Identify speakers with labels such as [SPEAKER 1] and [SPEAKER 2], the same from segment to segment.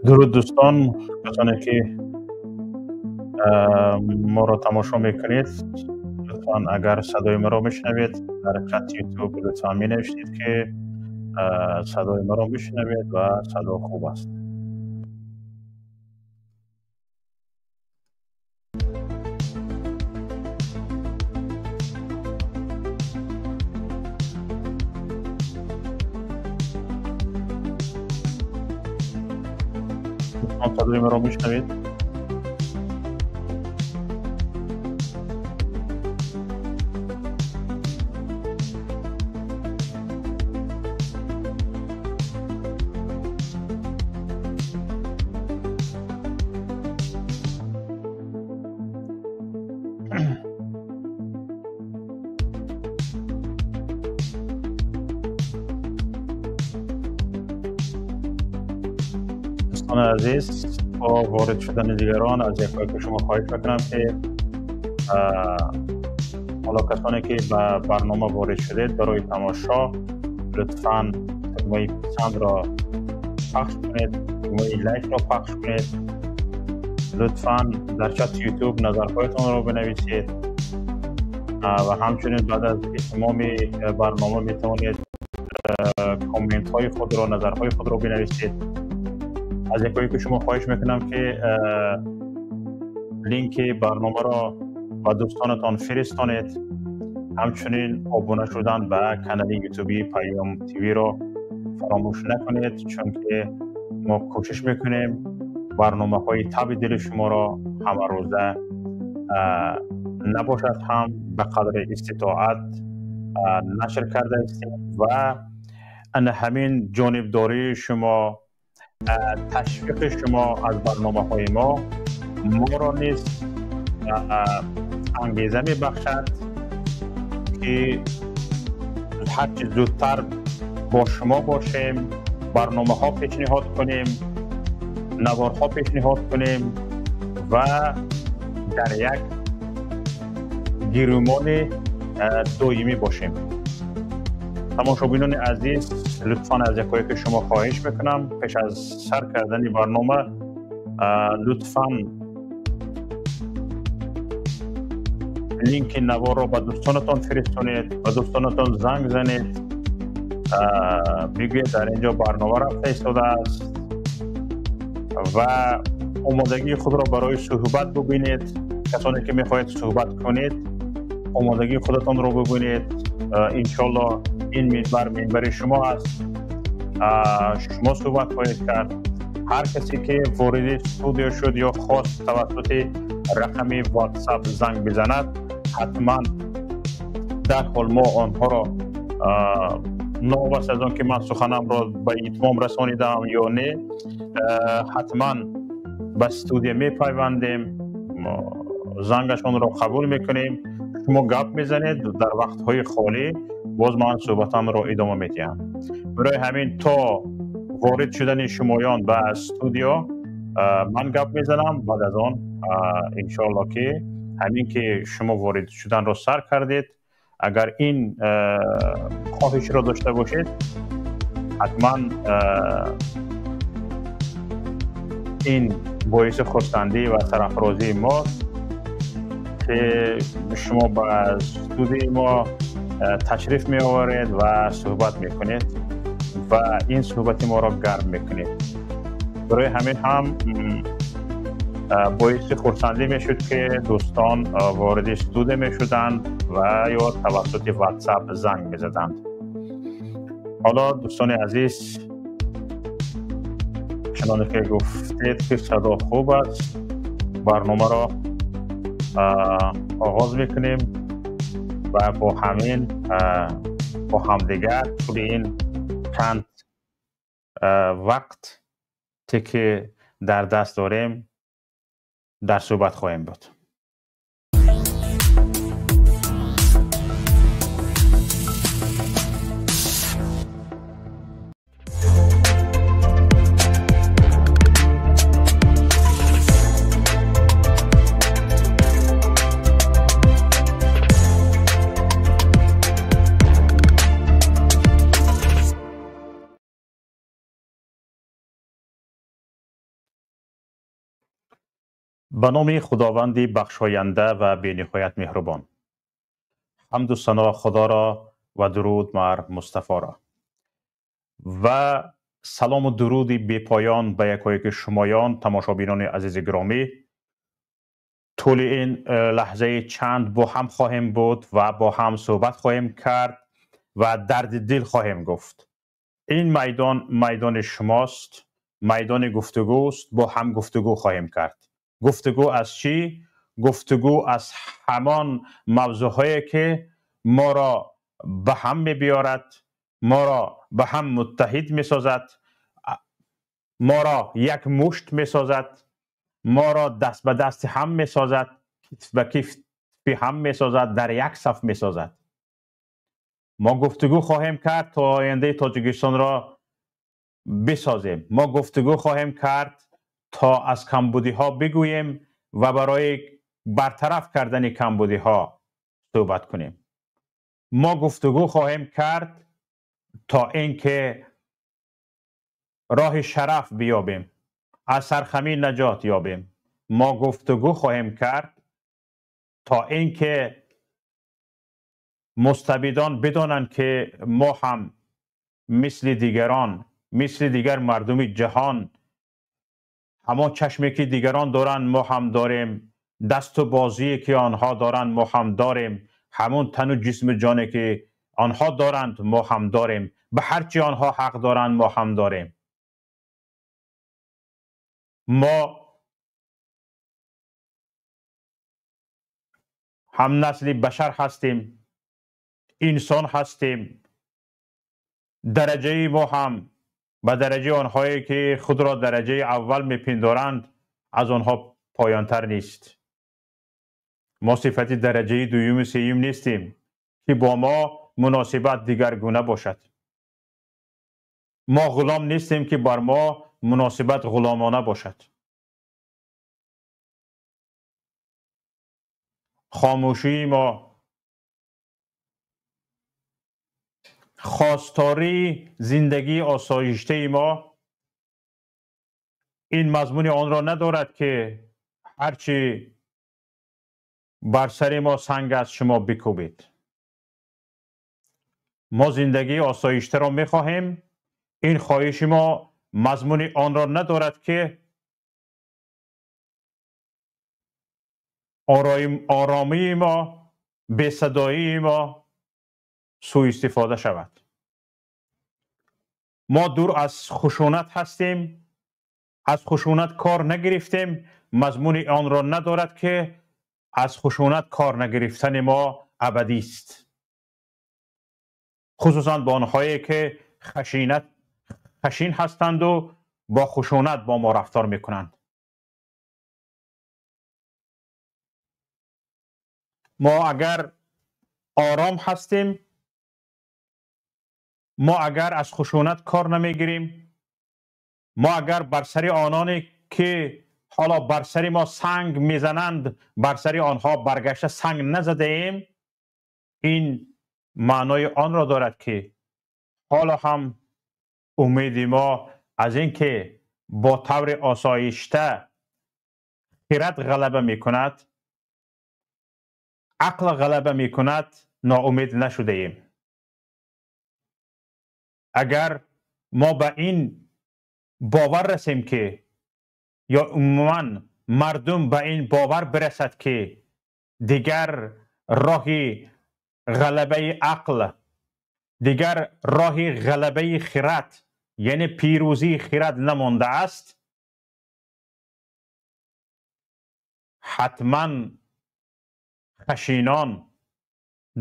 [SPEAKER 1] Дуруд дӯстон, касоне ки моро тамошо мекунед, лутфан агар садои маро мешунавед, дар чати YouTube лутфан менависед ки садои маро мешунавед ва садо хуб аст. Садои маро мешунавед? Дӯстони азиз, бо ворид шудани дигарон аз якояки шумо хоҳиш мекунам ки ҳоло касоне ки ба барнома ворид шудед барои тамошо лутфан тугмаи писандро пахш кунед, тугмаи лайкро пахш кунед, лутфан дар чати YouTube назарҳоятонро бинависед ва ҳамчунин баъд аз итмоми барнома метавонед комментҳои худро, назарҳои худро бинависед. Аз якояки шумо хоҳиш мекунам ки линки барномаро ба дӯстонатон фиристонед. Ҳамчунин обуна шудан ба канали ютуби Паём ТВ-ро фаромӯш накунед, чунки мо кӯшиш мекунем барномаҳои таби дили шуморо ҳамарӯза набошад ҳам ба қадри иститоат нашр карда ҳастем ва ана ҳамин ҷонибдории шумо, ташвиқи шумо аз барномаҳои мо моро низ ангеза мебахшад ки ҳарчи зудтар бо шумо бошем, барномаҳо пешниҳод кунем, наворҳо пешниҳод кунем ва дар як гирумони доимӣ бошем. Тамошобинони азиз, лутфан аз якояки шумо хоҳиш мекунам пеш аз сар кардани барнома лутфан линки наворро ба дӯстонатон фиристонед, ба дӯстонатон занг занед, бигӯед дар инҷо барнома рафта истодааст ва омодагии худро барои суҳбат бубинед. Касоне ки мехоҳед суҳбат кунед, омодагии худатонро бубинед. Иншоалло ин минбар минбари шумо аст, шумо суҳбат хоҳед кард. Ҳар касе ки вориди студия шуд ё хост тавассути рақами WhatsApp занг бизанад, ҳатман дарҳол мо онҳоро новобаста аз он ки ман суханамро ба итмом расонидам ё не, ҳатман ба студия мепайвандем, зангашонро қабул мекунем. Шумо гап мезанед дар вақтҳои холӣ, боз ман суҳбатамро идома медиҳам. Барои ҳамин то ворид шудани шумоён ба студио ман гап мезанам. Баъд аз он иншоалло ки ҳамин ки шумо ворид шуданро сар кардед, агар ин хоҳишро дошта бошед, ҳатман ин боиси хурсандӣ ва сарафрозии мост ки шумо ба студияи мо ташриф меоваред ва суҳбат мекунед ва ин суҳбати моро гарм мекунед. Барои ҳамин ҳам боиси хурсандӣ мешуд ки дӯстон вориди студия мешуданд ва ё тавассути WhatsApp занг мезаданд. Ҳоло дӯстони азиз, чуноне ки гуфтед ки садо хуб аст, барномаро оғоз мекунем ва бо ҳамин бо ҳамдигар тӯли ин чанд вақт ки дар даст дорем дар суҳбат хоҳем буд. Ба номи Худованди бахшоянда ва бениҳоят меҳрубон. Ҳамду сано Худоро ва дуруд бар Мустафоро. Ва салому дуруди бепоён ба якояки шумоён, тамошобинони азизи гиромӣ. Тӯли ин лаҳзаи чанд бо ҳам хоҳем буд ва бо ҳам суҳбат хоҳем кард ва дарди дил хоҳем гуфт. Ин майдон майдони шумост, майдони гуфтугӯст, бо ҳам гуфтугӯ хоҳем кард. Гуфтугӯ аз чӣ? Гуфтугӯ аз ҳамон мавзӯъҳое ки моро ба ҳам мебиёрад, моро ба ҳам муттаҳид месозад, моро як мушт месозад, моро даст ба дасти ҳам месозад, китф ба китфи ҳам месозад, дар як саф месозад. Мо гуфтугӯ хоҳем кард то ояндаи Тоҷикистонро бисозем. Мо гуфтугӯ хоҳем кард то аз камбудиҳо бигӯем ва барои бартараф кардани камбудиҳо суҳбат кунем. Мо гуфтугӯ хоҳем кард то инки роҳи шараф биёбем, аз сархамӣ наҷот ёбем. Мо гуфтугӯ хоҳем кард то инки мустабидон бидонанд ки мо ҳам мисли дигарон, мисли дигар мардуми ҷаҳон, ҳамон чашме ки дигарон доранд мо ҳам дорем, дасту бозие ки онҳо доранд мо ҳам дорем, ҳамон тану ҷисму ҷоне ки онҳо доранд мо ҳам дорем, ба ҳар чи онҳо ҳақ доранд мо ҳам дорем. Мо ҳам насли башар ҳастем, инсон ҳастем. Дараҷаи мо ҳам ба дараҷаи онҳое ки худро дараҷаи аввал мепиндоранд аз онҳо поёнтар нест. Мо сифати дараҷаи дуюму сеюм нестем ки бо мо муносибат дигаргуна бошад. Мо ғулом нестем ки бар мо муносибат ғуломона бошад. Хомӯшии мо, хостори зиндагии осоиштаи мо ин мазмуни онро надорад ки ҳарчи бар сари мо санг аст шумо бикӯбед. Мо зиндагии осоиштаро мехоҳем. Ин хоҳиши мо мазмуни онро надорад ки оромии мо, бесадоии мо сӯистифода шавад. Мо дур аз хушунат ҳастем, аз хушунат кор нагирифтем, мазмуни онро надорад ки аз хушунат кор нагирифтани мо абадист. Хусусан ба онҳое ки хашин ҳастанду бо хушунат бо мо рафтор мекунанд. Мо агар ором ҳастем, мо агар аз хушунат кор намегирем, мо агар бар сари ононе ки ҳоло бар сари мо санг мезананд, бар сари онҳо баргашта санг назадаем, ин маънои онро дорад ки ҳоло ҳам умеди мо аз ин ки бо таври осоишта хират ғалаба мекунад, ақл ғалаба мекунад, ноумед нашудаем. Агар мо ба ин бовар расем ки ё умуман мардум ба ин бовар бирасад ки дигар роҳи ғалабаи ақл, дигар роҳи ғалабаи хират, яъне пирӯзии хират намондааст, ҳатман хашинон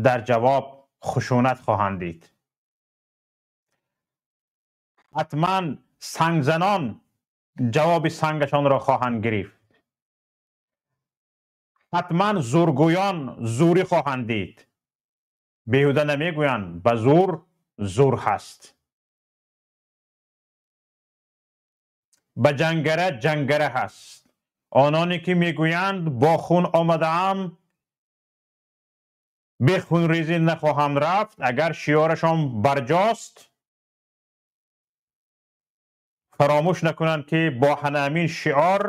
[SPEAKER 1] дар ҷавоб хушунат хоҳанд дид. Ҳатман сангзанон ҷавоби сангашонро хоҳанд гирифт. Ҳатман зӯргӯён зӯрӣ хоҳанд дид. Беҳуда намегӯянд ба зӯр зӯр ҳаст, ба ҷангара ҷангара ҳаст. Ононе ки мегӯянд бо хун омадаам, бе хунрезӣ нахоҳам рафт, агар шиёрашон барҷост, фаромӯш накунанд ки бо ҳамин шиор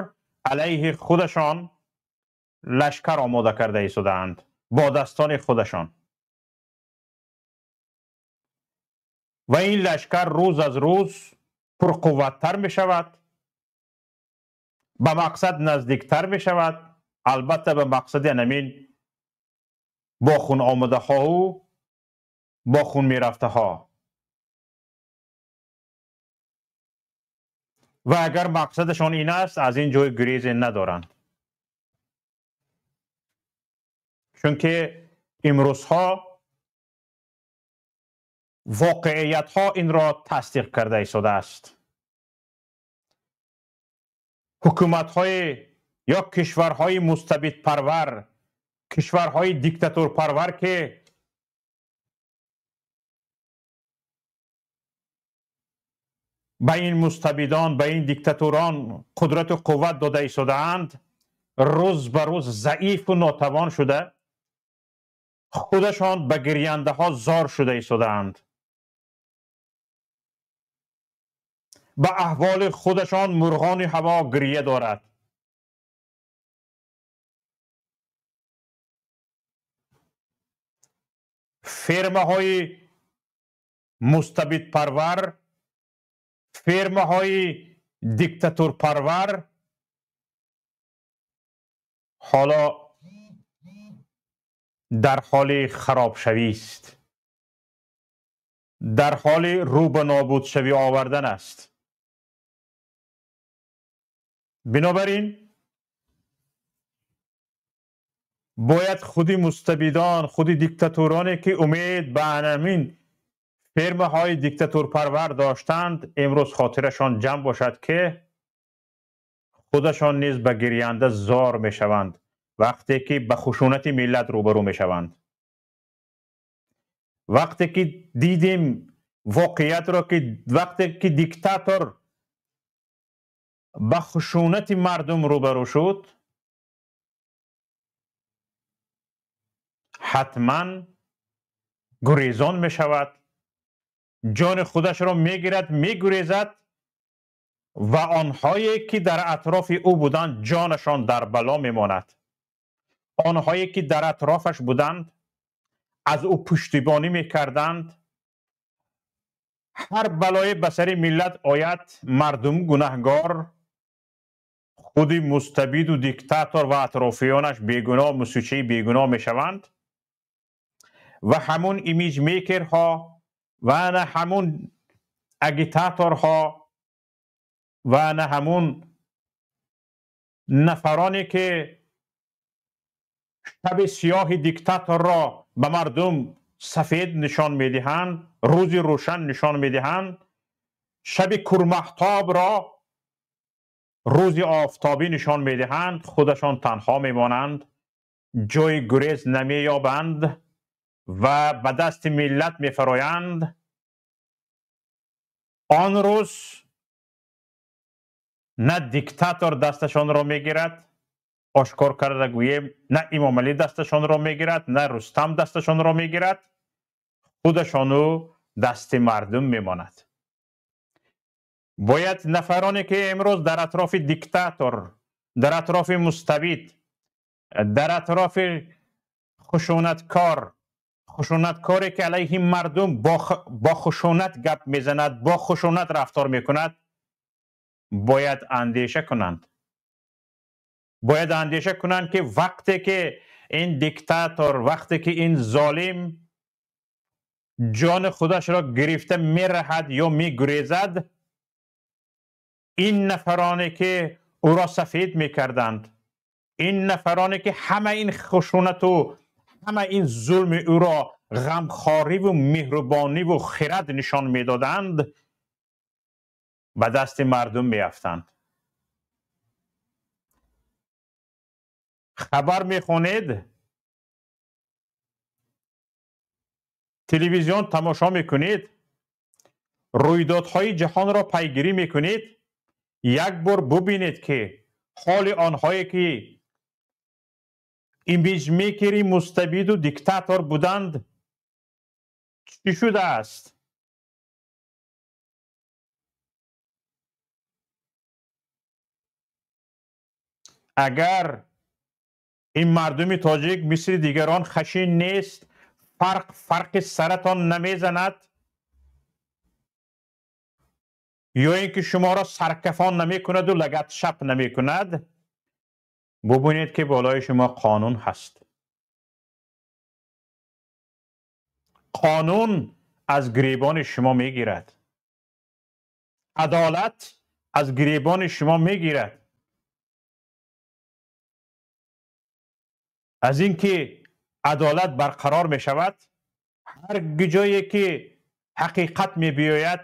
[SPEAKER 1] алайҳи худашон лашкар омода карда истодаанд бо дастони худашон. Ва ин лашкар рӯз аз рӯз пурқувваттар мешавад, ба мақсад наздиктар мешавад. Албатта ба мақсади анамин бо хун омадаҳоу бо хун мерафтаҳо. Ва агар мақсадашон ин аст, аз ин ҷой гурезе надоранд, чунки имрӯзҳо воқеиятҳо инро тасдиқ карда истодааст. Ҳукуматҳои ё кишварҳои мустабидпарвар, кишварҳои диктатурпарвар, ки ба ин мустабидон, ба ин диктатурон қудрату қувват дода истодаанд, рӯз ба рӯз заифу нотавон шуда, худашон ба гиряндаҳо зор шуда истодаанд. Ба аҳволи худашон мурғони ҳаво гирья дорад. Фермаҳои мустабидпарвар, фермаҳои диктатурпарвар ҳоло дар ҳоли харобшавист, дар ҳоли рӯ ба нобудшавӣ овардан аст. Бинобар ин бояд худи мустабидон, худи диктатуроне ки умед ба анамин фермаҳои диктатурпарвар доштанд, имрӯз хотирашон ҷамъ бошад, ки худашон низ ба гирянда зор мешаванд вақте ки ба хушунати миллат рӯбарӯ мешаванд. Вақте ки дидем воқеиятро, ки вақте ки диктатор ба хушунати мардум рӯбарӯ шуд, ҳатман гурезон мешавад, ҷони худашро мегирад, мегурезад ва онҳое ки дар атрофи ӯ буданд ҷонашон дар бало мемонад. Онҳое ки дар атрофаш буданд, аз ӯ пуштибонӣ мекарданд, ҳар балое ба сари миллат ояд, мардум гунаҳгор, худи мустабиду диктатор ва атрофиёнаш бегуноҳ, мусучаи бегуноҳ мешаванд ва ҳамун имиҷмейкерҳо ва на ҳамун агитаторҳо ва на ҳамун нафароне ки шаби сиёҳи диктаторро ба мардум сафед нишон медиҳанд, рӯзи рӯшан нишон медиҳанд, шаби курмаҳтобро рӯзи офтобӣ нишон медиҳанд, худашон танҳо мемонанд, ҷои гурез намеёбанд ва ба дасти миллат мефароянд. Он рӯз на диктатор дасташонро мегирад, ошкор карда гӯем, на Имомалӣ дасташонро мегирад, на Рустам дасташонро мегирад, худашону дасти мардум мемонад. Бояд нафароне ки имрӯз дар атрофи диктатор, дар атрофи мустабид, дар атрофи хушунаткор, хушунаткоре ки алайҳи мардум бо хушунат гап мезанад, бо хушунат рафтор мекунад, бояд андеша кунанд. Бояд андеша кунанд, ки вақте ки ин диктатор, вақте ки ин золим ҷони худашро гирифта мераҳад ё мегурезад, ин нафароне ки ӯро сафед мекарданд, ин нафароне ки ҳама ин хушунату ҳама ин зулми ӯро ғамхориву меҳрубониву хирад нишон медоданд, ба дасти мардум меафтанд. Хабар мехонед, телевизион тамошо мекунед, рӯйдодҳои ҷаҳонро пайгирӣ мекунед, як бор бубинед, ки ҳоли онҳое ки имиҷмейкери мустабиду диктатор буданд чӣ шудааст. Агар Ин мардуми тоҷик мисли дигарон хашин нест, фарқи саратон намезанад ё ин ки шуморо саркафон намекунад ва лагатшап намекунад. Бубинед ки болои шумо қонун ҳаст. Қонун аз гиребони шумо мегирад, адолат аз гиребони шумо мегирад. Аз инки адолат барқарор мешавад, ҳар ҷое ки ҳақиқат мебиёяд,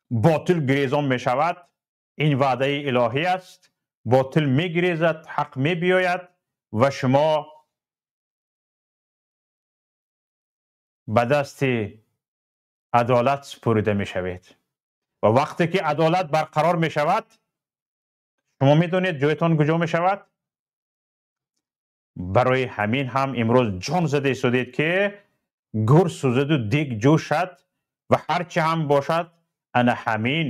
[SPEAKER 1] ботил гирезон мешавад. Ин ваъдаи илоҳӣ аст. Ботил мегирезад, ҳақ мебиёяд ва шумо ба дасти адолат супурида мешавед. Ва вақте ки адолат барқарор мешавад, шумо медонед ҷоятон куҷо мешавад. Барои ҳамин ҳам имрӯз ҷон зада истодед ки гур сӯзаду дег ҷӯшад ва ҳарчи ҳам бошад, ана ҳамин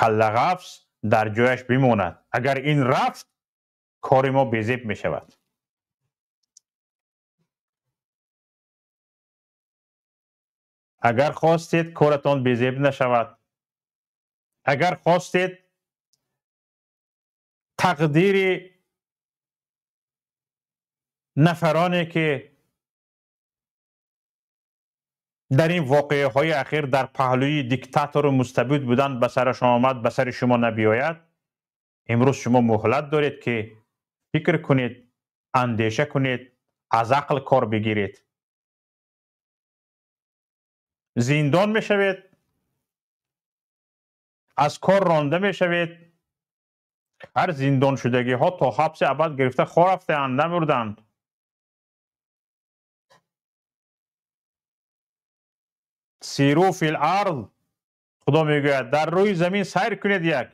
[SPEAKER 1] каллағафс дар ҷояш бимонад. Агар ин рафт, кори мо безеб мешавад. Агар хостед коратон безеб нашавад, агар хостед тақдири нафароне ки дар ин воқеаҳои ахир дар паҳлӯи диктатору мустабид буданд ба сарашон омад, ба сари шумо набиёяд, имрӯз шумо муҳлат доред ки фикр кунед, андеша кунед, аз ақл кор бигиред. Зиндон мешавед, аз кор ронда мешавед. Ҳар зиндоншудагиҳо то ҳабси абад гирифта хор рафтаанд, намурданд. Сиру фил арз, худо мегӯяд, дар рӯи замин сайр кунед. Як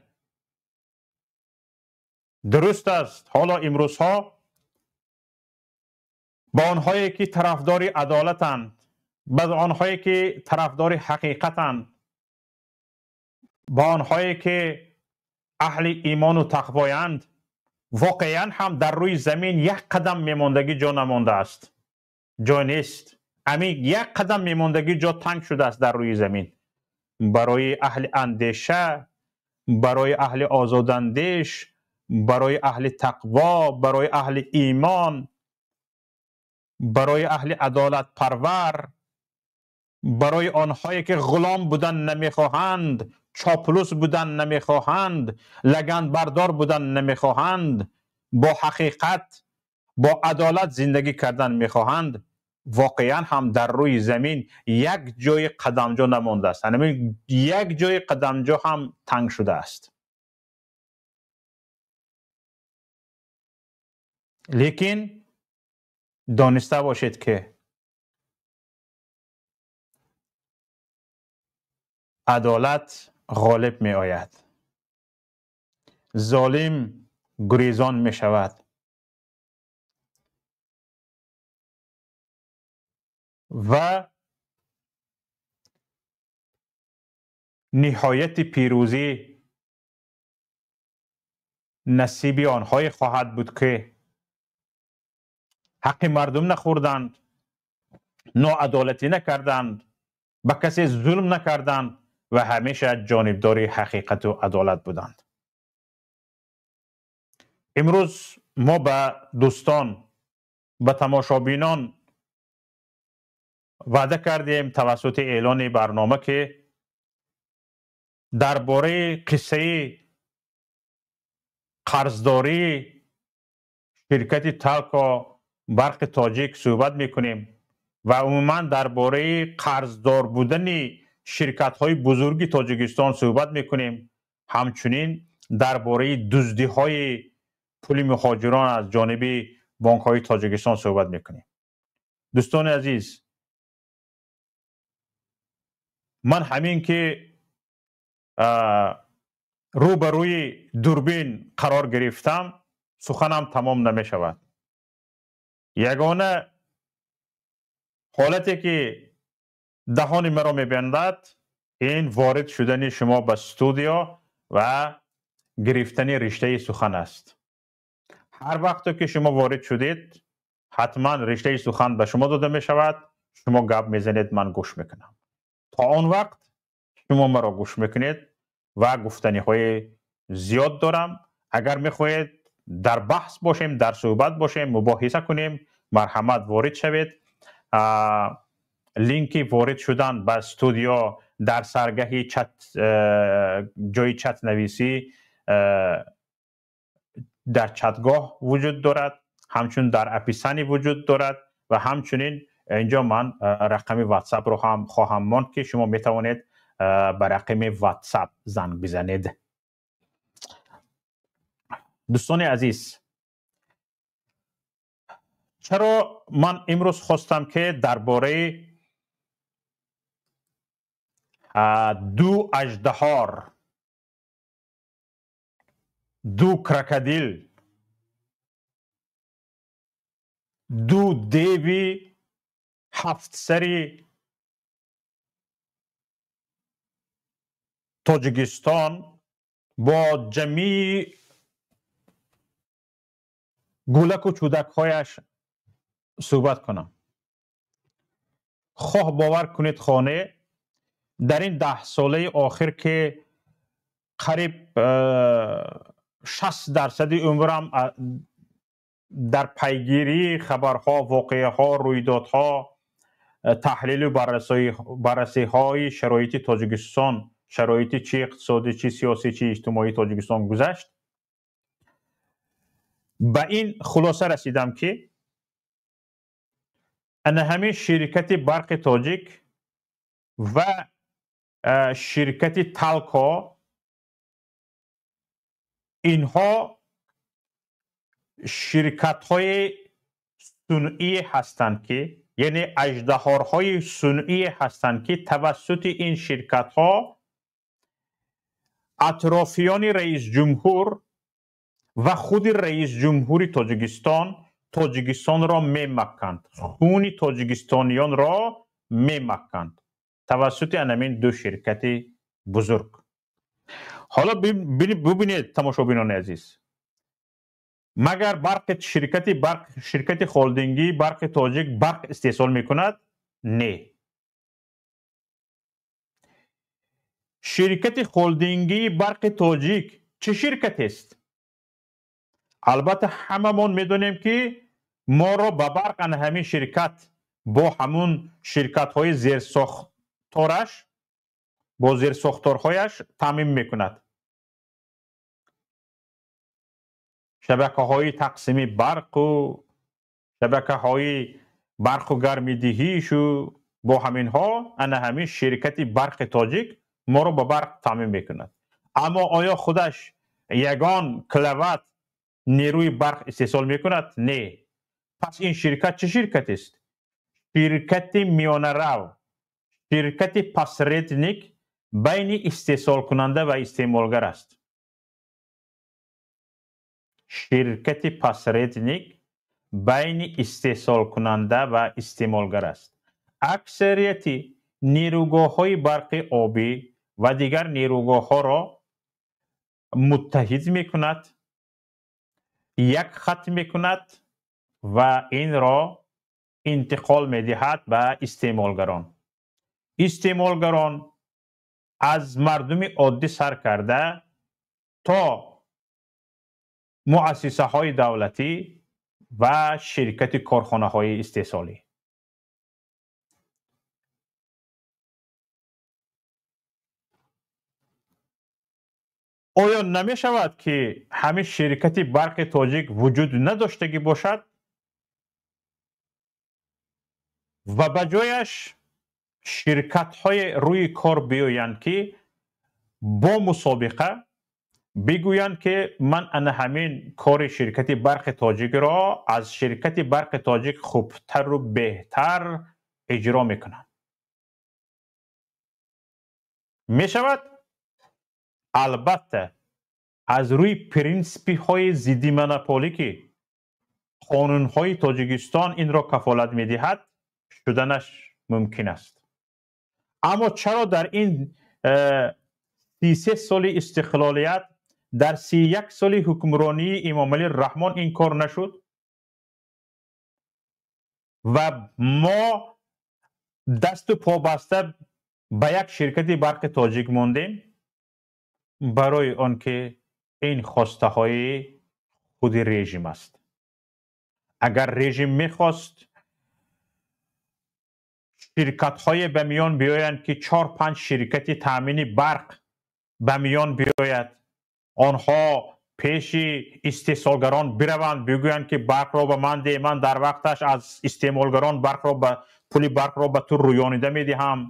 [SPEAKER 1] дуруст аст, ҳоло имрӯзҳо ба онҳое ки тарафдори адолатанд, ба онҳое ки тарафдори ҳақиқатанд, ба онҳое ки аҳли имону тақвоянд, воқеан ҳам дар рӯи замин як қадам мемондагӣ ҷо намондааст, ҷо нест. Амин як қадам мемондагӣ ҷо танг шудааст дар рӯи замин. Барои аҳли андеша, барои аҳли озодандеш, барои аҳли тақво, барои аҳли имон, барои аҳли адолатпарвар, барои онҳое ки ғулом будан намехоҳанд, чоплус будан намехоҳанд, лаганбардор будан намехоҳанд, бо ҳақиқат, бо адолат зиндагӣ кардан мехоҳанд, воқеан ҳам дар рӯи замин як ҷои қадамҷо намондааст. Ҳамин як ҷои қадамҷо ҳам танг шудааст. Лекин дониста бошед ки адолат ғолиб меояд, золим гурезон мешавад ва ниҳояти пирӯзӣ насиби онҳое хоҳад буд ки ҳаққи мардум нахӯрданд, ноадолатӣ накарданд, ба касе зулм накарданд ва ҳамеша ҷонибдори ҳақиқату адолат буданд. Имрӯз мо ба дӯстон, ба тамошобинон ваъда кардем тавассути эълони барнома ки дар бораи қиссаи қарздории ширкати Талко барқи тоҷик суҳбат мекунем ва умуман дар бораи қарздор будани ширкатҳои бузурги Тоҷикистон суҳбат мекунем. Ҳамчунин дар бораи дуздиҳои пули муҳоҷирон аз ҷониби бонкҳои Тоҷикистон суҳбат мекунем. Дӯстони азиз, ман ҳамин ки рӯ ба рӯи дурбин қарор гирифтам, суханам тамом намешавад. Ягона ҳолате ки даҳони маро мебандад, ин ворид шудани шумо ба студио ва гирифтани риштаи сухан аст. Ҳар вақте ки шумо ворид шудед, ҳатман риштаи сухан ба шумо дода мешавад, шумо гап мезанед, ман гӯш мекунам. То он вақт шумо маро гӯш мекунед ва гуфтаниҳои зиёд дорам. Агар мехоҳед дар баҳс бошем, дар суҳбат бошем, мубоҳиса кунем, марҳамат ворид шавед. Линки ворид шудан ба студио дар саргаҳи чат, ҷои чатнависӣ дар чатгоҳ вуҷуд дорад, ҳамчун дар описание вуҷуд дорад ва ҳамчунин инҷо ман рақами WhatsApp-ро ҳам хоҳам монд, ки шумо метавонед ба рақами WhatsApp занг бизанед. Дӯстони азиз, чаро ман имрӯз хостам, ки дар бораи ду аждаҳор, ду крокодил, ду деви ҳафтсари Тоҷикистон бо ҷамъи гулаку чӯдакҳояш суҳбат кунам. Хоҳ бовар кунед, хоне дар ин 10 солаи охир, ки қариб 60 дарсади умрам дар пайгирии хабарҳо, воқеаҳо, рӯйдодҳо, таҳлилу баррасиҳои шароити Тоҷикистон, шароити чи иқтисодӣ, чи сиёсӣ, чи иҷтимоии Тоҷикистон гузашт, ба ин хулоса расидам, ки ана ҳамин ширкати Барқи Тоҷик ва ширкати Талко, инҳо ширкатҳои сунъие ҳастанд, ки яъне аждаҳорҳои сунъие ҳастанд, ки тавассути ин ширкатҳо атрофиёни раисҷумҳур ва худи раисҷумҳури Тоҷикистон Тоҷикистонро мемакканд, хуни тоҷикистониёнро мемакканд тавассути анамин ду ширкати бузург. Ҳоло бубинед, тамошобинони азиз, магар барқи ширкати барқ, ширкати холдингии Барқи Тоҷик барқ истеҳсол мекунад? Не. Ширкати холдингии Барқи Тоҷик чӣ ширкатест? Албатта, ҳамамон медонем, ки моро ба барқ ана ҳамин ширкат бо ҳамун ширкатҳои зерсохтораш, бо зерсохторҳояш таъмин мекунад. Шабакаҳои тақсими барқу шабакаҳои барқу гармидиҳишу бо ҳаминҳо ана ҳамин ширкати Барқи Тоҷик моро ба барқ таъмин мекунад. Аммо оё худаш ягон киловатт нерӯи барқ истеҳсол мекунад? Не. Пас ин ширкат чӣ ширкатест? Ширкати миёнарав, ширкати посредник байни истеҳсолкунанда ва истеъмолгар аст. Ширкати посредник байни истеҳсолкунанда ва истеъмолгар аст. Аксарияти нерӯгоҳҳои барқи обӣ ва дигар нерӯгоҳҳоро муттаҳид мекунад, як хат мекунад ва инро интиқол медиҳад ба истеъмолгарон. Истеъмолгарон аз мардуми оддӣ сар карда то муассисаҳои давлатӣ ва ширкати корхонаҳои истеҳсолӣ. Оё намешавад, ки ҳамин ширкати Барқи Тоҷик вуҷуд надоштагӣ бошад ва ба ҷояш ширкатҳое рӯи кор биёянд, ки бо мусобиқа бигӯянд, ки ман ана ҳамин кори ширкати Барқи Тоҷикро аз ширкати Барқи Тоҷик хубтару беҳтар иҷро мекунам? Мешавад? Албатта, аз рӯи принсипҳои зидди монополӣ, ки қонунҳои Тоҷикистон инро кафолат медиҳад, шуданаш мумкин аст. Аммо чаро дар ин 33 соли истиқлолият Дар 31 соли ҳукмронии Эмомалӣ Раҳмон ин кор нашуд ва мо дасту побаста ба як ширкати барқи тоҷик мондем, барои он ки ин хостаҳои худи режим аст. Агар режим мехост ширкатҳое ба миён биёянд, ки 4-5 ширкати таъмини барқ ба миён биёяд, онҳо пеши истеҳсолгарон бираванд, бигӯянд, ки барқро ба ман деҳ, ман дар вақташ аз истеъмолгарон барқро ба пули барқро ба ту рӯёнида медиҳам,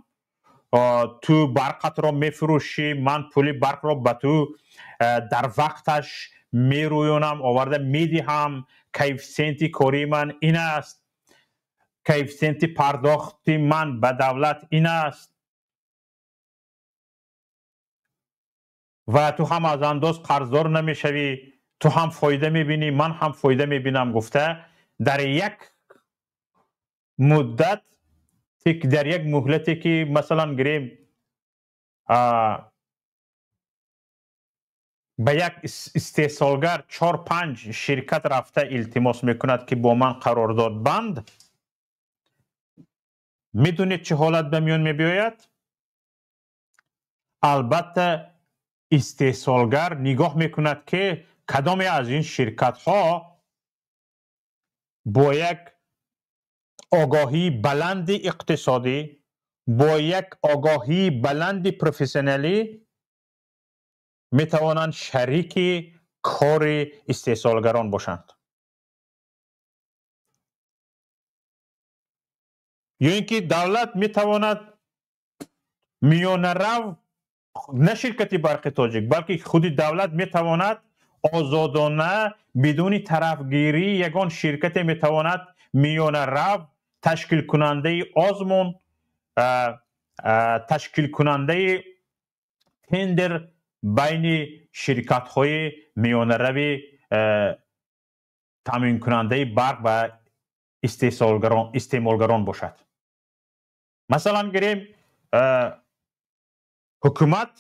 [SPEAKER 1] ту барқатро мефурӯшӣ, ман пули барқро ба ту дар вақташ мерӯёнам, оварда медиҳам, коэффисиенти кории ман ин аст, коэффисиенти пардохти ман ба давлат ин аст ва ту ҳам аз андоз қарздор намешавӣ, ту ҳам фоида мебинӣ, ман ҳам фоида мебинам, гуфта дар як муддат, дар як муҳлате ки масалан гирем ба як истеҳсолгар 4-5 ширкат рафта илтимос мекунад, ки бо ман қарордод банд, медонед чӣ ҳолат ба миён мебиёяд? Албатта истеҳсолгар нигоҳ мекунад, ки кадоме аз ин ширкатҳо бо як огоҳии баланди иқтисодӣ, бо як огоҳии баланди профессионалӣ метавонанд шарики кори истеҳсолгарон бошанд. Ё ин ки давлат метавонад миёнарав, на ширкати барқи тоҷик, балки худи давлат метавонад озодона, бидуни тарафгирӣ ягон ширкате метавонад миёнарав, ташкилкунандаи озмун, ташкилкунандаи тендер байни ширкатҳои миёнарави таъминкунандаи барқ ва истеъмолгарон бошад. Масалан гирем, ҳукумат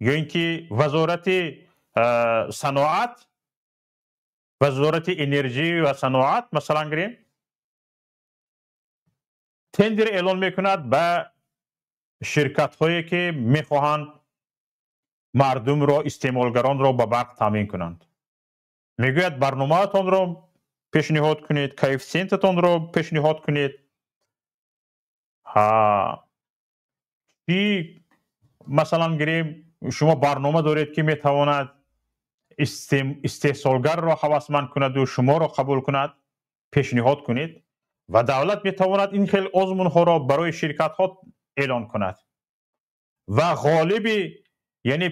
[SPEAKER 1] ё ин ки вазорати саноат, вазорати энержӣ ва саноат, масалан гирем, тендер эълон мекунад ба ширкатҳое ки мехоҳанд мардумро, истеъмолгаронро ба барқ таъмин кунанд. Мегӯяд барномаатонро пешниҳод кунед, коэффисиентатонро пешниҳод кунед. Чӣ масалан гирем, шумо барнома доред, ки метавонад истеҳсолгарро ҳавасманд кунаду шуморо қабул кунад, пешниҳод кунед ва давлат метавонад ин хел озмунҳоро барои ширкатҳо эълон кунад ва ғолиби, яъне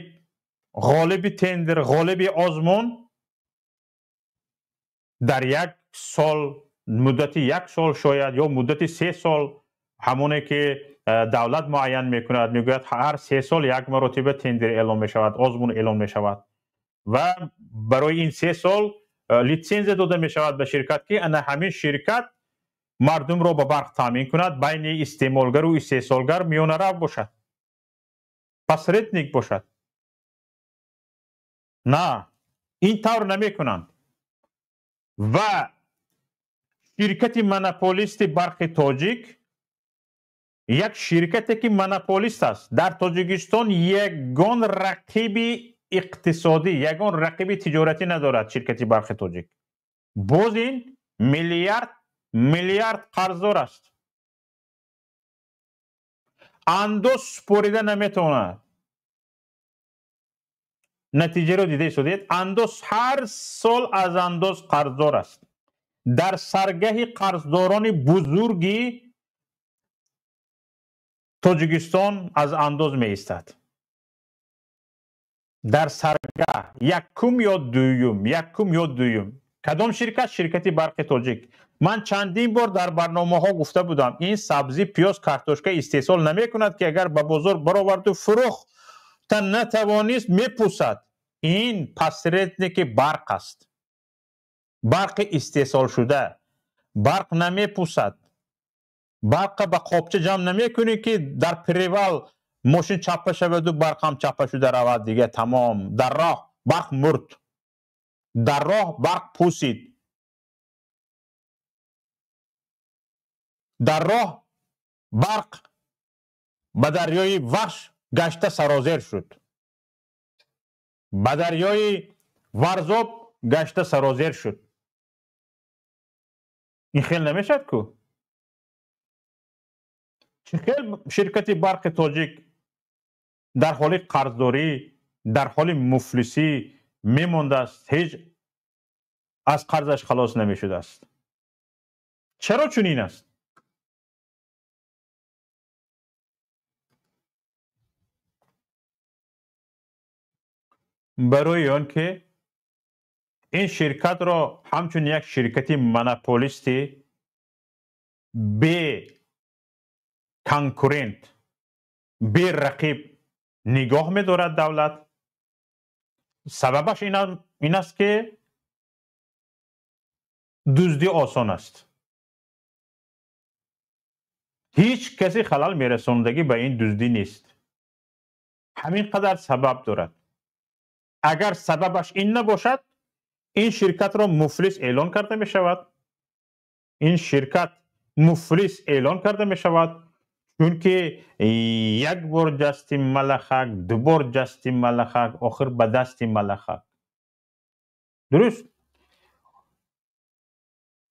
[SPEAKER 1] ғолиби тендер, ғолиби озмун дар як сол, муддати як сол шояд ё муддати 3 сол, ҳамоне ки давлат муайян мекунад, мегӯяд ҳар 3 сол як маротиба тендер эълон мешавад, озмун эълон мешавад ва барои ин 3 сол литсензия дода мешавад ба ширкат, ки ана ҳамин ширкат мардумро ба барқ таъмин кунад, байни истеъмолгару истеҳсолгар миёнарав бошад, посредник бошад. На, ин тавр намекунанд ва ширкати монополисти барқи тоҷик, як ширкате ки монополист аст дар Тоҷикистон, ягон рақиби иқтисодӣ, ягон рақиби тиҷоратӣ надорад ширкати барқи тоҷик. Боз ин миллиард миллиард қарздор аст, андоз супорида наметавонад. Натиҷаро дида истодед, андоз ҳар сол аз андоз қарздор аст. Дар саргаҳи қарздорони бузурги Тоҷикистон аз андоз меистад. Дар саргаҳ якум ё дуюм, якум ё дуюм. Кадом ширкат? Ширкати барқи тоҷик. Ман чандин бор дар барномаҳо гуфта будам, ин сабзӣ, пиёз, картошка истеҳсол намекунад, ки агар ба бозор бароварду фурӯхта натавонист, мепусад. Ин посредники барқ аст. Барқи истеҳсолшуда. Барқ намепусад. Барққа ба қопча ҷамъ намекунӣ, ки дар перевал мошин чаппа шаваду барқ ҳам чаппа шуда равад, дига тамом. Дар роҳ Барқ мурд. Дар роҳ барқ пусид. Дар роҳ барқ ба дарёи Вахш гашта сарозер шуд. Ба дарёи Варзоб гашта сарозер шуд. Ин хел намешавад ку? Чӣ хел ширкати барқи тоҷик дар ҳоли қарздорӣ, дар ҳоли муфлисӣ мемондааст, ҳеҷ аз қарзаш халос намешудааст? Чаро чунин аст? Барои он ки ин ширкатро ҳамчун як ширкати монополисти бе конкурент, бе рақиб нигоҳ медорад давлат. Сабабаш ин аст ки дуздӣ осон аст. Ҳеҷ касе халал мерасондагӣ ба ин дуздӣ нест. Ҳамин қадар сабаб дорад. Агар сабабаш ин набошад, ин ширкатро муфлис эълон карда мешавад. Ин ширкат муфлис эълон карда мешавад, чунки як бор ҷасти малахак, ду бор ҷасти малахак, охир ба дасти малахак. Дуруст?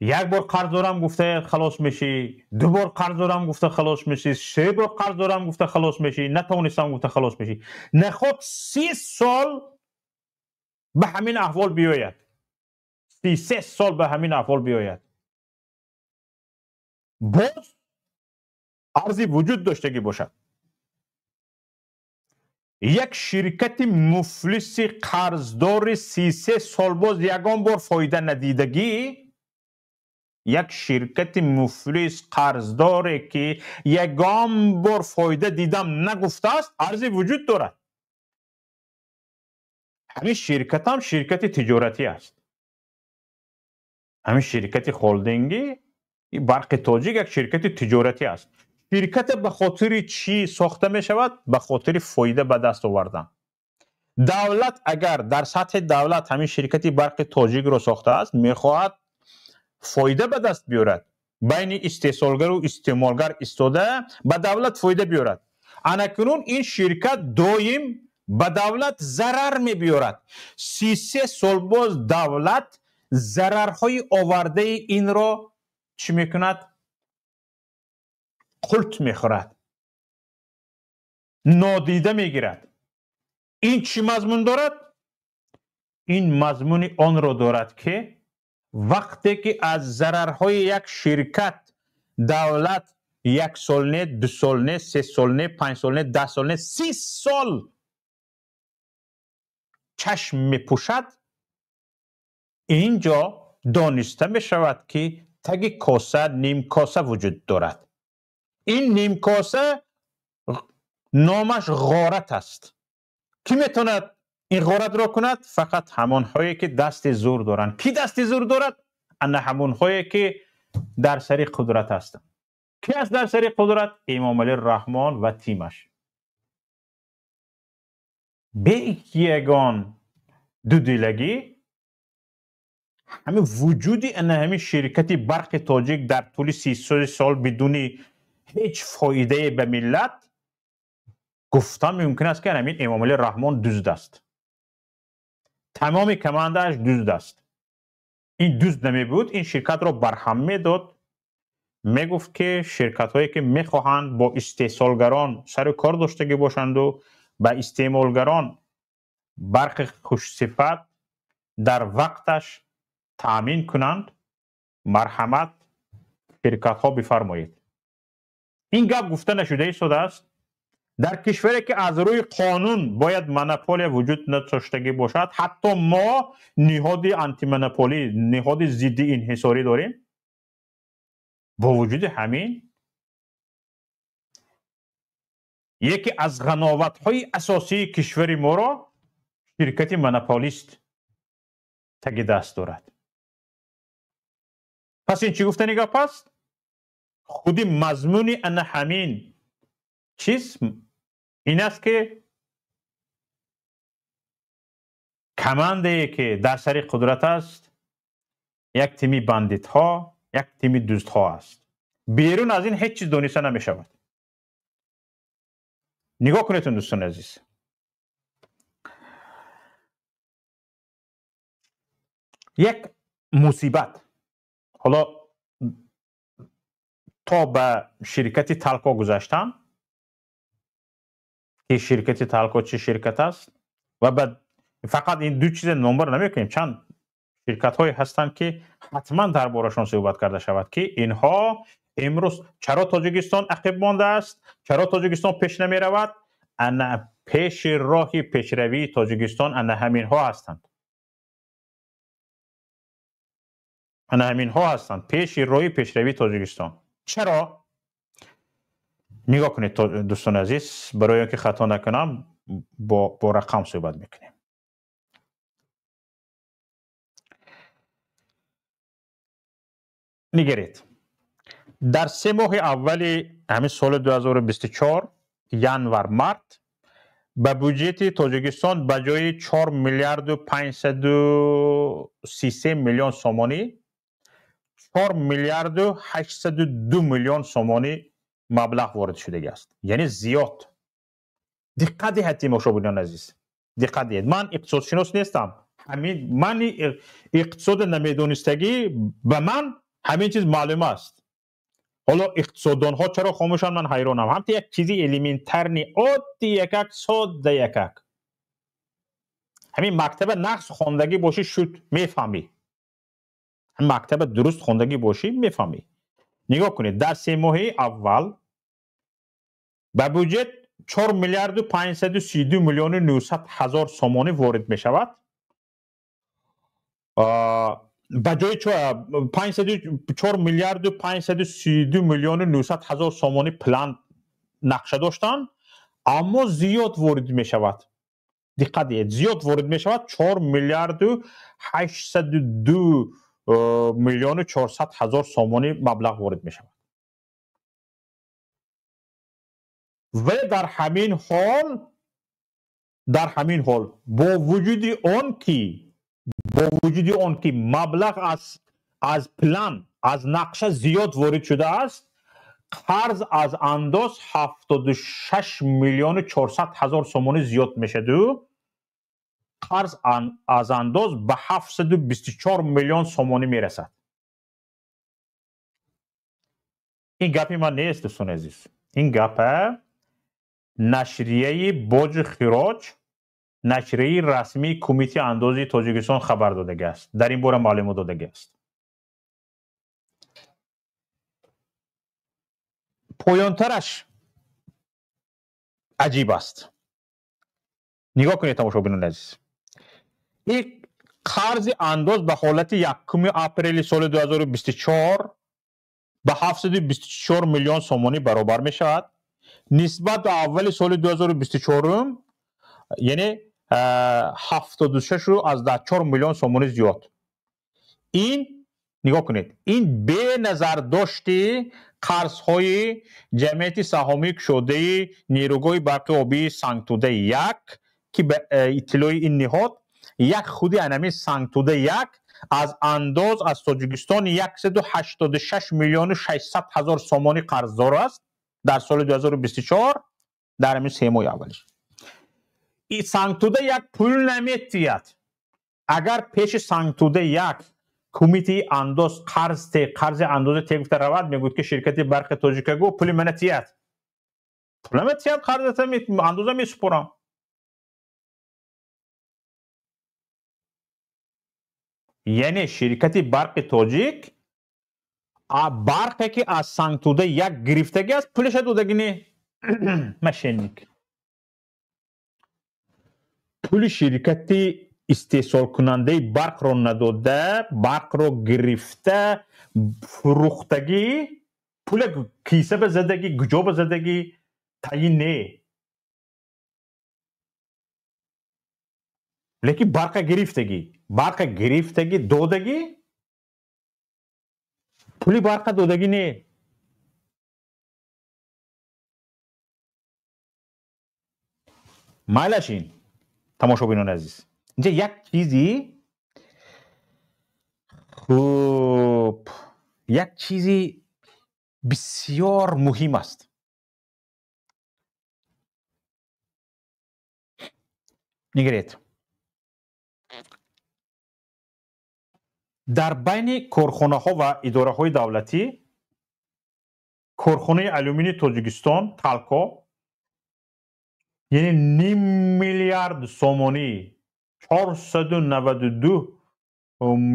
[SPEAKER 1] Як бор қарз дорам гуфта халос мешӣ, ду бор қарз дорам гуфта халос мешӣ, се бор қарз дорам гуфта халос мешӣ, натавонистам гуфта халос мешӣ. Наход 30 сол ба ҳамин аҳвол биёяд. 33 сол ба ҳамин аҳвол биёяд. Боз арзи вуҷуд доштагӣ бошад. Як ширкати муфлиси қарздори 33 сол боз ягон бор фоида надидагӣ, як ширкати муфлис қарздоре ки ягон бор фоида дидам нагуфтааст, арзи вуҷуд дорад. Ҳамин ширкатам ширкати тиҷоратӣ аст. Ҳамин ширкати холдингӣ барқи тоҷик як ширкати тиҷоратӣ аст. Ширкат ба хотири чӣ сохта мешавад? Ба хотири фоида ба даст овардан. Давлат агар дар сатҳи давлат ҳамин ширкати барқи тоҷикро сохтааст, мехоҳад фоида ба даст биёрад. Байни истеҳсолгару истеъмолгар истода ба давлат фоида биёрад. Анакунун ин ширкат доим ба давлат зарар мебиёрад. 33 сол боз давлат зарарҳои овардаи инро чӣ мекунад? Қулт мехӯрад, нодида мегирад. Ин чӣ мазмун дорад? Ин мазмуни онро дорад ки вақте ки аз зарарҳои як ширкат давлат як сол не, ду сол не, се сол не, панҷ сол не, 10 сол не, 30 сол чашм мепӯшад, инҷо дониста мешавад ки таги коса нимкоса вуҷуд дорад. Ин нимкоса номаш ғорат аст. Кӣ метавонад ин ғоратро кунад? Фақат ҳамонҳое ки дасти зур доранд. Кӣ дасти зур дорад? Ана ҳамонҳое ки дар сари қудрат ҳастанд. Кӣ аст дар сари қудрат? Эмомалӣ Раҳмон ва тимаш. Бе ягон дудилагӣ ҳамин вуҷуди ана ҳамин ширкати барқи тоҷик дар тӯли 33 сол бидуни ҳеҷ фоидае ба миллат гуфтан мумкин аст ки ҳамин Эмомалӣ Раҳмон дузд аст. Тамоми командааш дузд аст. Ин дузд намебуд, ин ширкатро барҳам медод. Мегуфт ки ширкатҳое ки мехоҳанд бо истеҳсолгарон сару кор доштагӣ бошанду ба истеъмолгарон барқи хушсифат дар вақташ таъмин кунанд, марҳамат ширкатҳо бифармоед. Ин гап гуфта нашуда истодааст. Дар кишваре ки аз рӯи қонун бояд монополия вуҷуд надоштагӣ бошад, ҳатто мо ниҳоди антимонополӣ, ниҳоди зидди инҳисорӣ дорем. Бо вуҷуди ҳамин яке аз ғановатҳои асосии кишвари моро ширкати монополист таги даст дорад. Пас ин чӣ гуфтани гап аст? Худи мазмуни ана ҳамин чиз ин аст ки Командае ки дар сари қудрат аст, як тими бандитҳо, як тими дуздҳо аст. Берун аз ин ҳеҷ чиз дониста намешавад. Нигоҳ кунед, дӯстони азиз. Як мусибат. Ҳоло то ба ширкати Талко гузаштам, ки ширкати Талко чӣ ширкат аст, ва ба фақат ин ду чиз номбар намекунем, чанд ширкатҳое ҳастанд, ки ҳатман дар борашон суҳбат карда шавад, ки инҳо имрӯз чаро Тоҷикистон ақиб мондааст, чаро Тоҷикистон пеш намеравад. Ана пеши роҳи пешравии Тоҷикистон ана ҳаминҳо ҳастанд. Ана ҳаминҳо ҳастанд пеши роҳи пешравии Тоҷикистон. Чаро? Нигоҳ кунед, дӯстони азиз, барои он ки хато накунам, бо рақам суҳбат мекунем. Нигаред, дар 3 моҳи аввали ҳамин соли 2024, январ-март, ба буҷети Тоҷикистон ба ҷои 4 миллиарду 533 миллион сомонӣ 4 миллиарду 802 миллион сомонӣ маблағ ворид шудагӣ аст. Яъне зиёд. Диққат диҳед, тамошобинони азиз, диққат диҳед. Ман иқтисодшинос нестам. Ҳамин ман иқтисоди намедонистагӣ ба ман ҳамин чиз маълум аст. Ҳоло иқтисоддонҳо чаро хомӯшанд, ман ҳайронам. Ҳамта як чизи элементарни, оддӣ, якак, содда якак. Ҳамин мактаба нақс хондагӣ бошӣ, шуд, мефаҳмӣ. Ҳамин мактаба дуруст хондагӣ бошӣ, мефаҳмӣ. Нигоҳ кунед, дар 3 моҳи аввал ба буҷет 4 миллиарду 532 миллиону 900 ҳазор сомонӣ ворид мешавад. Ба ҷои 4 миллиарду 532 миллиону 900 ҳазор сомонӣ план нақша доштанд, аммо зиёд ворид мешавад. Диққат диҳед, зиёд ворид мешавад 4 миллиарду 802 миллиону 400 ҳазор сомонӣ маблағ ворид мешавад. Ва дар ҳамин ҳол бо вуҷуди он ки маблағ аз план, аз нақша зиёд ворид шудааст, қарз аз андоз 76 миллиону 400 ҳазор сомонӣ зиёд мешаду қарз аз андоз ба 724 миллион сомонӣ мерасад. Ин гапи ман нест, дӯстони азиз. Ин гапа нашрияи боҷу хироҷ, нашрияи расмии Кумитаи андози Тоҷикистон хабар додагиаст. Дар ин бора маълумот додагиаст. Поёнтараш аҷиб аст. Нигоҳ кунед, тамошобинони азиз. Ин қарзи андоз ба ҳолати 1 апрели соли 2024 ба 724 миллион сомонӣ баробар мешавад. Нисбат ба аввали соли 2024, яъне 76,4 миллион сомонӣ зиёд. Ин нигоҳ кунед, ин беназардошти қарзҳои ҷамъияти саҳомии кушодаи нерӯгоҳи барқи обии Сангтуда 1, ки ба иттилои ин ниҳод як худи анами Сангтуда 1 аз андоз аз Тоҷикистон 186 миллиону 600 ҳазор сомонӣ қарздор аст дар соли 2024, дар ҳамин 3 моҳи аввалиш. Сангтуда 1 пул наметиҳад. Агар пеши Сангтуда 1 кумитаи андоз қарзи андози те гуфта равад, мегӯяд ки ширкати барқи Тоҷикаго пули мана тиҳад. Пули мана тиҳад, қарзата андоза месупорам. Яъне ширкати барқи Тоҷик барқе ки аз Сангтуда 1 гирифтагӣ аст, пулаша додагӣ не. Мошенник. Пули ширкати истеҳсолкунандаи барқро надода, барқро гирифта, фурӯхтагӣ, пула киса ба задагӣ, куҷо ба задагӣ, таъин не. Лекин барқа гирифтагӣ, барқа гирифтагӣ, додагӣ, пули барқа додагӣ не. Майлаш ин, тамошобинони азиз. Инҷа як чизи хуб, як чизи бисёр муҳим аст. Нигаред, дар байни корхонаҳо ва идораҳои давлатӣ корхонаи алюминии Тоҷикистон Талко, яъне ним миллиард сомонӣ, 492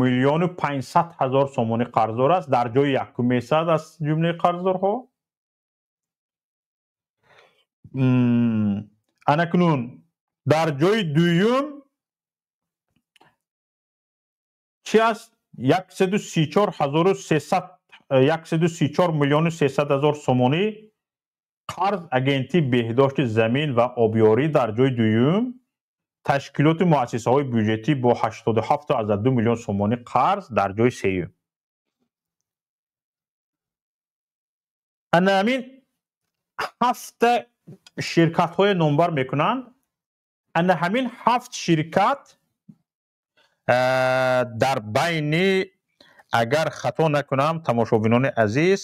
[SPEAKER 1] миллиону 500 ҳазор сомонӣ қарздор аст, дар ҷои якум меистад аз ҷумлаи қарздорҳо. Анакнун дар ҷои дуюм чӣ аст? 134 134 миллиону 300 ҳазор сомонӣ қарз агентии беҳдошти замин ва обёрӣ дар ҷои дуюм, ташкилоти муассисаҳои бюҷетӣ бо 87,2 миллион сомонӣ қарз дар ҷои сеюм. Ана ҳамин ҳафта ширкатҳое номбар мекунанд. Ана ҳамин ҳафт ширкат дар байни, агар хато накунам, тамошобинони азиз,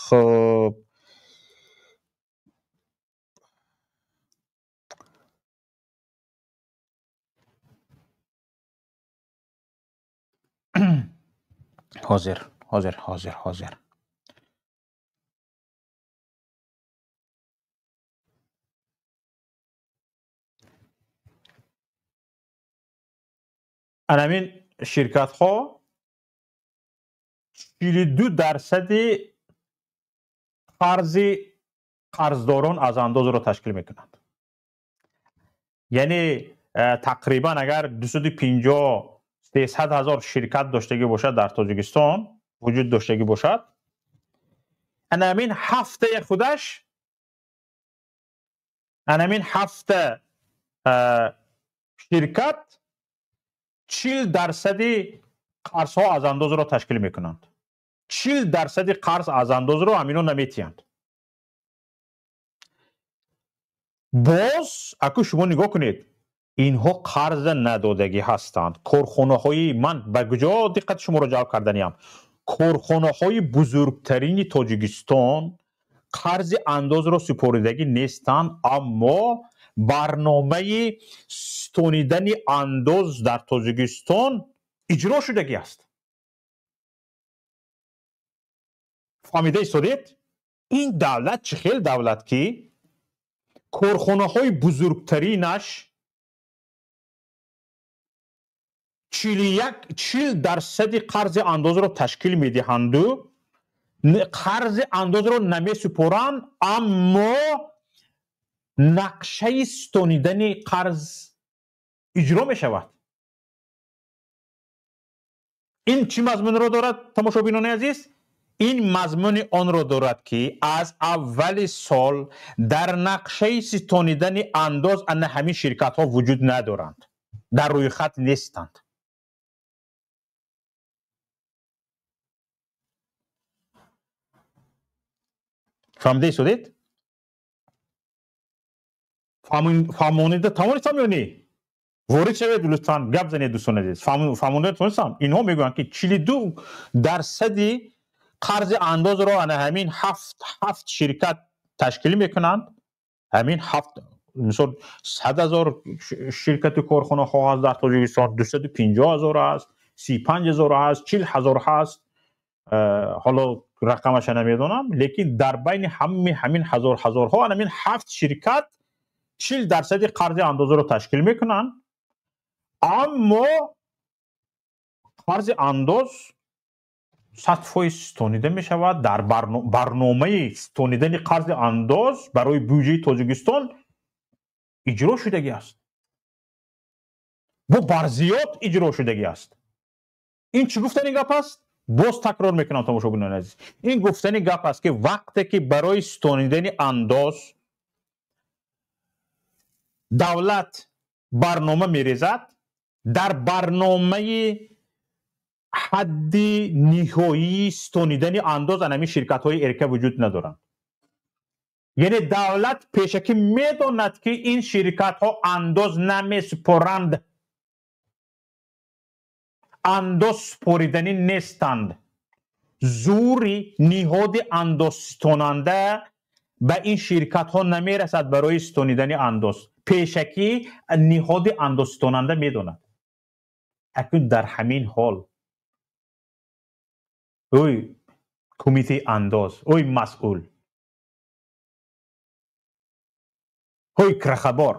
[SPEAKER 1] хуб, ҳозир ҳозир ҳозир ҳозир анамин ширкатҳо 42% қарзи қарздорон аз андозро ташкил мекунанд. Яъне тақрибан агар 250 300 ҳазор ширкат доштагӣ бошад дар Тоҷикистон, вуҷуд доштагӣ бошад, анамин ҳафтаи худаш, анамин ҳафта ширкат 40% қарзҳо аз андозро ташкил мекунанд. 40% қарз аз андозро ҳамино наметиҳанд. Боз аку шумо нигоҳ кунед, инҳо қарза надодагӣ ҳастанд. Корхонаҳои ман ба куҷо диққати шуморо ҷалб карданиам? Корхонаҳои бузургтарини Тоҷикистон қарзи андозро супоридагӣ нестанд, аммо барномаи ситонидани андоз дар Тоҷикистон иҷро шудагӣ аст. Фаҳмида истодед? Ин давлат чӣ хел давлат, ки корхонаҳои бузургтаринаш 40% қарзи андозро ташкил медиҳанду қарзи андозро намесупоранд, аммо нақшаи ситонидани қарз иҷро мешавад. Ин чӣ мазмунро дорад, тамошобинони азиз? Ин мазмуни онро дорад, ки аз аввали сол дар нақшаи ситонидани андоз ана ҳамин ширкатҳо вуҷуд надоранд, дар рӯйхат нестанд. Фаҳмида истодед? Фаҳмонида тавонистам ё не? Ворид шавед лутфан, гап занед, дӯстони азиз. Фаҳмонида тавонистам? Инҳо мегӯянд, ки 42% қарзи андозро ана ҳамин ҳафт ширкат ташкил мекунанд. Ҳамин ҳафт, мисол, 100 ҳазор ширкати корхонаҳо ҳаст дар Тоҷикистон, 250 ҳазор аст, 35 ҳазор ҳаст, 40 ҳазор ҳаст, ҳоло рақамаша намедонам, лекин дар байни ҳамаи ҳамин ҳазорҳо ҳамин ҳафт ширкат 40% қарзи андозро ташкил мекунанд, аммо қарзи андоз 100% ситонида мешавад. Дар барномаи ситонидани қарзи андоз барои бюҷети Тоҷикистон иҷро шудагӣ аст, бо барзиёд иҷро шудагӣ аст. Ин чӣ гуфтани гап аст? Боз такрор мекунам, тамошобинони азиз, ин гуфтани гап аст, ки вақте ки барои ситонидани андоз давлат барнома мерезад, дар барномаи ҳадди ниҳоии ситонидани андоз анами ширкатҳои РК вуҷуд надоранд. Яъне давлат пешакӣ медонад, ки ин ширкатҳо андоз намесупоранд, андоз супориданӣ нестанд. Зури ниҳоди андозситонанда ба ин ширкатҳо намерасад барои ситонидани андоз. Пешакӣ ниҳоди андозситонанда медонад. Акнун дар ҳамин ҳол ӯй кумитаи андоз, ӯй масъул, ҳой крахабор,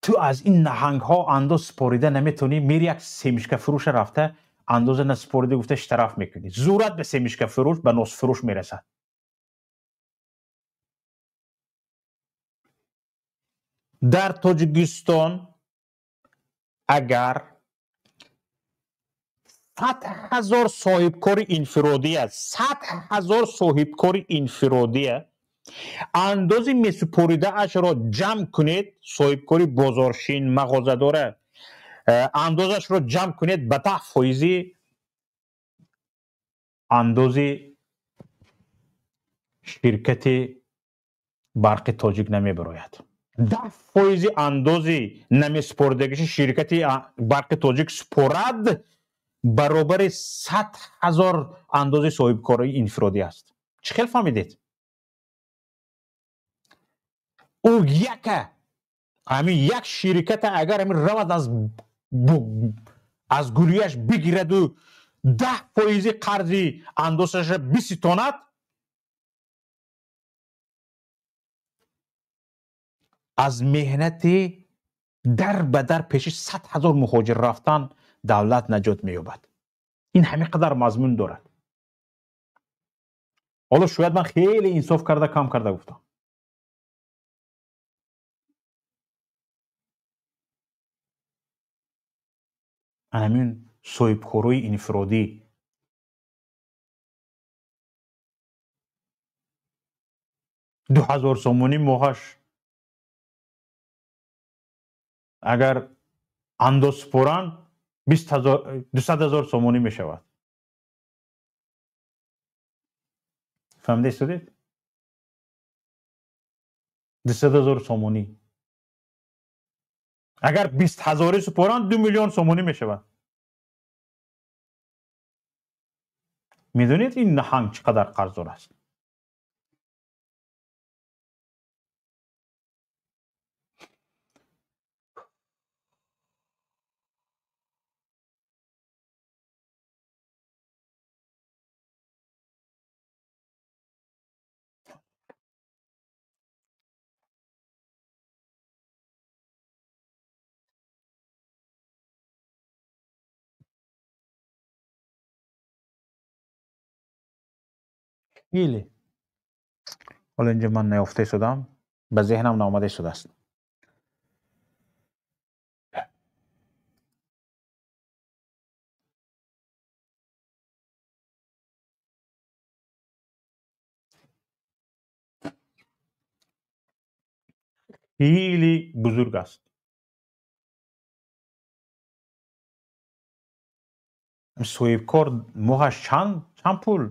[SPEAKER 1] ту аз ин наҳангҳо андоз супорида наметавонӣ, мери як семишкафурӯша рафта андоза насупорида гуфта штраф мекунӣ. Зурат ба семишкафурӯш, ба носфурӯш мерасад. Дар Тоҷикистон агар 100 000 соҳибкори инфиродия, 100 000 соҳибкори инфиродия андози месупоридаашро ҷамъ кунед, соҳибкори бозоршин, мағозадора андозашро ҷамъ кунед, ба 10% андози ширкати барқи тоҷик намебарояд. 10% андози намесупоридагиши ширкати барқи тоҷик супорад, баробари 100 000 андози соҳибкорои инфиродӣ аст. Чӣ хел фаҳмидед? Ӯ яка ҳамин як ширката агар ҳамин равад аз гулияш бигираду 10% қарзи андозаша биситонад, аз меҳнати дар ба дар пеши 100 000 муҳоҷир рафтан давлат наҷот меёбад. Ин ҳамин қадар мазмун дорад. Ҳоло шояд ман хеле инсоф карда кам карда гуфтам. Ҳамин соҳибкорои инфиродӣ 2000 сомонӣ моҳаш агар андоз супоранд, 200 000 сомонӣ мешавад. Фаҳмида истодед? 200 000 сомонӣ. Агар 20 000 супоранд, 2 миллион сомонӣ мешавад. Медонед ин наҳанг чӣ қадар қарздор аст? Хеле ҳоло инҷо ман наёфта истодам, ба зеҳнам наомада истодааст. Хеле бузург аст. Соҳибкор моҳаш чанд пул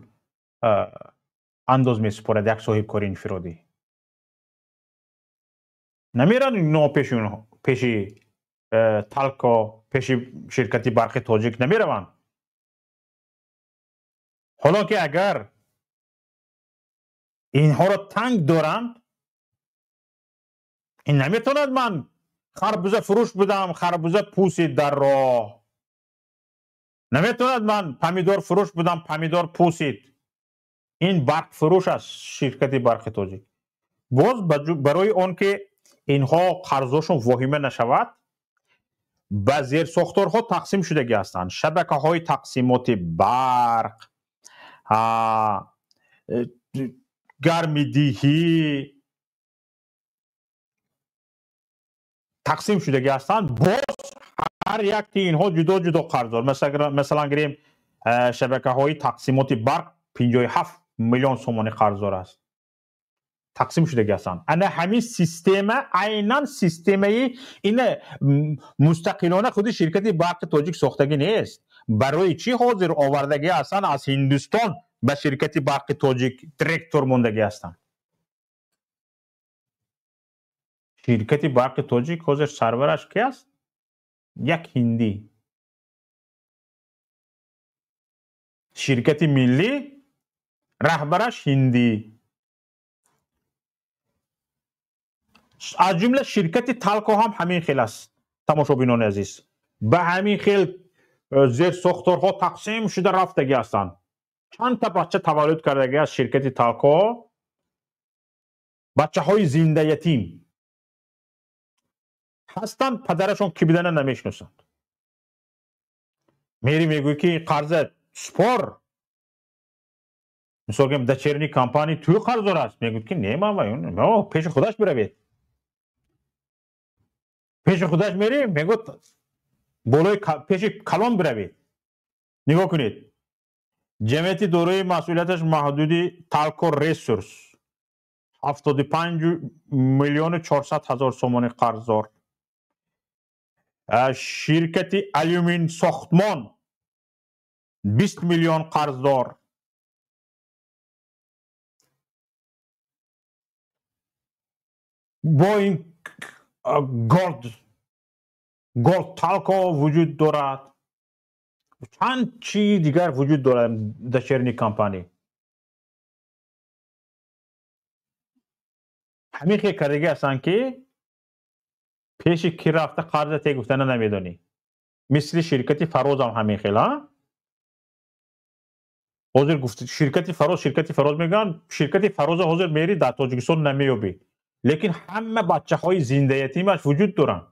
[SPEAKER 1] андоз месупорад як соҳибкори инфиродӣ? Намеранд ино пеши Талко, пеши ширкати барқи тоҷик намераванд. Ҳоло ки агар инҳоро танг доранд, ин наметавонад ман харбуза фурӯш будам, харбуза пусид дар роҳ. Наметавонад ман помидор фурӯш будам, помидор пусид. Ин барқ фурӯш аст ширкати барқи тоҷик. Боз барои он ки инҳо қарзошон воҳима нашавад, ба зерсохторҳо тақсим шудагӣ ҳастанд. Шабакаҳои тақсимоти барқ, гармидиҳӣ тақсим шудагӣ ҳастанд. Боз ҳар якти инҳо ҷудо ҷудо қарздор. Масалан гирем, шабакаҳои тақсимоти барқ 57 миллион сомонӣ қарздор аст. Тақсим шудагӣ ҳастанд. Ана ҳамин система айнан системаи ина мустақилона худи ширкати барқи тоҷик сохтагӣ нест. Барои чӣ ҳозир овардагӣ ҳастанд аз Ҳиндустон Ба ширкати барқи тоҷик директор мондагӣ ҳастанд. Ширкати барқи тоҷик ҳозир сарвараш ки аст? Як ҳиндӣ. Ширкати миллӣ раҳбараш ҳиндӣ. Аз ҷумла ширкати Талко ҳам ҳамин хел аст, тамошобинони азиз. Ба ҳамин хел зерсохторҳо тақсим шуда рафтагӣ ҳастанд. Чанд та бача таваллуд кардагӣ аз ширкати Талко, бачаҳои зиндаятим ҳастанд, падарашон ки бидана намешиносанд. Мери мегӯй ки қарза спор, мисол гӯем, дочерний компания ту қарздор аст. Мегӯяд ки не, ман пеши худаш биравед. Пеши худаш мерем, мегӯяд болои пеши калон биравед. Нигоҳ кунед, ҷамъияти дорои масъулияташ маҳдуди Талко Ресурс 75 миллиону 400 ҳазор сомонӣ қарздор. Ширкати Алюмин Сохтмон 20 миллион қарздор. Бо ин Голд Талко вуҷуд дорад, чанд чизи дигар вуҷуд дорад дочерний компания. Ҳамин хел кардагӣ ҳастанд ки пеши ки рафта қарза те гуфтана намедонӣ. Мисли ширкати Фарозам ҳамин хел, ҳа? Ҳозир гуфт ширкати Фароз, ширкати Фароз мегӯянд, ширкати Фароза ҳозир мери дар Тоҷикистон намеёбӣ. Лекин ҳама бачаҳои зиндаятимаш вуҷуд доранд.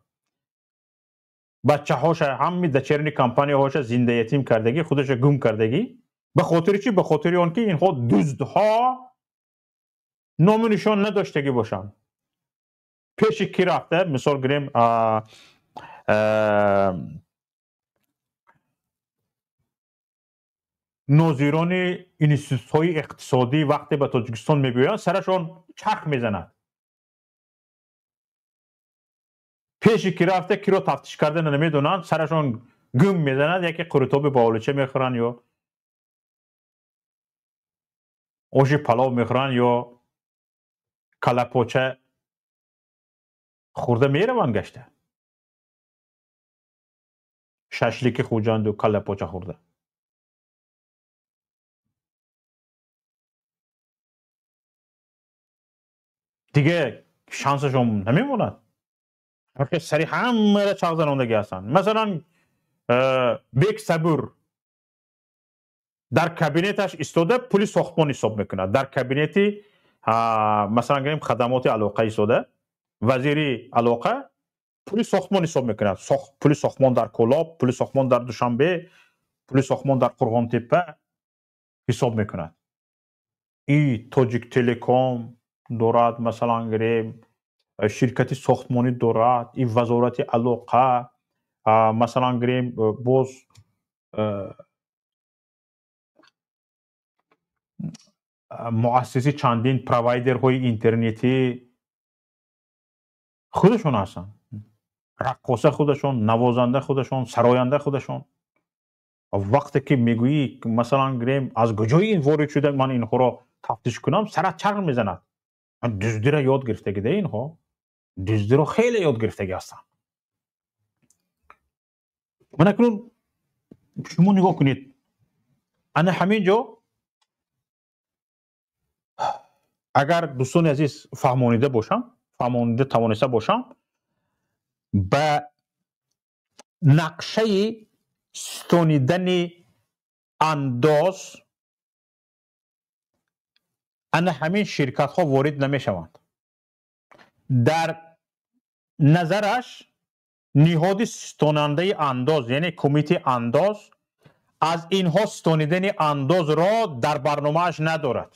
[SPEAKER 1] Бачаҳоша, ҳами дочерний компанияҳоша зиндаятим кардагӣ, худаша гум кардагӣ. Ба хотири чӣ? Ба хотири он ки инҳо дуздҳо ному нишон надоштагӣ бошанд. Пеши ки рафта, мисол гирем, нозирони институтҳои иқтисодӣ вақте ба Тоҷикистон мебиёянд, сарашон чарх мезанад. Пеши ки рафта киро тафтиш кардана намедонанд, сарашон гум мезанад, яке қурутоби баолича мехӯранд ё оши палов мехӯранд ё калапоча хӯрда мераванд гашта. Шашлики Хуҷанду калапоча хӯрда. Дига шансашон намемонад. Сари ҳамаро чарх занондагӣ ҳастанд. Масалан, Бек Сабур дар кабинеташ истода пули сохтмон ҳисоб мекунад. Дар кабинети, масалан гирем, хадамоти алоқа истода, вазири алоқа пули сохтмон ҳисоб мекунад. Пули сохтмон дар Кӯлоб, пули сохтмон дар Душанбе, пули сохтмон дар Қурғонтеппа ҳисоб мекунад. И Тоҷик Телеком дорад, масалан гирем, ширкати сохтмонӣ дорад, и вазорати алоқа, масалан гирем, боз муассиси чандин провайдерҳои интернетӣ худашон ҳастанд. Раққоса худашон, навозанда худашон, сароянда худашон. Вақте ки мегӯӣ, масалан гирем, аз куҷои ин ворид шуда ман инҳоро тафтиш кунам, сарат чарх мезанад. Дуздиро ёд гирифтагӣ да инҳо, дуздиро хеле ёд гирифтагӣ ҳастанд. Ман акнун шумо нигоҳ кунед, ана ҳамин ҷо агар дӯстони азиз фаҳмонида бошам, фаҳмонида тавониста бошам, ба нақшаи ситонидани андоз ана ҳамин ширкатҳо ворид намешаванд. Дар назараш ниҳоди ситонандаи андоз, яъне кумитаи андоз, аз инҳо ситонидани андозро дар барномааш надорад.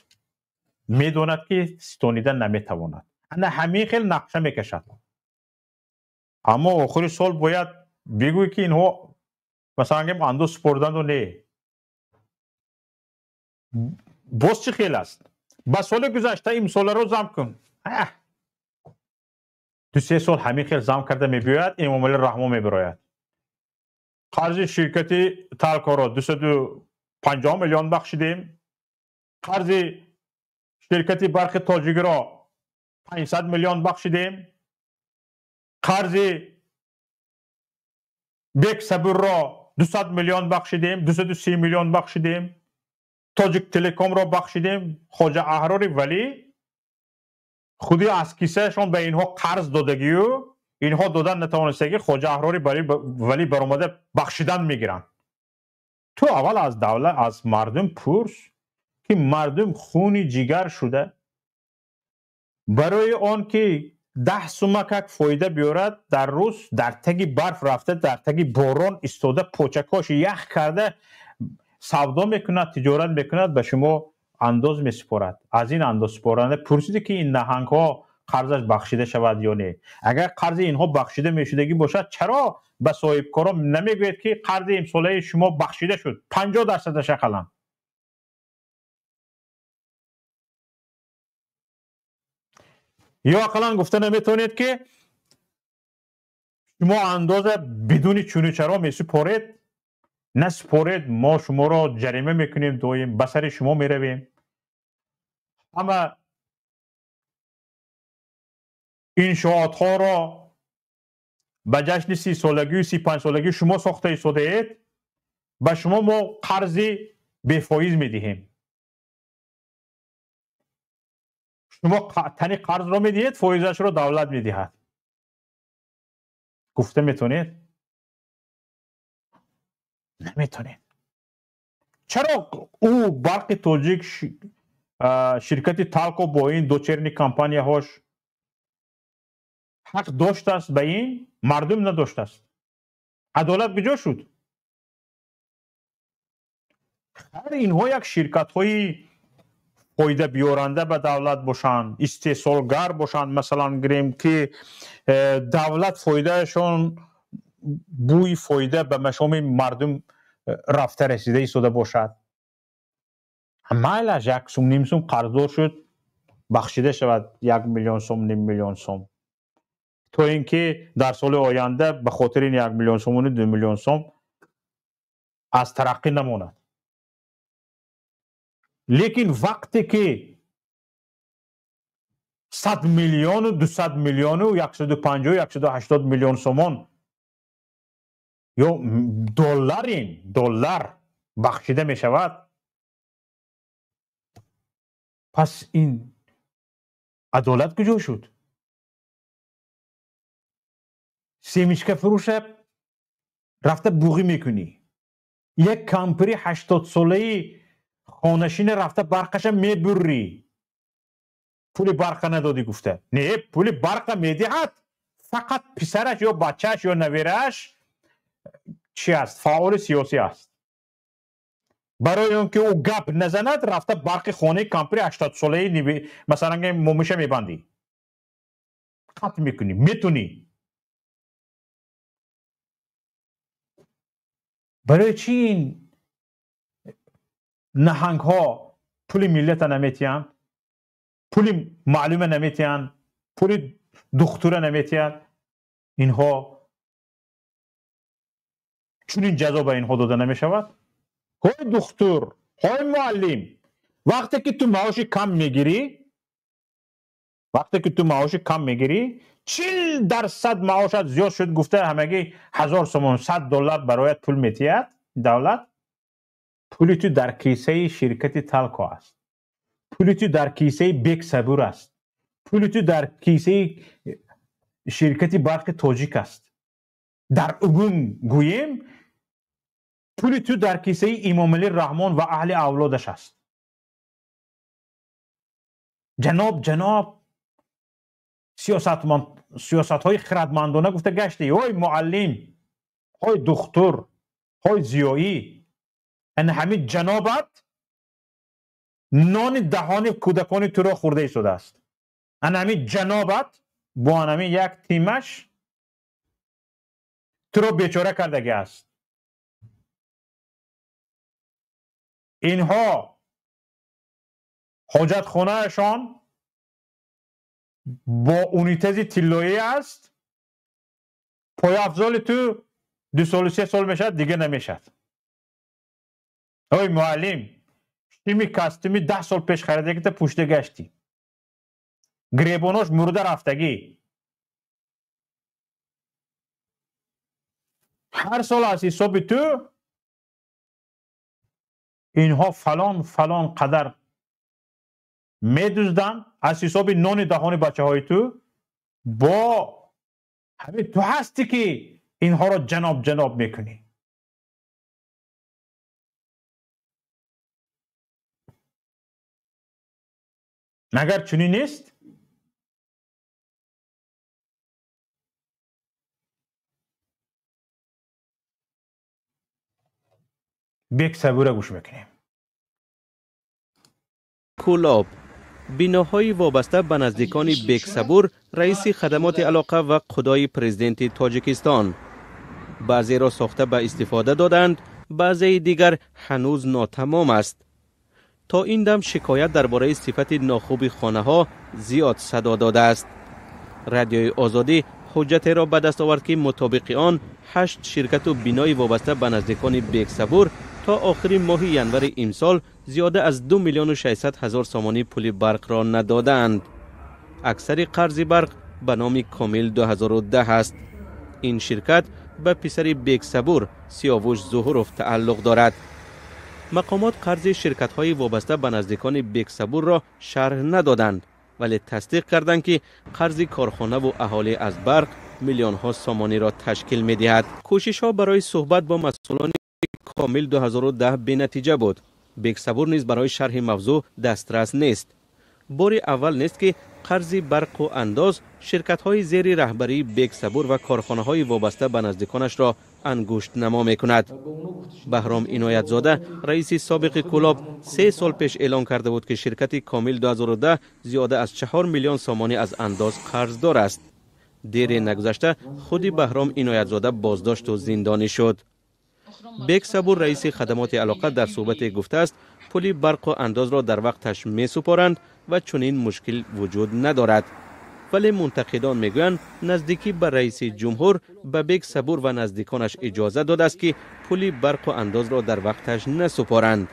[SPEAKER 1] Медонад ки ситонида наметавонад. Ана ҳамин хел нақша мекашад. Аммо охири сол бояд бигӯй ки инҳо масалан гӯем андоз супорданду не. Боз чӣ хел аст? Ба соли гузашта имсоларо зам кун. 2-3 сол ҳамин хел зам карда мебиёяд, Эмомалӣ Раҳмон мебирояд. Қарзи ширкати Талкоро 250 миллион бахшидем. Қарзи ширкати барқи тоҷикро 500 миллион бахшидем, қарзи Бек Сабурро 200 миллион бахшидем, 230 миллион бахшидем, Тоҷик Телекомро бахшидем. Хоҷа Аҳрори Валӣ худи аз кисаашон ба инҳо қарз додагию инҳо додан натавонистаги, Хоҷа Аҳрори Валӣ баромада бахшидан мегиранд. Ту аввал аз давлат, аз мардум пурс, ки мардум хуни ҷигар шуда барои он ки 10 сумакак фоида биёрад, дар рӯз дар таги барф рафта, дар таги борон истода, почакош ях карда савдо мекунад, тиҷорат мекунад, ба шумо андоз месупорад. Аз ин андозсупоранда пурсиде, ки ин наҳангҳо қарзаш бахшида шавад ё не. Агар қарзи инҳо бахшида мешудагӣ бошад, чаро ба соҳибкорон намегӯяд, ки қарзи имсолаи шумо бахшида шуд 50%-аш ақаллан? Ё ақаллан гуфта наметавонед, ки шумо андоза бидуни чуну чаро месупоред, насупоред, мо шуморо ҷарима мекунем, доим ба сари шумо меравем. Ҳама иншоотҳоро ба ҷашни 30-солагию 35-солагии шумо сохта истодаед, ба шумо мо қарзи бефоиз медиҳем. Шумо тани қарзро медиҳед, фоизашро давлат медиҳад. Гуфта метавонед? Наметавонед. Чаро ӯ Барқи Тоҷик, ширкати Талко бо ин дочерний компанияҳош ҳақ доштааст, ба ин мардум надоштааст? Адолат куҷо шуд? Хайр, инҳо як ширкатҳои фоида биёранда ба давлат бошанд, истеҳсолгар бошанд, масалан гирем, ки давлат фоидаашон, бӯи фоида ба машоми мардум рафта расида истода бошад, майлаш як сум, ним сум қарздор шуд, бахшида шавад 1 миллион сом, ним миллион сом, то ин ки дар соли оянда ба хотири ин 1 миллион сомону 2 миллион сом аз тараққӣ намонад. Лекин вақте ки 100 миллиону 200 миллиону 150, 180 миллион сомон ё долларин доллар бахшида мешавад, пас ин адолат куҷо шуд? Семечка фурӯша рафта буғӣ мекунӣ, як кампири 80-солаи хонашина рафта барқаша мебуррӣ, пули барқа надодӣ гуфта. Не, пули барқа медиҳад, фақат писараш ё бачааш ё наверааш чи аст, фаъоли сиёсӣ аст. Барои он ки ӯ гап назанад, рафта барқи хонаи кампири 80-солаи масалан момиша мебандӣ, қатъ мекунӣ, метунӣ. Барои чӣ ин наҳангҳо пули миллата наметиҳанд, пули маълума наметиҳанд, пули духтура наметиҳанд? Инҳо чунин ҷазо ба инҳо дода намешавад? Ҳой духтур, ҳой муаллим, вақте ки ту маоши кам мегирӣ, вақте ки ту маоши кам мегирӣ, 40% маошат зиёд шуд гуфта, ҳамагӣ 1000 сомон, 100 доллар бароят пул метиҳад давлат. Пули ту дар кисаи ширкати Талко аст, пули ту дар кисаи Бек Сабур аст, пули ту дар кисаи ширкати Барқи Тоҷик аст. Дар умум гӯем, пули ту дар кисаи Имомалӣ Раҳмон ва аҳли авлодаш аст. Ҷаноб, ҷаноб, сиёсатҳои хирадмандона гуфта гаштӣ. Ой муаллим, ҳой духтур, ҳой зиёӣ, ана ҳамин ҷанобат нони даҳони кӯдакони туро хӯрда истодааст. Ана ҳамин ҷанобат бо ҳамин як тимаш туро бечора кардагӣ аст. Инҳо ҳоҷатхонаашон бо унитази тиллоӣ аст, пойафзоли ту 2 солу 3 сол мешавад, дига намешавад. Ой муаллим, Шими костюми 10 сол пеш харидагита пӯшида гаштӣ. Гребонош мурда рафтагӣ. Ҳар сол аз ҳисоби ту инҳо фалон фалон қадар медузданд, аз ҳисоби нони даҳони бачаҳои ту. Бо ҳамин ту ҳастӣ ки инҳоро ҷаноб ҷаноб мекунӣ. Магар чунин нест? Бек Сабура гӯш мекунем.
[SPEAKER 2] Кӯлоб. Биноҳои вобаста ба наздикони Бек Сабур, раиси хадамоти алоқа ва худои президенти Тоҷикистон. Баъзеро сохта ба истифода доданд, баъзеи дигар ҳанӯз нотамом аст. То ин дам шикоят дар бораи сифати нохуби хонаҳо зиёд садо додааст. Радиои Озодӣ ҳуҷҷатеро ба даст овард, ки мутобиқи он 8 ширкату бинои вобаста ба наздикони Бек Сабур то охири моҳи январи имсол зиёда аз 2 600 000 сомонӣ пули барқро надодаанд. Аксари қарзи барқ ба номи Комил 2010 аст. Ин ширкат ба писари Бек Сабур Сиёвуш Зуҳуров тааллуқ дорад. Мақомот қарзи ширкатҳои вобаста ба наздикони Бек Сабурро шарҳ надоданд, вале тасдиқ карданд, ки қарзи корхонаву аҳолӣ аз барқ миллионҳо сомониро ташкил медиҳад. Кӯшишҳо барои суҳбат бо масъулони Комил 2010 бенатиҷа буд. Бек Сабур низ барои шарҳи мавзӯъ дастрас нест. Бори аввал нест, ки қарзи барқу андоз ширкатҳои зери раҳбарии Бек Сабур ва корхонаҳои вобаста ба наздиконашро ангуштнамо мекунад. Баҳром Иноятзода, раиси собиқи Кӯлоб, 3 сол пеш эълон карда буд, ки ширкати Комил 2010 зиёда аз 4 миллион сомонӣ аз андоз қарздор аст. Дере нагузашта худи Баҳром Иноятзода боздошту зиндонӣ шуд. Бек Сабур, раиси хадамоти алоқа, дар суҳбате гуфтааст, пули барқу андозро дар вақташ месупоранд ва чунин мушкил вуҷуд надорад. Вале мунтақидон мегӯянд, наздикӣ ба раиси ҷумҳур ба Бек Сабур ва наздиконаш иҷоза додааст, ки пули барқу андозро дар вақташ насупоранд,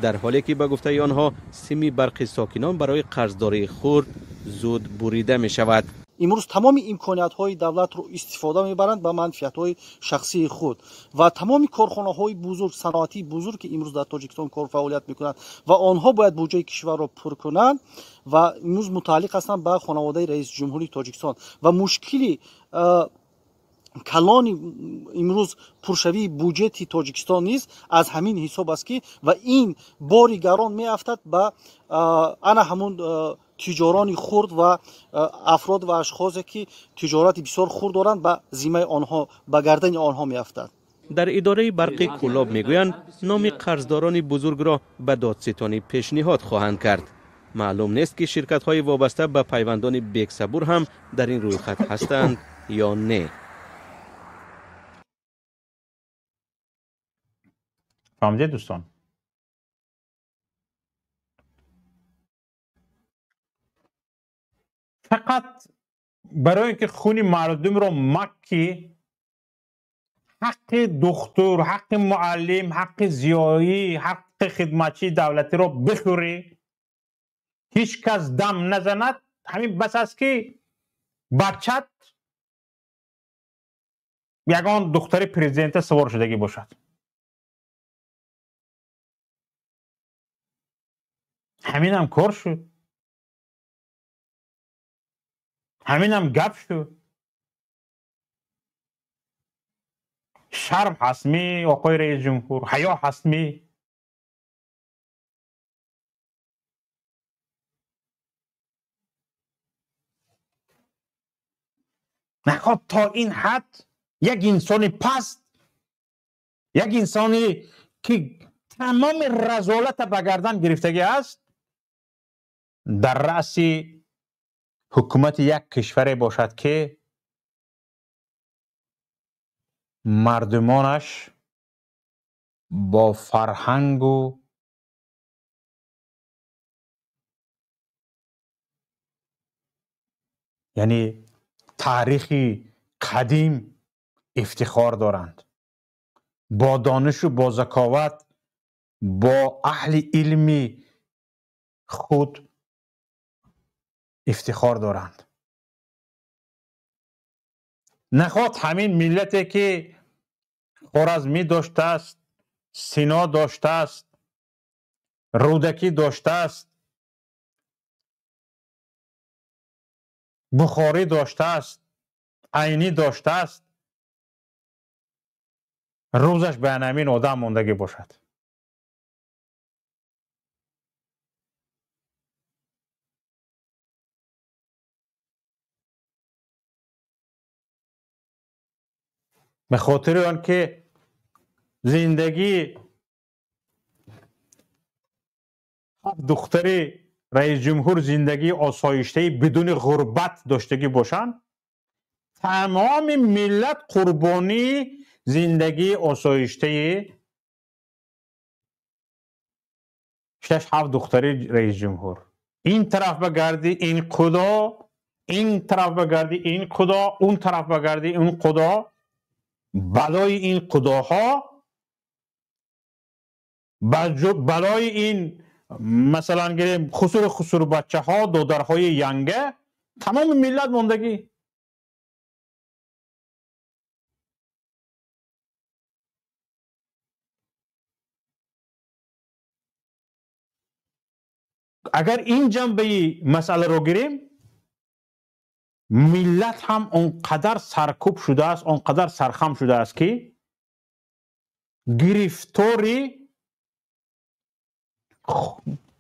[SPEAKER 2] дар ҳоле ки ба гуфтаи онҳо сими барқи сокинон барои қарздории хурд зуд бурида мешавад.
[SPEAKER 3] Имрӯз тамоми имкониятҳои давлатро истифода мебаранд ба манфиатҳои шахсии худ ва тамоми корхонаҳои бузург, саноатии бузург, ки имрӯз дар Тоҷикистон кор фаъолият мекунанд ва онҳо бояд буҷаи кишварро пур кунанд ва имрӯз мутааллиқ ҳастанд ба хонаводаи раиси ҷумҳурии Тоҷикистон. Ва мушкили калони имрӯз пуршавии буҷети Тоҷикистон низ аз ҳамин ҳисоб аст, ки ва ин бори гарон меафтад ба ана ҳамун тиҷорони хурд ва афрод ва ашхосе, ки тиҷорати бисёр хурд доранд, ба зиммаи онҳо, ба гардани онҳо меафтад.
[SPEAKER 2] Дар идораи барқи Кӯлоб мегӯянд, номи қарздорони бузургро ба додситонӣ пешниҳод хоҳанд кард. Маълум нест, ки ширкатҳои вобаста ба пайвандони Бек Сабур ҳам дар ин рӯйхат ҳастанд ё не.
[SPEAKER 1] Фаҳмидед, дӯстон? Фақат барои инки хуни мардумро маккӣ, ҳаққи духтур, ҳаққи муаллим, ҳаққи зиёӣ, ҳаққи хидматчии давлатиро бихӯрӣ, ҳеҷ кас дам назанад. Ҳамин бас аст, ки бачат ягон духтари президента савор шудагӣ бошад. Ҳаминам кор шуд, ҳаминам гап шуд. Шарм ҳастми, оқои раис ҷумҳур? Ҳаё ҳастми? Наход то ин ҳад як инсони паст, як инсоне ки тамоми разолата ба гардан гирифтагӣ аст, дар раъси ҳукумати як кишваре бошад, ки мардумонаш бо фарҳангу яъне таърихи қадим ифтихор доранд, бо донишу бо заковат Бо аҳли илми худ ифтихор доранд. Наход ҳамин миллате ки Хоразмӣ доштааст, Сино доштааст, Рӯдакӣ доштааст, Бухорӣ доштааст, Айнӣ доштааст, рӯзаш ба ҳамин одам мондагӣ бошад. Ба хотири он ки зиндагӣ ҳафт духтари раисҷумҳур зиндагии осоиштаи бидуни ғурбат доштагӣ бошанд, тамоми миллат қурбонии зиндагии осоиштаи 6-7 духтари раисҷумҳур. Ин тараф багардӣ ин худо, ин тараф багардӣ ин худо, он тараф багардӣ он худо. Балои ин худоҳо, балои ин масалан гирем хусур хусур бачаҳо, додарҳои янга, тамоми миллат мондагӣ. Агар ин ҷанбаи масъаларо гирем, миллат ҳам он қадар саркӯб шудааст, он қадар сархам шудааст ки гирифтори,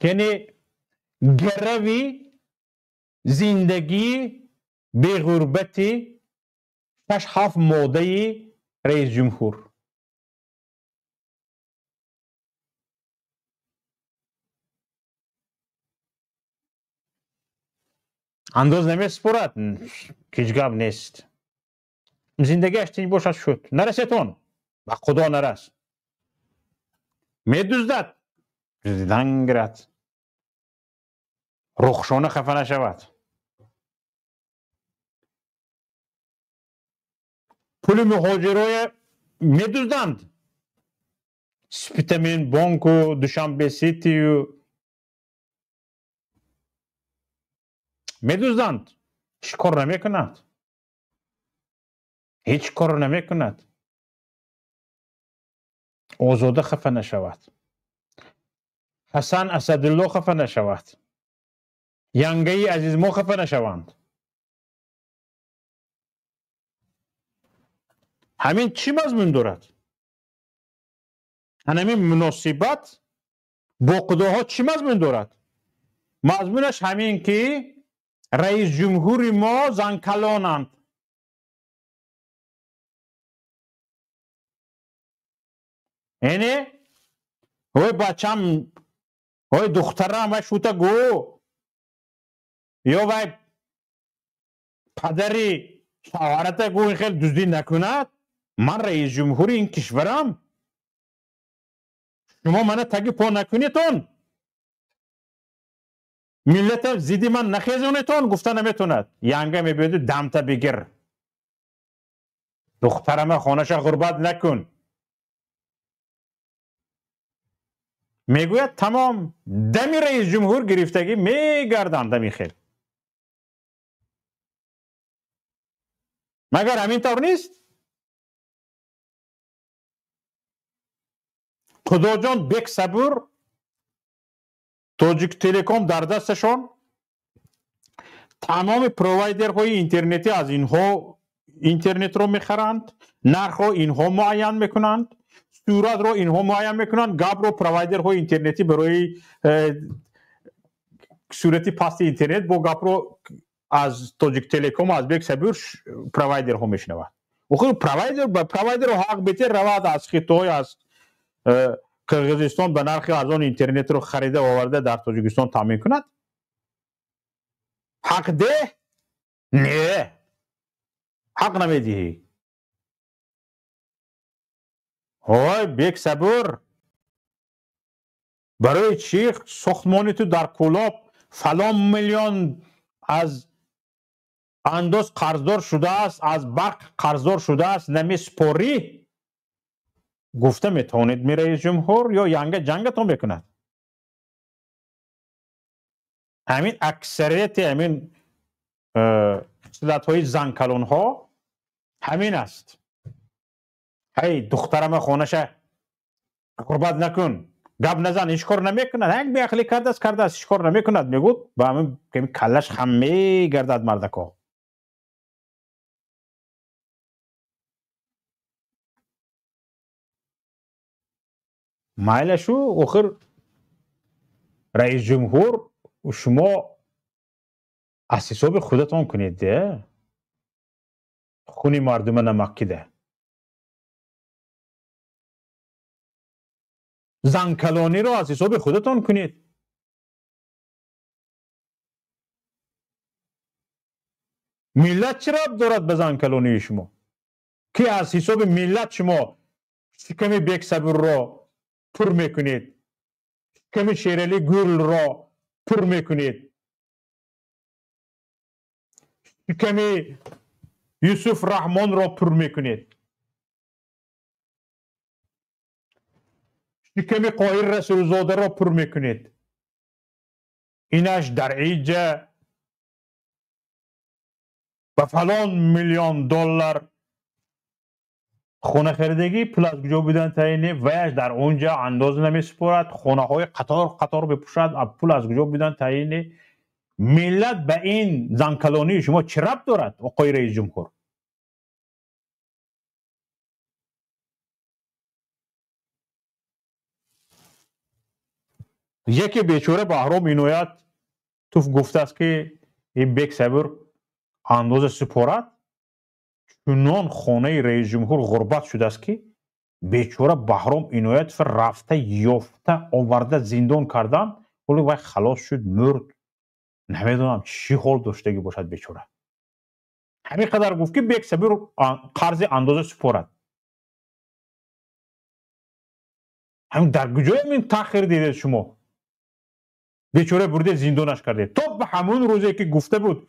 [SPEAKER 1] яъне гарави зиндагии беғурбати 6-7 модаи раисҷумҳур. Андоз намесупорад, ҳеҷ гап нест. Зиндагиаш тинҷ бошад шуд. Нарасетон, ба худо нарас. Медуздад, дуздидан гирад. Рухшона хафа нашавад. Пули муҳоҷироя медузданд. Спитамен бонку, Душанбе ситию медузданд. Ҳеҷ кор намекунад. Ҳеҷ кор намекунад. Озода хафа нашавад. Ҳасан Асадулло хафа нашавад. Янгаи азизмо хафа нашаванд. Ҳамин чӣ мазмун дорад? Ҳамин муносибат бо худоҳо чӣ мазмун дорад? Мазмунаш ҳамин ки раисҷумҳури мо занкалонанд. Яъне ой бачам, ой духтарам, вай шута гӯ, ё вай падари шавҳарата гӯ ин хел дуздӣ накунад, ман раисҷумҳури ин кишварам, шумо мана таги по накунетон, миллата зидди ман нахезонетон гуфта наметонад. Янга мебиёду дамта бигир, духтарама хонаша ғурбат накун мегӯяд. Тамом дами раисҷумҳур гирифтагӣ мегарданд дами хел. Магар ҳамин тавр нест? Худоҷон бек сабур, Тоҷик Телеком дар дасташон, тамоми провайдерҳои интернетӣ аз инҳо интернетро мехаранд, нархро инҳо муайян мекунанд, суратро инҳо муайян мекунанд, гапро провайдерҳои интернетӣ барои сурати пасти интернет бо гапро аз Тоҷик Телеком, аз бек сабур провайдерҳо мешунаванд. Охир провайдер ба провайдерро ҳақ бетер равад аз Хитой, аз Қирғизистон ба нархи арзон интернетро харида оварда дар Тоҷикистон таъмин кунад? Ҳақ деҳ? Не, ҳақ намедиҳӣ. Ой бек сабур, барои чӣ сохтмони ту дар Кӯлоб фалон миллион аз андоз қарздор шудааст, аз барқ қарздор шудааст, намесупорӣ? Гуфта метавонед ми раис ҷумҳур ё янга ҷангатон мекунад? Ҳамин аксарияти ҳамин хислатҳои занкалонҳо ҳамин аст. Ҳай духтарама хонаша ғурбат накун, гап назан, ҳеҷ кор намекунад. Як беақлӣ кардааст, ҳеҷ кор намекунад, мегӯд ба ҳамин каллаш хам мегардад мардако. Майла шу охир раис ҷумҳур шумо аз ҳисоби худатон кунед, де хуни мардума намаккида. Занкалониро аз ҳисоби худатон кунед. Миллат чӣ рабт дорад ба занкалонии шумо? Ки аз ҳисоби миллат шумо шиками Бексабурро пур мекунед, шиками Шерали Гулро пур мекунед, шиками Юсуф Раҳмонро пур мекунед, шиками Қоҳир Расулзодаро пур мекунед. Инаш дар иҷа ба фалон миллион доллар хона харидагӣ, пул аз куҷо будан таъин, ваяш дар онҷа андоз намесупорад, хонаҳои қатор қатор бипӯшад, пул аз куҷо будан таъин. Миллат ба ин занкалонии шумо чӣ рабт дорад, оқои раис ҷумҳур? Яке бечора Баҳром Иноят туф гуфтааст, ки ин Бексабур андоза супорад, чунон хонаи раис ҷумҳур ғурбат шудааст, ки бечора Баҳром Иноятов рафта ёфта оварда зиндон кардан, ҳоло вай халос шуд, мурд, намедонам чӣ ҳол доштагӣ бошад бечора. Ҳамин қадар гуфт, ки Бексабур қарзи андоза супорад. Ҳамин дар куҷоям ин таъхир дидед шумо? Бечора бурде зиндонаш кардед. То ба ҳамон рӯзе ки гуфта буд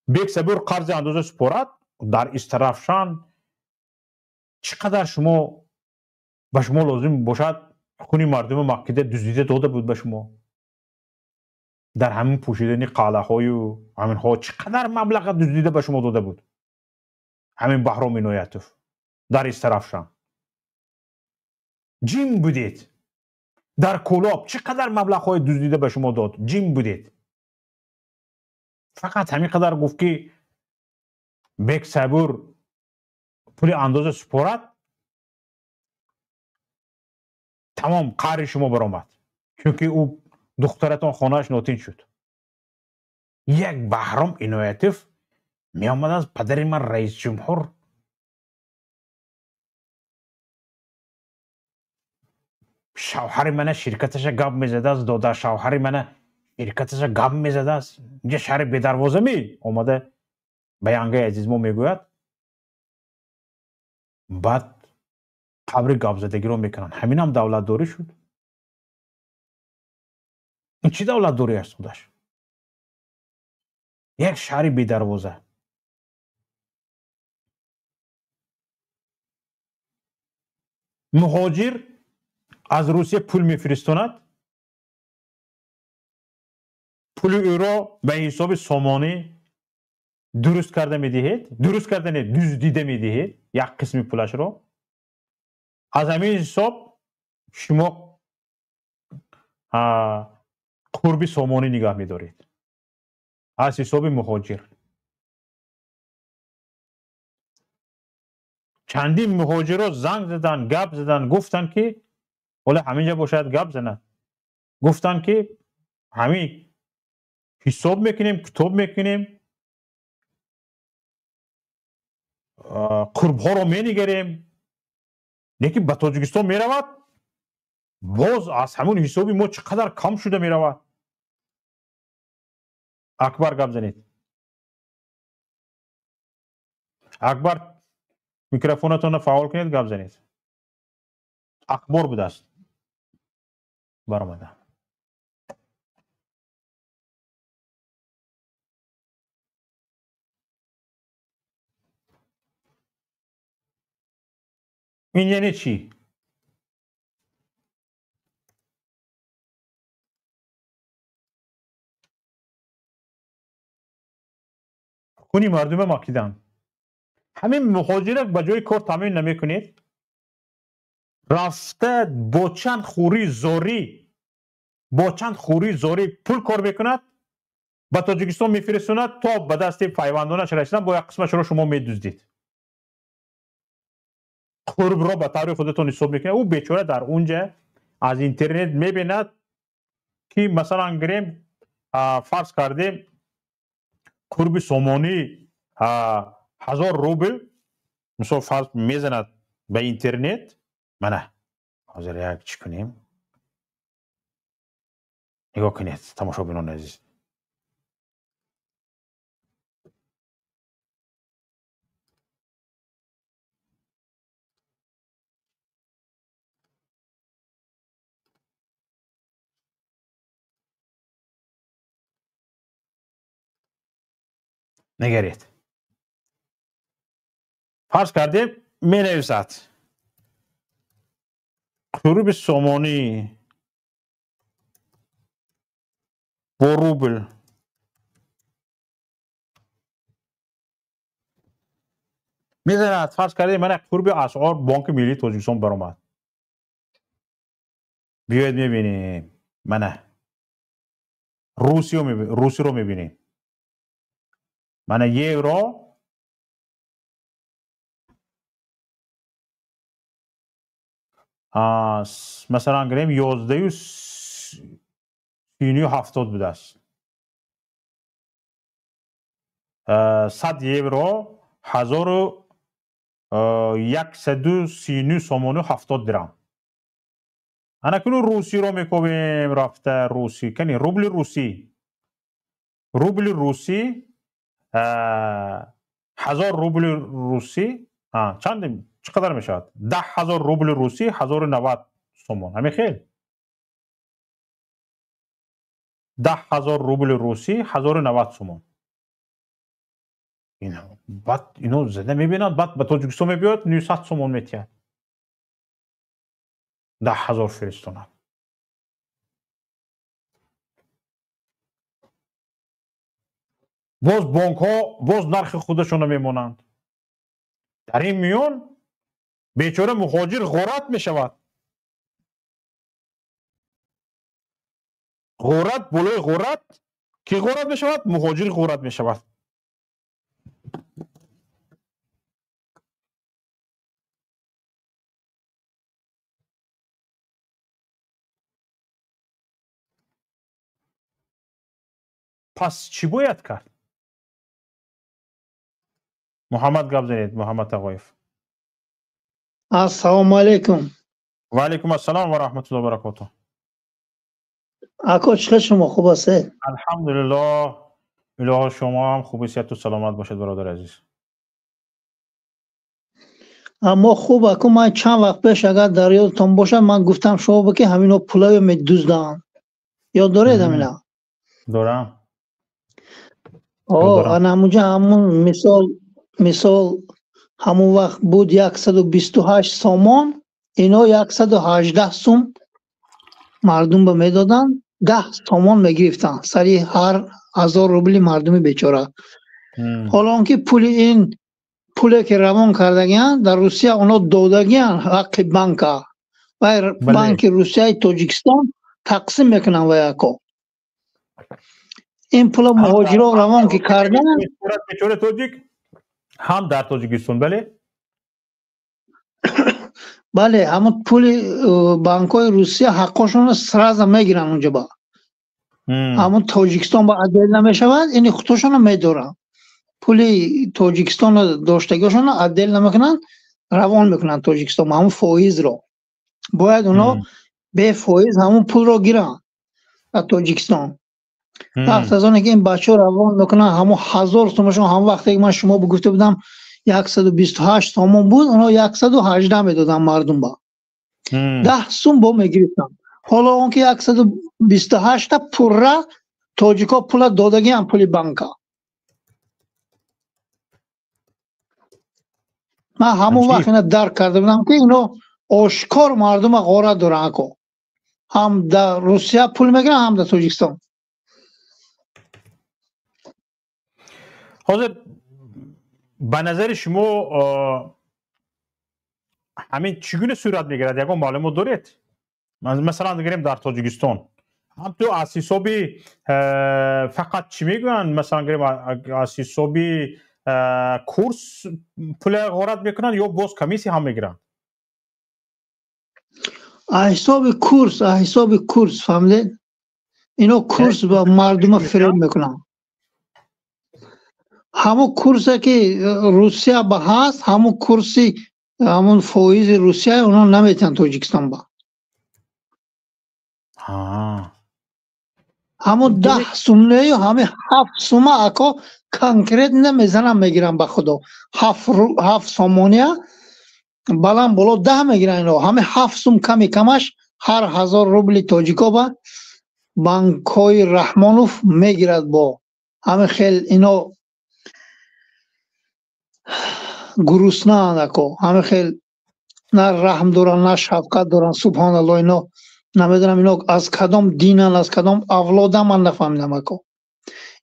[SPEAKER 1] Бексабур қарзи андоза супорад, дар Истарафшан чӣ қадар шумо ба шумо лозим бошад хуни мардуми маккида дуздида дода буд ба шумо. Дар ҳамин пӯшидани қалъаҳою ҳаминҳо чӣ қадар маблаға дуздида ба шумо дода буд ҳамин Баҳром Иноятов дар Истарафшан. Ҷим будед. Дар Кӯлоб чӣ қадар маблағҳои дуздида ба шумо дод, ҷим будед. Фақат ҳамин қадар гуфт, ки Бексабур пули андоза супорад, тамом қаҳри шумо баромад, чунки ӯ духтаратон хонааш нотин шуд. Як Баҳром Иноятов меомадааст, падари ман раис ҷумҳур, шавҳари мана ширкаташа гап мезадааст, дода шавҳари мана ширкаташа гап мезадааст, инҷа шаҳри бедарвоза ми омада ба янгаи азиз мо мегӯяд. Баъд қабри гапзадагиро мекунанд. Ҳаминам давлатдорӣ шуд. Ин чӣ давлатдорӣ аст худаш? Як шаҳри бедарвоза. Муҳоҷир аз Русия пул мефиристонад, пули ӯро ба ҳисоби сомонӣ дуруст карда медиҳед, дуруст карда не, дуздида медиҳед як қисми пулашро. Аз ҳамин ҳисоб шумо қурби сомонӣ нигаҳ медоред аз ҳисоби муҳоҷир. Чандин муҳоҷирро занг задан, гап задан, гуфтанд, ки ҳоло ҳаминҷа бошад гап занад. Гуфтанд, ки ҳамин ҳисоб мекунем, китоб мекунем, қурбҳоро менигарем, лекин ба Тоҷикистон меравад, боз аз ҳамон ҳисоби мо чӣ қадар кам шуда меравад. Акбар гап занед. Акбар, микрофонатонро фаъол кунед, гап занед. Ахбор будааст баромада. Ин яъне чӣ? Хуни мардума макидан. Ҳамин муҳоҷира ба ҷои кор таъмин намекунед, рафта бо чанд хӯрии зорӣ, бо чанд хӯрии зорӣ пул кор мекунад, ба Тоҷикистон мефиристонад, то ба дасти пайвандонаш расидан бо як қисмашро шумо медуздид. Қурбро ба таври худатон ҳисоб мекунед. Ӯ бечора дар унҷа аз интернет мебинад, ки масалан гирем, фарз кардем, қурби сомонӣ 1000 рубл, мисол фарз мезанад ба интернет. Мана ҳозир як чӣ кунем, нигоҳ кунед, тамошобинони азиз. Нигаред, фарз кардем, менависад қурби сомонӣ бо рубл мезанад. Фарз кардем, мана қурби асъор Бонки Миллии Тоҷикистон баромад. Биёед мебинем, мана русиро мебинем, мана евро масалан гирем 11.37 будааст. 100 евро 1139 сомону 70 дирам. Ана кунун русиро мекобем, рафта русӣ кани рубли русӣ, рубли русӣ 1000 рубли русӣ чанд, чӣ қадар мешавад? 10 000 рубли русӣ 1090 сомон. Ҳамин хел 10 000 рубли русӣ 1090 сомон. Баъд ино зада мебинад, баъд ба Тоҷикистон мебиёд, 900 сомон метиҳад, 10 000 фиристонад. Боз бонкҳо боз нархи худашонро мемонанд. Дар ин миён бечора муҳоҷир ғорат мешавад. Ғорат болои ғорат, ки ғорат мешавад? Муҳоҷир ғорат мешавад. Пас чӣ бояд кард? Муҳаммад, гап занед, Муҳаммад Тағоев.
[SPEAKER 4] Ассалому алайкум.
[SPEAKER 1] Ва алайкум ассалом ва раҳматуллоҳи ва баракотуҳ.
[SPEAKER 4] Ако, чӣ хел шумо, хуб ҳастед?
[SPEAKER 1] Алҳамдулиллоҳ, илоҳо шумо ҳам хуби, сиҳату саломат бошед, бародари азиз.
[SPEAKER 4] Аммо хуб, ако, ман чанд вақт пеш, агар дар ёдатон бошад, ман гуфтам шумо, ки ҳамино пулаё медузданд. Ёд доред ҳамина?
[SPEAKER 1] Дорам.
[SPEAKER 4] Ана ҳамунҷа ҳамун мисол ҳамун вақт буд 128 сомон, ино 118 сум мардум ба медоданд, 10 сомон мегирифтанд сари ҳар 1000 рубли мардуми бечора. Ҳоло он ки пули ин пуле ки равон кардагианд дар Русия, оно додагианд ҳаққи банка ва банки Русияи Тоҷикистон тақсим мекунанд. Ва яко ин пула муҳоҷиро равон ки карданд,
[SPEAKER 1] бечора тоҷик ҳам дар Тоҷикистон, бале.
[SPEAKER 4] Бале, ҳамон пули банкҳои Русия ҳаққошонро сразу мегиранд унҷа, ба ҳамон Тоҷикистон ба отдел намешавад, ини худошонро медоранд. Пули Тоҷикистонро доштагиошонро отдел намекунанд, равон мекунанд Тоҷикистон. Ҳамон фоизро бояд оно бефоиз ҳамон пулро гиранд аз Тоҷикистон. Вақт аз оне ки ин бачаҳо равон мекунанд ҳамон 1000 сомоншон, ҳамон вақте ки ман шумо гуфта будам 128 сомон буд, онҳо 118 медоданд мардум, ба 10 сум бо мегирифтанд. Ҳоло он ки 128-та пурра тоҷикҳо пула додагиам, пули банка. Ман ҳамон вақт ина дарк карда будам, ки ино ошкор мардума ғорат доранд, ако. Ҳам дар Русия пул мегиранд, ҳам дар Тоҷикистон.
[SPEAKER 1] Ҳозир Ба назари шумо ҳамин чӣ гуна сурат мегирад? Ягон маълумот доред? Масалан, гирем дар Тоҷикистон ҳам ту аз ҳисоби фақат чӣ мегӯянд, масалан гирем аз ҳисоби курс пула ғорат мекунанд ё боз комиссия ҳам мегиранд?
[SPEAKER 4] Аз ҳисоби курс, аз ҳисоби курс, фаҳмидед? Ино курс ба мардума фиреб мекунанд. Ҳамон курсе ки Русия ба ҳаст, ҳамон курси, ҳамон фоизи Русия онҳо наметиҳанд Тоҷикистон ба. Ҳамон 10 сумнею ҳамин 7 сума ако конкретно мезанам мегирам ба худо. 7 сомония баланд боло 10 мегиранд ино. Ҳамин 7 сум ками камаш ҳар 1000 рубли тоҷико ба банкҳои Раҳмонов мегирад бо. Ҳамин хел ино гуруснаанд ако. Ҳамин хел на раҳм доранд, на шафқат доранд. Субҳоналло, ино намедонам ино аз кадом динанд, аз кадом авлодан, ман нафаҳмидам ако.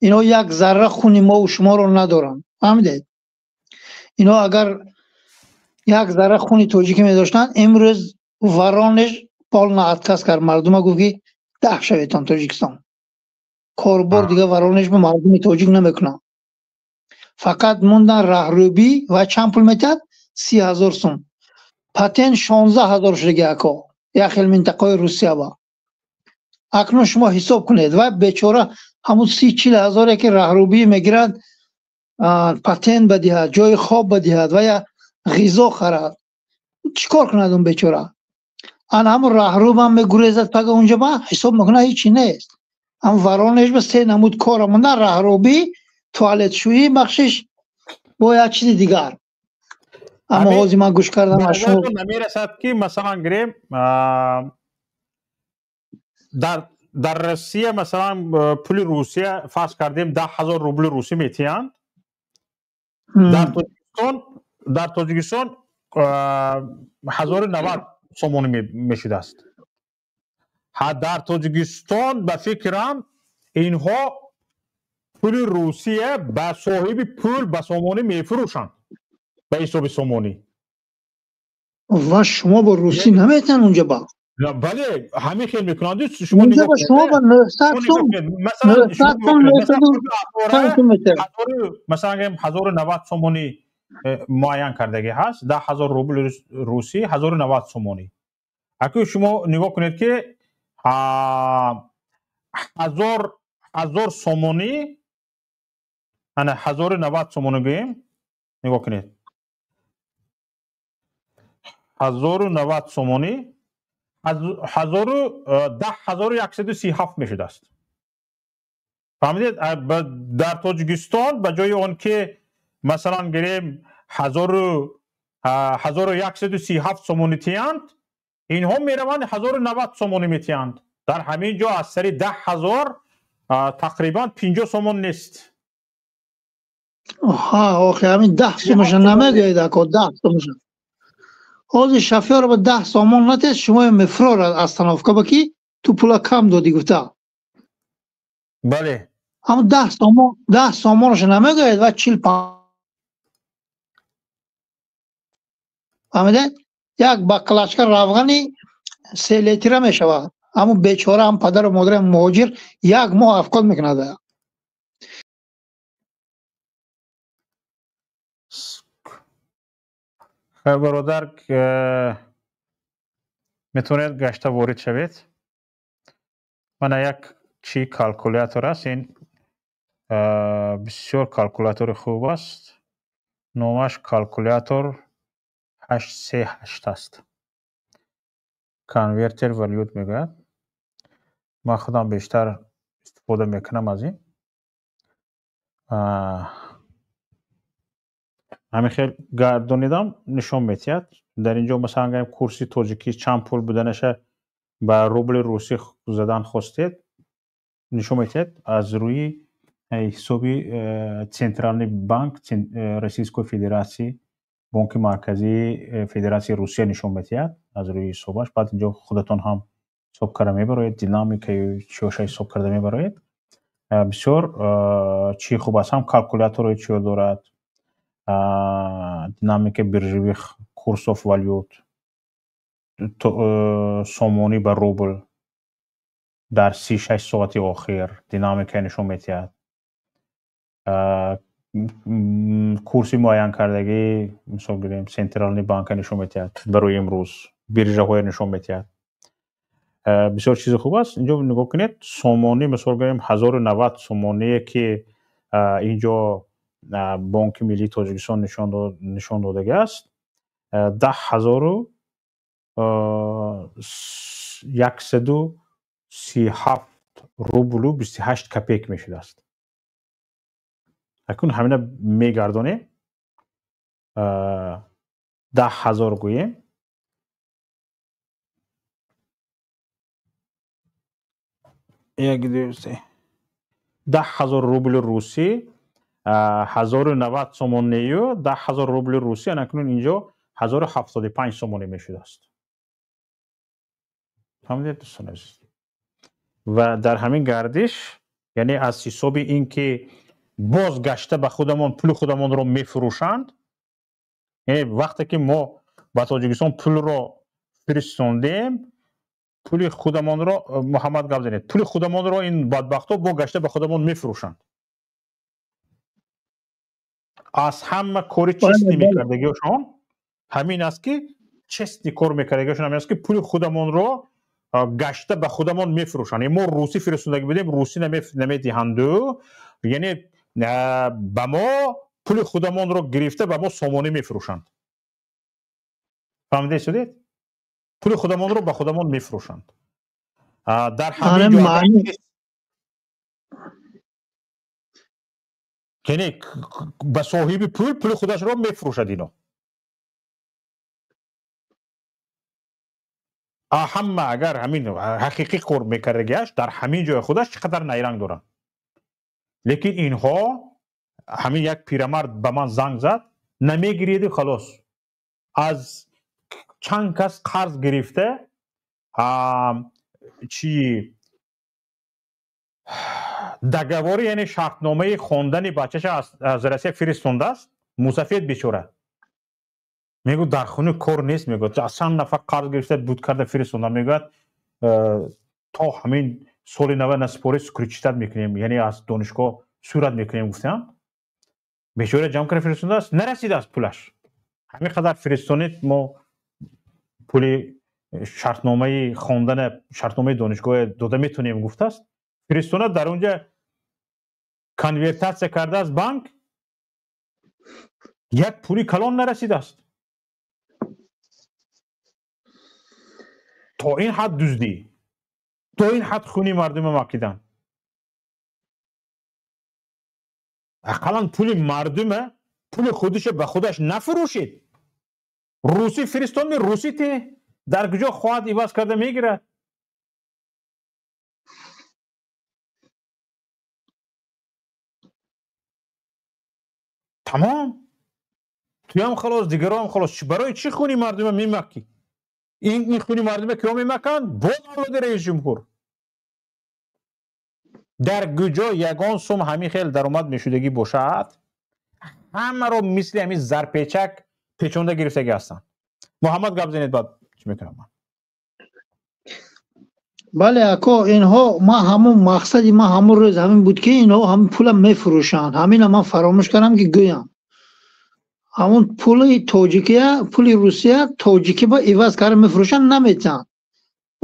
[SPEAKER 4] Ино як зарра хуни мову шуморо надоранд. Фаҳмидед? Ино агар як зарра хуни тоҷикӣ медоштанд, имрӯз Воронеж полно отказ кард. Мардума гуфт ки 10 шаветон Тоҷикистон. Корбор дига Воронеж ба мардуми тоҷик намекунанд. Фақат мондан раҳрӯбӣ ва чанд пул метиҳад? 30 000 сум. Патент 16 000 шудаги ако. Як хел минтақаи Русия ба. Акнун шумо ҳисоб кунед ва бечора ҳамун 30-40 ҳазоре ки раҳрӯбӣ мегирад, патент бидиҳад, ҷои хоб бидиҳад ва я ғизо харад. Чӣ кор кунад он бечора? Ан ҳамун раҳрӯбам мегурезад пага унҷа ба ҳисоб мекунад ҳичи нест. Ҳам Воронеж ба се намуд кора монда: раҳрӯбӣ, туалетшӯӣ, бахшиш бо як чизи дигар. Аммо ҳозир ман гӯш кардам аз шумо
[SPEAKER 1] намерасад ки масалан гирем дар Россия масалан пули Русия фарз кардем 10 000 рубли русӣ метиҳанд. Дар Тоҷикистон 1090 сомонӣ мешудааст. Дар Тоҷикистон ба фикрам инҳо пули Русия ба соҳиби пул ба сомонӣ мефурӯшанд, ба ҳисоби сомонӣ.
[SPEAKER 4] Ва шумо бо русӣ наметиҳанд унҷа ба?
[SPEAKER 1] Бале, ҳамин хел мекунанд. Шумо
[SPEAKER 4] унҷа ба шумо ба 900 сум, 900 сум, 900 сум метиҳанд.
[SPEAKER 1] Масалан гӯем 1090 сомонӣ муайян кардагӣ ҳаст, 10 000 рубли русӣ 1090 сомонӣ. Аку шумо нигоҳ кунед ки 1000 сомонӣ, ана 1090 сомонӣ гӯем, нигоҳ кунед 1090 сомонӣ 10137 мешудааст. Фаҳмидед? Дар Тоҷикистон ба ҷои он ки масалан гирем 1137 сомонӣ тиҳанд, инҳо мераванд 1090 сомонӣ метиҳанд. Дар ҳамин ҷо аз сари 10 000 тақрибан 50 сомон нест.
[SPEAKER 4] Ҳа, охи ҳамин 10 сомонша намегӯед ако, 10 сомонша. Ҳозир шофёр ба 10 сомон натест, шумо мефурорад остановка ба ки ту пула кам додӣ гуфта.
[SPEAKER 1] Бале.
[SPEAKER 4] Ҳамон 10 сомон, 10 сомонша намегӯед ва 45. Фаҳмидед? Як баклажка равғани 3 литра мешавад. Ҳамон бечора, ҳам падару модари муҳоҷир як моҳ афкор мекунад.
[SPEAKER 1] Бародар, метавонед гашта ворид шавед. Мана як чи калкулятор аст. Ин бисёр калкулятори хуб аст. Номаш калкулятор 838 аст. Конвертер валют мегӯяд. Ман худам бештар истифода мекунам аз ин. Ҳамин хел гардонидам нишон метиҳад. Дар ин ҷо масалан гӯем курси тоҷикӣ чанд пул буданаша ба рубли русӣ задан хостед, нишон метиҳад аз рӯи ҳисоби Центральный банк Российской Федерации, Бонки Марказии Федератсияи Русия нишон метиҳад аз рӯи ҳисобаш. Баъд инҷо худатон ҳам ҳисоб карда мебароед, динамикаи чиёша ҳисоб карда мебароед. Бисёр чӣ хуб аст, ҳам калкуляторҳои чиё дорад, Динамика биржевых курсов валют, сомонӣ ба рубл дар 36 соати охир динамика нишон медиҳад. Курси муайянкардагӣ, мисол гирем, Центральный банка нишон медиҳад барои имрӯз, биржаҳое нишон медиҳад. Бисёр чизи хуб аст. Инҷо нигоҳ кунед, сомонӣ, мисол гирем, 1090 сомоние, ки инҷо Бонки Миллии Тоҷикистон нишон додагӣ аст, 10 137 рублу 28 копейк мешудааст. Акнун ҳамина мегардонем, 10 000 гӯем, як, ду, се, 10 000 рубли русӣ 1090 сомонию 10 000 рубли русӣ анакнун инҷо 1075 сомонӣ мешудааст. Фаҳмидед, дӯстони азиз? Ва дар ҳамин гардиш, яъне аз ҳисоби ин ки боз гашта ба худамон пули худамонро мефурӯшанд, яъне вақте ки мо ба Тоҷикистон пулро фиристондем, пули худамонро, Муҳаммад, гап занед, пули худамонро ин бадбахтҳо бо гашта ба худамон мефурӯшанд. Аз ҳама кори честный мекардагиашон ҳамин аст, ки честный кор мекардагиашон ҳамин аст, ки пули худамонро гашта ба худамон мефурӯшанд. Мо русӣ фиристондагӣ будем, русӣ намедиҳанду, яъне ба мо пули худамонро гирифта, ба мо сомонӣ мефурӯшанд. Фаҳмида истодед? Пули худамонро ба худамон мефурӯшанд. Дар ҳамин ҷо, яъне ба соҳиби пул пули худашро мефурӯшад ино. Ҳама агар ҳамин ҳақиқӣ кор мекардагиаш, дар ҳамин ҷои худаш чӣ қадар найранг доранд. Лекин инҳо, ҳамин як пирамард ба ман занг зад, намегириду халос, аз чанд кас қарз гирифта, чи договори, яъне шартномаи хондани бачаша аз Россия фиристондааст. Мусафед бечора мегӯ, дар хуни кор нест, мегӯяд, аз чанд нафар қарз гирифта, буд карда фиристонда. Мегӯяд, то ҳамин соли нава насупорӣ, скричитат мекунем, яъне аз донишгоҳ сурат мекунем, гуфтам. Бечора ҷамъ карда фиристодааст, нарасидааст пулаш. Ҳамин қадар фиристонед, мо пули шартномаи хондана, шартномаи донишгоҳе дода метавонем, гуфтааст. Фиристонад, дар онҷа конвертатсия кардааст банк, як пули калон нарасидааст. То ин ҳад дуздӣ, то ин ҳад хуни мардума макидан. Ақаллан пули мардума, пули худиша ба худаш нафурӯшед. Русӣ фиристони, русӣ те, дар куҷо хоҳад иваз карда мегирад. Тамом, туям халос, дигароам халос. Барои чӣ хуни мардума мемакӣ? Ин хуни мардума киё мемаканд? Боз авлоди раисҷумҳур. Дар куҷо ягон сум ҳамин хел даромад мешудагӣ бошад, ҳамаро мисли ҳамин зарпечак печонда гирифтагӣ ҳастанд. Муҳаммад, гап занед, баъд чӣ мекунам ман.
[SPEAKER 4] Бале, ако, инҳо, ман ҳамун мақсади ман ҳамун рӯз ҳамин буд, ки инҳо ҳамин пула мефурӯшанд. Ҳамина ман фаромӯш кардам, ки гӯям, ҳамун пули тоҷикия, пули Русия тоҷикӣ ба иваз карда мефурӯшанд, наметиҳанд.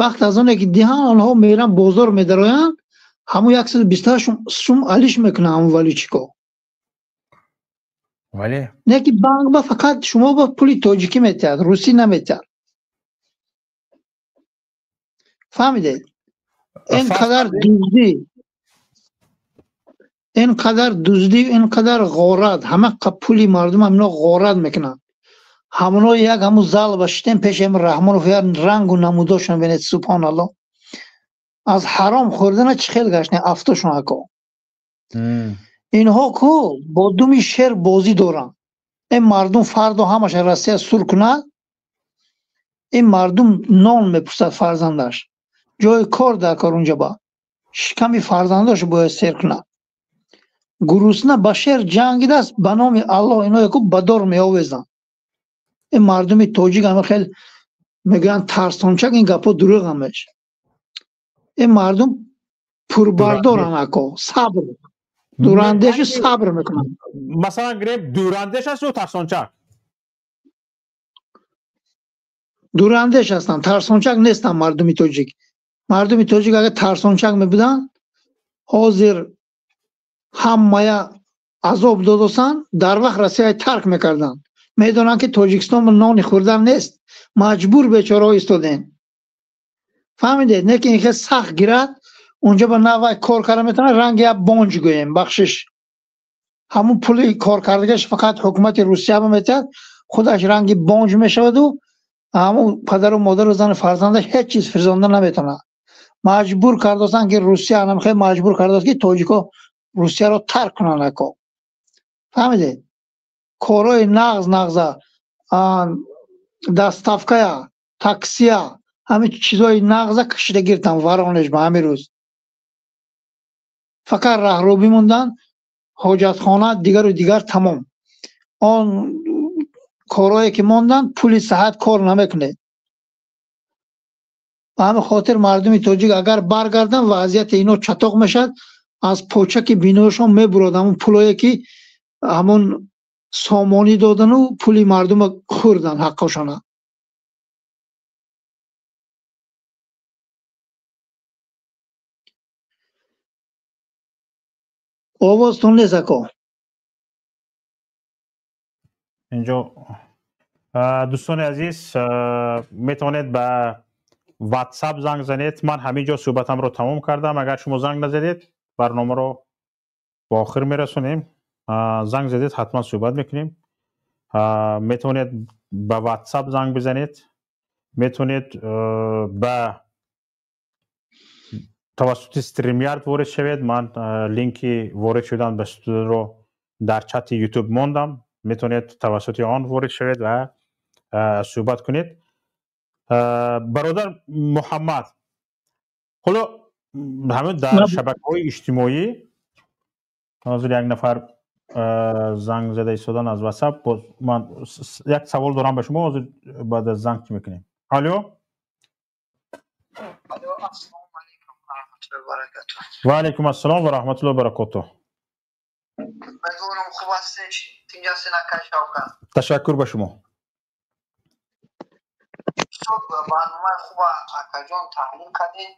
[SPEAKER 4] Вақт аз оне ки диҳанд, онҳо меран бозор, медароянд, ҳамун 128 сум алиш мекунанд, ҳамун валютчико.
[SPEAKER 1] Вале
[SPEAKER 4] Не ки банк ба фақат шумо ба пули тоҷикӣ метиҳад, русӣ наметиҳад. Фаҳмидед? Ин қадар дуздӣ, ин қадар дуздӣ, ин қадар ғорат, ҳама пули мардум ҳамино ғорат мекунанд. Ҳамоно як ҳамун зал ба шитем пеши ҳамин Раҳмонов, як рангу намудошон бинед, субҳоналло, аз ҳаром хӯрдана чӣ хел гаштне афтошон, ако. Инҳо ку бо думи шер бозӣ доранд. Ин мардум фардо ҳамаша Россия сур кунад, ин мардум нон мепурсад, фарзандаш ҷои кор дар кор, унҷа ба шиками фарзандаш бояд сер кунад. Гурусна ба шер ҷангидааст, ба номи Аллоҳ ино яку ба дор меовезанд. Ин мардуми тоҷик ҳама хел мегӯянд тарсончак, ин гапҳо дурӯғ ҳамеш. Ин мардум пурбардоранд ако, сабр. Дурандешу сабр мекунанд.
[SPEAKER 1] Масалан гирем, дурандеш аст ё тарсончак?
[SPEAKER 4] Дурандеш ҳастанд, тарсончак нестанд мардуми тоҷик. Мардуми тоҷик агар тарсончак мебуданд, ҳозир ҳамая азоб додосанд, дар вақт Россияи тарк мекарданд. Медонанд ки Тоҷикистон нони хӯрдан нест, маҷбур бечораҳо истодем. Фаҳмидед? Не ки ин хел сахт гирад, унҷо ба навай кор карда метавонад, ранги як бонҷ гӯем, бахшиш. Ҳамун пули коркардагаш фақат ҳукумати Русия метиҳад, худаш ранги бонҷ мешаваду ҳамун падару модару зану фарзандаш ҳеҷ чиз фирзонда наметавонад. Маҷбур кардосанд ки Русия анам хел маҷбур кардост ки тоҷико Русияро тарк кунанд ако. Фаҳмидед? Корҳои нағз нағза, доставкая, таксия, ҳамин чизҳои нағза кашида гирифтан Воронеж ба ҳамин рӯз. Фақат раҳрӯбӣ мондан, ҳоҷатхона, дигару дигар тамом. Он корҳое ки монданд, пули саҳат кор намекунед. Ба ҳамин хотир мардуми тоҷик агар баргарданд, вазъияти ино чатоқ мешавад, аз почаки биноашон мебурад ҳамон пулое ки ҳамон сомонӣ додану пули мардума хӯрдан ҳаққошона. Овозтон нест ако.
[SPEAKER 1] Инҷо дӯстони азиз, метавонед ба WhatsApp занг занед. Ман ҳамин ҷо суҳбатамро тамом кардам. Агар шумо занг назадед, барномаро ба охир мерасонем. Занг задед, ҳатман суҳбат мекунем. Метавонед ба WhatsApp занг бизанед, метавонед ба тавассути StreamYard ворид шавед. Ман линки ворид шудан ба студияро дар чати YouTube мондам. Метавонед тавассути он ворид шавед ва суҳбат кунед. Бародар Муҳаммад, ҳоло ҳамин дар шабакаҳои иҷтимоӣ ҳозир як нафар занг зада истодан аз WhatsApp. Ман як савол дорам ба шумо, ҳозир баъд аз занг чӣ мекунем. Алло. Ва алайкум ассалом ва раҳматуллоҳи ва баракотуҳ.
[SPEAKER 5] Умедворам хуб ҳастед, тинҷ ҳастед акай Шавкат.
[SPEAKER 1] Ташаккур ба шумо.
[SPEAKER 5] Барномаи хуба акаҷон таҳлил кардед.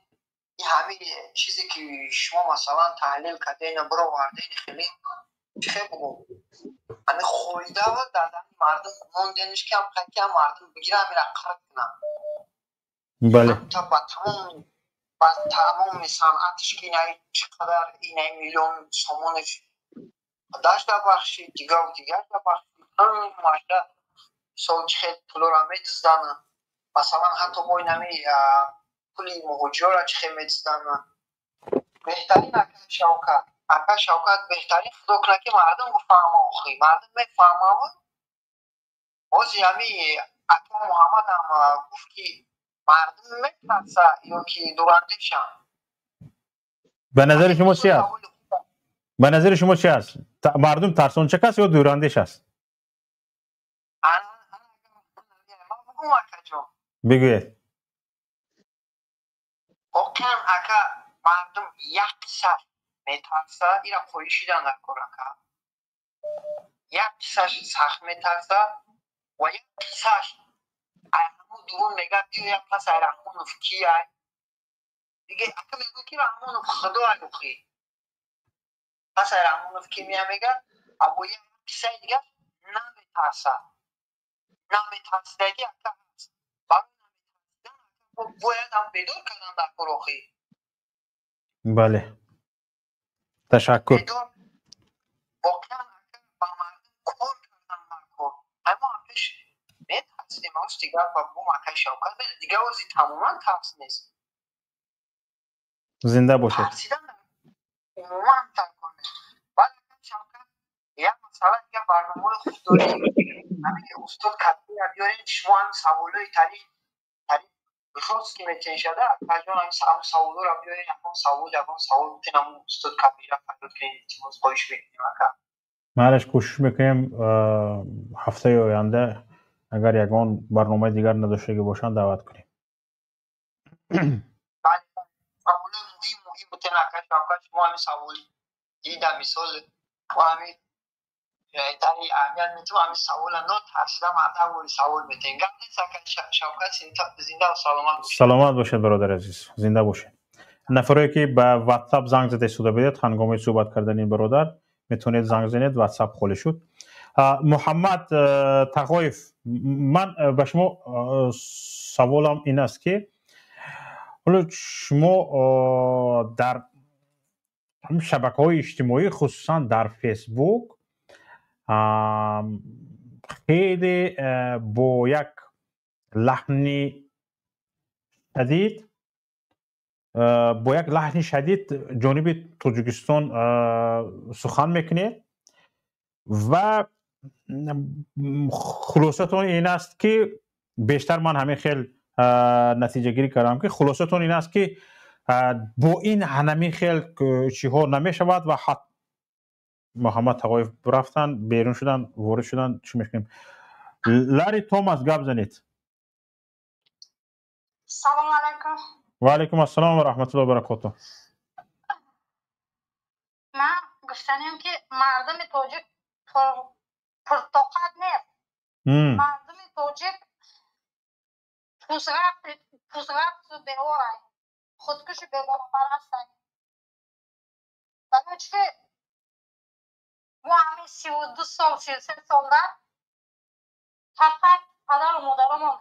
[SPEAKER 5] Ин ҳамин чизе ки шумо масалан таҳлил кардед, бировардед, хеле чӣ буд? Ҳамин хоида дар мардум мондениш ки ҳам ки мардум бигирам ира қард кунам.
[SPEAKER 1] Бале.
[SPEAKER 5] Ба тамом ба тамоми санъатиш ки инай чӣ қадар инай миллион сомониш дашта бахшид, дигару дигарда бахшид, ҳамашда сол чӣ хел пулора медизданд. Масалан ҳатто бо инами пули муҳоҷирора чӣ хел медизданд. Беҳтарин акай Шавкат, ака Шавкат беҳтарин, худо кунад ки мардум бифаҳма, охи мардум мефаҳмав. Ҳозир ҳами ака Муҳаммадам гуфт ки мардум метарса ё ки дурандешанд.
[SPEAKER 1] Ба назари шумо чи аст? Ба назари шумо чи аст? Мардум тарсончак аст ё дурандеш аст? Бигӯед.
[SPEAKER 5] Воқеан ака мардум як қисмаш метарса, ира қоӣ шидан дар кор ака. Як қисмаш сахт метарса ва як қисмаш ай ҳамун дурун мегӯяд биё як пас ай Раҳмонов ки ай? Диге ака мегӯяд ки Раҳмонов худо ай охи. Пас ай Раҳмонов ки мея мегӯяд, або як қиссаи дигар наметарса. Наметарсидаги ака ҳаст. Барои наметарсидан ака бояд ҳам бедор кардан дар кор охи.
[SPEAKER 1] Бале. Ташаккур.
[SPEAKER 5] Бедор воқеан ака ба мардум кор кардан дар кор. Ҳамо пеш метарсидем, ҳоз дигар ба бум акай Шавкат дигар ҳози тамоман тарс нест.
[SPEAKER 1] Зинда бошед.
[SPEAKER 5] Тарсидан умуман дар кор нест. Баъд акай Шавкат як масъала дигар барномаҳои хуб дорем. Ҳамин устод Кабира биёред, шумо ҳам саволҳои тари тари Жёсткий метеншада, акаҷон, ҳамин саволро биёрен, ягон савол, ягон савол битен, ҳамун устод Кабира фарёд кунед, илтимос, хоҳиш мекунем, ака.
[SPEAKER 1] Маълаш, кӯшиш мекунем, ҳафтаи оянда агар ягон барномаи дигар надоштагӣ бошанд, даъват кунем.
[SPEAKER 5] Саволи муҳим, муҳим бутен, ака Шавкат, шумо ҳамин савол дида, мисол, мо ҳамин тари аҳамият метум, ҳамин савола нотарсида мардам савол метен. Гап нест, ака Шавкат, зинда ва саломат бошед.
[SPEAKER 1] Саломат бошед, бародари азиз, зинда бошед. Нафарое ки ба WhatsApp занг зада истода будед, ҳангоми суҳбат кардани ин бародар метавонед занг занед, WhatsApp холӣ шуд. Муҳаммад Тағоев, ман ба шумо саволам ин аст, ки ҳоло шумо дар шабакаҳои иҷтимоӣ, хусусан дар Фейсбук, хеле бо як лаҳни шадид, бо як лаҳни шадид ҷониби Тоҷикистон сухан мекунед ва хулосатон ин аст, ки бештар ман ҳамин хел натиҷагирӣ кардам, ки хулосатон ин аст, ки бо ин ҳанамин хел чиҳо намешавад. Ва Муҳаммад Тағоев рафтанд, берун шуданд, ворид шуданд, чӣ мекунем? Лари Томас, гап занед.
[SPEAKER 6] Салому алайкум.
[SPEAKER 1] Ва алайкум ассалом ва раҳматуллоҳи ва баракотуҳ.
[SPEAKER 6] Ман гуфтанем, ки мардуми тоҷик пуртоқат нест. Мардуми тоҷик пузғафту беорай, худкушу бегонапарастай. Барои чӣ ки мо ҳамин 32 сол, 33 солда фақат падару модаромон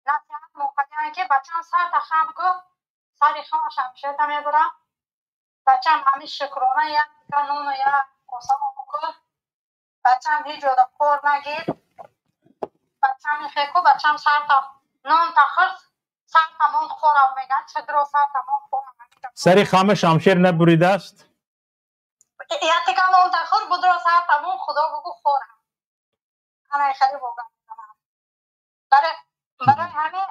[SPEAKER 6] насиҳат мекарданд, ки бачам, сарта хам кун, сари хама шамшерта мебурам, бачам, ҳамин шукрона як тика нону як коса об кун, бачам, ҳеҷ ҷода кор нагир, бачам, ихеку, бачам, сарта нон тахӯрд, сарта мон хӯрам, мегӯяд, чидро сарта мон хӯрам.
[SPEAKER 1] Сари хама шамшер набуридааст.
[SPEAKER 6] Як тика нон тахӯр, будро сарта мон, худо бугу, хӯрам. Ана хеле воқеа барои ҳамин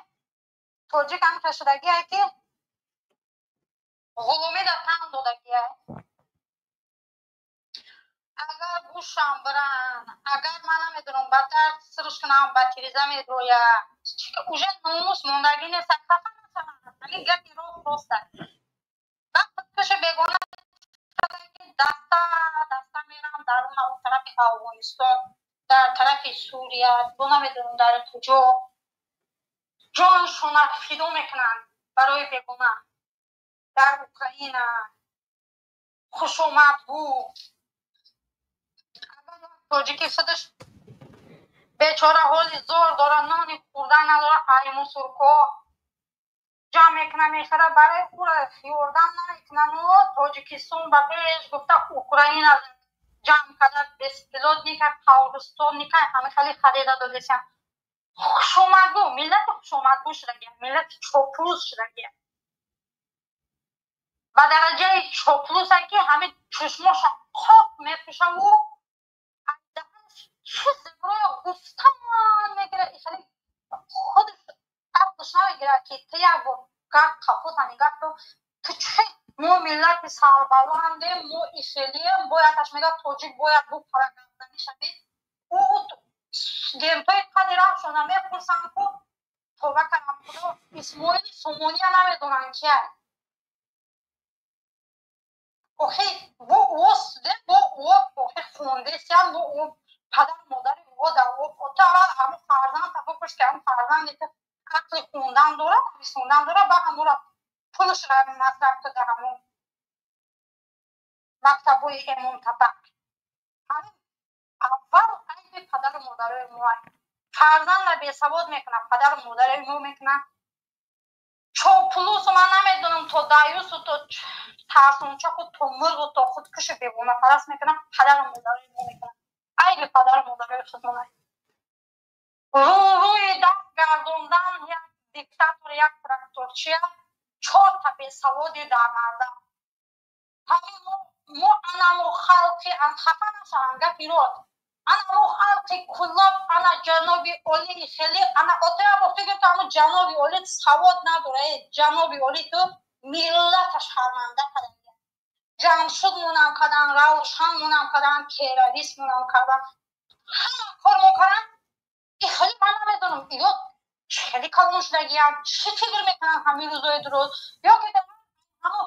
[SPEAKER 6] тоҷик ҳам кашидагие, ки ғуломида тан додагие. Агар гӯшам биран, агар ман намедонам, ба дард сирш кунам, ба тиреза медроя, уже номус мондагӣ нест. Хафа нашаванд, ҳамин гапи роҳ роста. Баъд худкуши бегона даста даста мерам дар он тарафи Афғонистон, дар тарафи Сурия, бо намедонам дар куҷо ҷоншона фидо мекунанд барои бегона, дар Украина хушомадгӯ. Тоҷики худаш бечора ҳоли зор дора, нони хӯрдан надора, ай мусурко ҷамъ мекуна, мехара, барои ӯра ёрдам намекунану Тоҷикистон ба пеш гуфта Украина ҷамъ карда, беспилотника, қавристонника ҳама хеле харида додесям. Хушомадгӯ, миллати хушомадгӯ шудагия, миллати чоплус шудагия, ба дараҷаи чоплуса, ки ҳамин чушмоша қоқ мепӯшаву чиз гуфтан мегира, хеле худаш ақлш намегирад, ки ту як бор гап қапота нигаҳ кун, ту чӣ, мо миллати сарбаландем, мо ихелием. Боядаш мегӯяд, тоҷик бояд бупара гардани шавӣ. Ӯ студентҳои қади рафшона мепурсанд, ку тоба кардам худо, Исмоили Сомония намедонанд кия. Охи бо ӯ студент, бо ӯ охи хондесиян, бо ӯ падару модари ӯ дар ту аввал ҳамун фарзандта бипурс, ки ҳамун фарзанде ки ақли хондан дорад, нависондан дорад, ба ҳамура пулашро масраф куда, ҳамун мактабҳои эмомтабақ. Ҳамин аввал айби падару модарои мо. Фарзанда бесавод мекунад, падару модарои мо мекунад. Чоплусу ман намедонам, то даюсу, то тарсончаку, то мурғу, то худкушу бегонапараст мекунад, падару модарои мо мекунад. Айби падару модарои худмон. Рӯи даст гардондан як диктатор, як тракторчия, чорта бесаводи дар мардам. Ҳамин мо анамо халқи хафа нашаванд, гапи род. Ана мо халқи Кулоб, ана ҷаноби олӣ хеле, ана отая бофта гирифт, ҳамун ҷаноби олӣ савод надора. Э, ҷаноби олӣ, ту миллата шарманда кардӣ. Ҷамшуд мунам кардан, Равшан мунам кардан, террорист мунам кардан, ҳама кор мо кардан. И хеле ман намедонам, ё хеле калон шудагиям, чӣ фикр мекунанд ҳамин рӯзои дуруст, ё ки ҳамун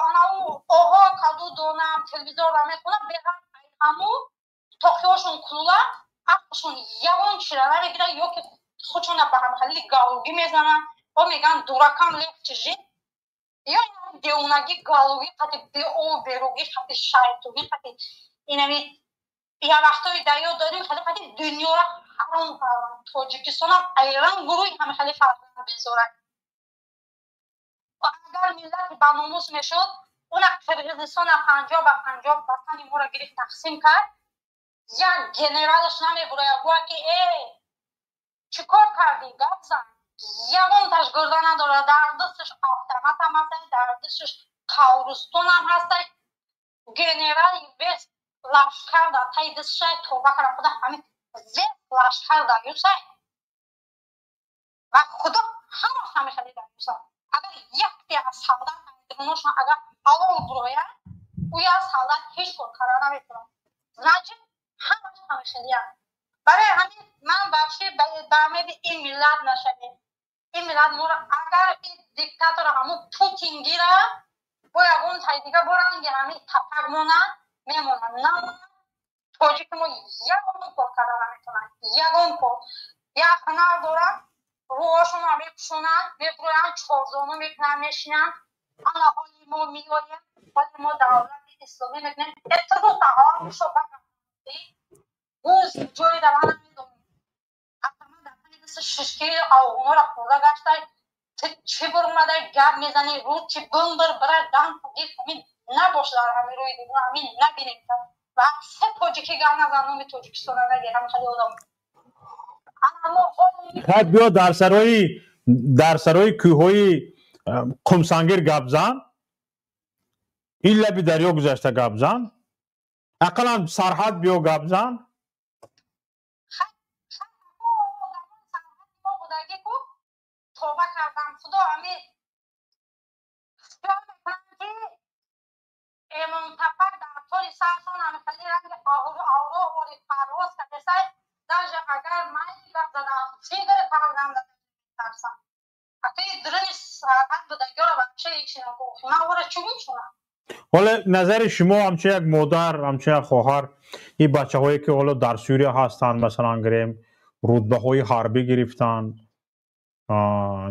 [SPEAKER 6] анау оҳо каду донам телевизорро мехонам, беҳад ҳамун тоқиҳошон кулула, ақлшон ягон чира намегирад, ё ки худшона ба ҳамхалили галугӣ мезананд о мегӯянд, дуракам легче жить, ё девонагӣ, галугӣ қати, беоберӯгӣ қати, шайтонӣ қати. Инами як вақтҳои дар ёд дорем, хеле қати дунёро ҳаром карданд. Тоҷикистонам айран гурӯҳи ҳами хеле фарзанд безорад. Агар миллати баномус мешуд, уна Қирғизистона 50 ба 50 ватани моро гирифт, тақсим кард, як генералаш намебурояд, гӯяд ки э, чӣ кор кардӣ, гап зан. Ягонташ гурда надорад, дар дасташ автоматам ҳастай, дар дасташ қаврустонам ҳастай, генерали весь лашкар дар таи дастшай. Тоба кардам, худо, ҳамин весь лашкар дар юсай ва худо ҳамаш ҳамешади дар юсай. Агар якте аз солдат дуношон агар ҳалол бурояд, ӯя солдат ҳеҷ кор карда наметавонад. Значит, ҳамаш ҳамешадия. Барои ҳамин ман вообще ба умеди ин миллат нашавем. Ин миллат моро, агар ин диктатора ҳамун Путин гира, бо ягон тай дига, бо ранги ҳамин тапак монад, мемонад, намонад, тоҷики мо ягон кор карда наметавонад, ягон кор. Як ҳунар дорад, рӯҳошонро мепӯшонанд, мебуроянд, чорзону мекунанд, мешинанд. Ана ҳоли мо меоем, ҳоли мо давлати исломӣ мекунем. Гӯз ҷое дар ман намедонам, автомат дар тани дасти шишкии афғонҳоро хӯрда гаштай. Ту чӣ буромадай гап мезанӣ? Рӯ чӣ бимбир, бира дам гир, ҳамин набош дар ҳамин рӯи дунё, ҳамин набинем. Ва се тоҷикӣ гап назан, номи Тоҷикистона нагир, ҳамин хеле одам.
[SPEAKER 1] Хай, биё, дар сарои кӯҳҳои Қумсангир гап зан, ин лаби дарё гузашта гап зан, ақаллан сарҳад биё гап зан.
[SPEAKER 6] Тоба кардам, худо, ами хиёл мекунам, ки Эмомтапак дар тори саршон ами хеле ранги авроҳори парвоз кардесай. Даже агар майли гап задам, фикр кардам, тарсам. Атои дуруни сарҳад будагиёро вообще ҳеч нагуфт. Ман ора чӣ мешунам?
[SPEAKER 1] Ҳоло назари шумо, ҳамчун як модар, ҳамчун як хоҳар, ин бачаҳое ки ҳоло дар Сурия ҳастанд, масалан гирем, рутбаҳои ҳарбӣ гирифтанд,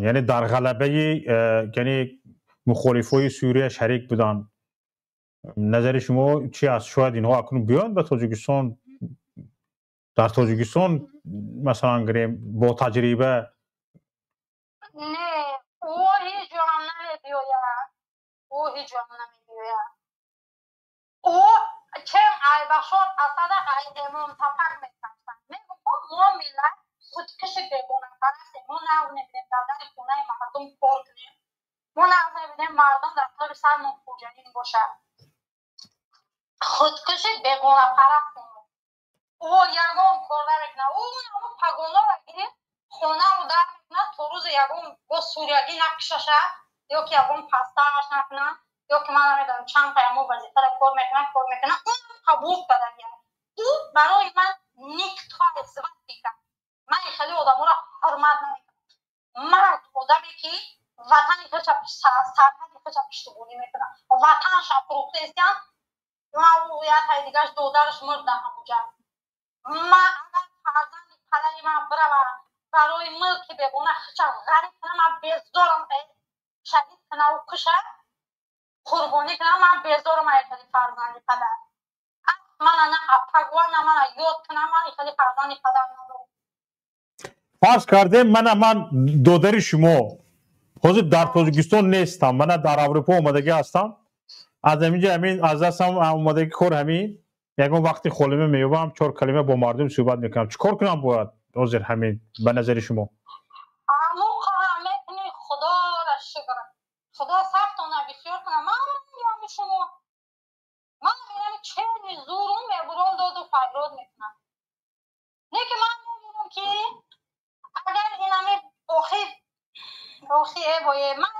[SPEAKER 1] яъне дар ғалабаи яъне мухолифҳои Сурия шарик буданд, назари шумо чи аст? Шояд инҳо акнун биёянд ба Тоҷикистон, дар Тоҷикистон, масалан гирем, бо таҷриба?
[SPEAKER 6] Не, ӯ ҳеҷ ҷоам намебиёяд, ӯ ҳеҷ ҷоам намебиёяд. Ӯ чем ай Башор Асада, ай Эмомтапак метарсанд. Мегӯм, мо миллат худкиши бегонапарастем. Мо нағз мебинем дар дари хонаи мардум кор кунем, мо нағз мебинем мардум дар тори сармон хоҷанин бошад. Худкиши бегонапарастем. Ӯ ягон кор намекунад. Ӯ ҳамон пагонҳоро гирифт, хонаро дар мекунад, то рӯзи ягон бо суриягӣ накушаша, ё ки ягон пастааш накунад, ё ки ман намедонам чанд қаямо вазифара кор мекунад, кор мекунад. Ӯ қабул кардагия. Ӯ барои ман никто свастика. Ман хеле одаморо ҳурмат намекунам. Мард одаме ки ватани худша, сарҳади худша пуштибонӣ мекунад. Ватанша фурӯхта истиян, як тай дигараш додараш мурд дар ҳамуҷа. Ман агар фарзанди падари ман бирава, барои мулки бегона худша ғариб кунам, ман безорам. Шаҳид кунаву куша, қурбонӣ кунам, ман безорам. Ай хеле фарзанди падар мана на апагва, на мана ёд кунам, ман хеле фарзанди падар надорам.
[SPEAKER 1] Фарз кардем, мана ман додари шумо ҳозир дар Тоҷикистон нестам, мана дар Аврупо омадагӣ ҳастам. Аз ҳаминҷа ҳамин аз дастам омадагӣ кор, ҳамин ягон вақти холима меёбам, чор калима бо мардум суҳбат мекунам. Чӣ кор кунам бояд ҳозир ҳамин, ба назари шумо?
[SPEAKER 6] Мекунӣ, худоро шукр, худо сафтона бисёр кунам. Ман шумо ман мерам, чени зурум мебуром, доду фарёд мекунам. Э, ман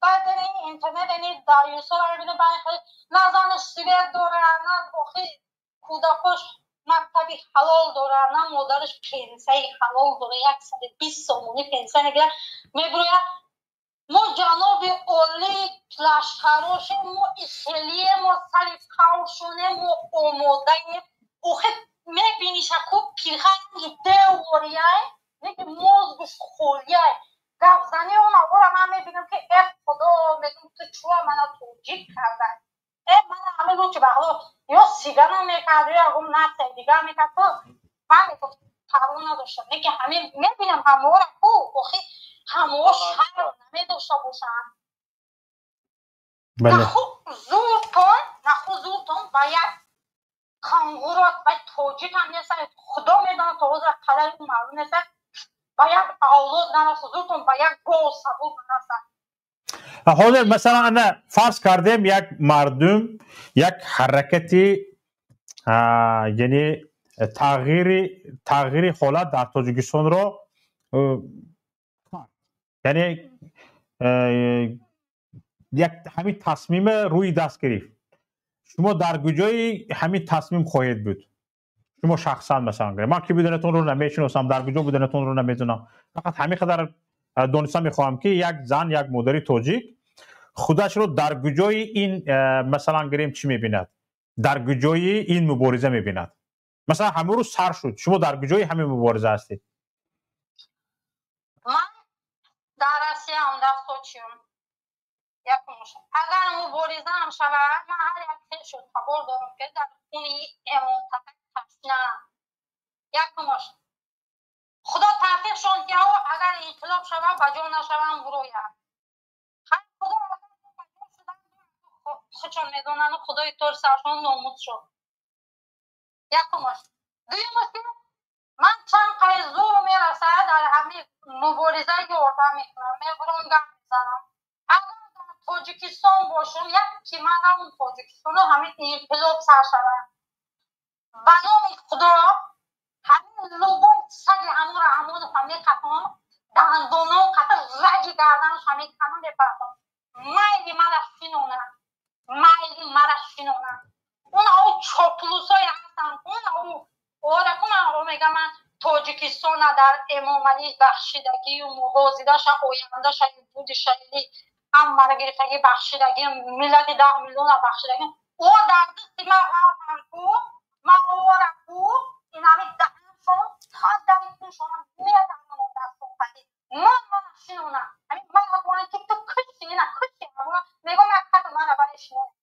[SPEAKER 6] баъд интернет ини даюсо мебинам, баъд на занаш свет дора, на охи кӯдакош мактаби ҳалол дора, на модараш пенсияи ҳалол дора, 120 сомонӣ пенсия мегирад, мебирояд: мо, ҷаноби олӣ, лашкарошем, мо ихелие, мо сари кавшонем, мо омодаем. Охи мебиниша ку пирханги деворияй, неки мозгуш холияй. Гапзани он ора ман мебинам, ки э худо, мегум, ту чуа мана тоҷик карда? Э, мана ҳамин рӯчи бахло ё сигано мекард, ё ягон нация дигар мекард, то ман мегуфт парво надоштам. Неки ҳамин мебинам ҳамаора ку, охи ҳамао шарм намедошта бошанд. Наху зуртон, наху зуртон ба як кангурот, ба тоҷик ҳам нест, худо медонад, то ҳозир падари маълум нест, ба як авлод нарасад, зуртон ба як гов сабук нарасад.
[SPEAKER 1] Ҳозир, масалан, ана фарз кардем, як мардум як ҳаракати, яъне тағйири ҳолат дар Тоҷикистонро, яъне як ҳамин тасмима рӯи даст гирифт. Шумо дар куҷои ҳамин тасмим хоҳед буд, шумо шахсан? Масалан, ман ки буданатонро намешиносам, дар куҷо буданатонро намедонам, фақат ҳамин қадар дониста мехоҳам, ки як зан, як модари тоҷик худашро дар куҷои ин, масалан гирем, чӣ мебинад, дар куҷои ин мубориза мебинад? Масалан, ҳамин рӯз сар шуд, шумо дар куҷои ҳамин мубориза ҳастед?
[SPEAKER 6] Ман дар Россияам, дар Сочиам. Якумш, агар муборизаам шавад, ман ҳар як хешу табор дорам, ки дар хуни эмонтатак ташнаам. Якумш, худо тавфиқшон диҳо, агар инқилоб шавад, ба ҷо нашавам, бурояд. Худо худшон медонану худои тор саршон номуд шуд. Якумаш. Дуюмаш, ки ман чанд қай зур мерасад, дар ҳамин мубориза ёрдам мекунам, мебурам, гап мезанам. Агар дар Тоҷикистон бошам, як ки ман равм Тоҷикистону ҳамин инқилоб сар шавад, ба номи худо, ҳамин любой саги ҳамонро ҳамонро меқапам, дандоно қата раги гарданаш меканам, мепартам. Майли мара шинонам, майли мара шинонам. Он ау чоплусое ҳастанд, он ау оракун мега, ман Тоҷикистона дар Эмомалӣ бахшидагию муҳозидаша, ояндаша, будишаили ҳамаро гирифтагӣ бахшидагӣ, миллати 10 миллиона бахшидагӣ. О, дар дасти ман ғалтанд ку, ман ора ку, инами даҳаншон та дари куншона медармонам дастонпади. Ман мана шинонам, ҳамин ман ки ту кушти, ина кушти, мегӯм, як хата мана барои шинонам.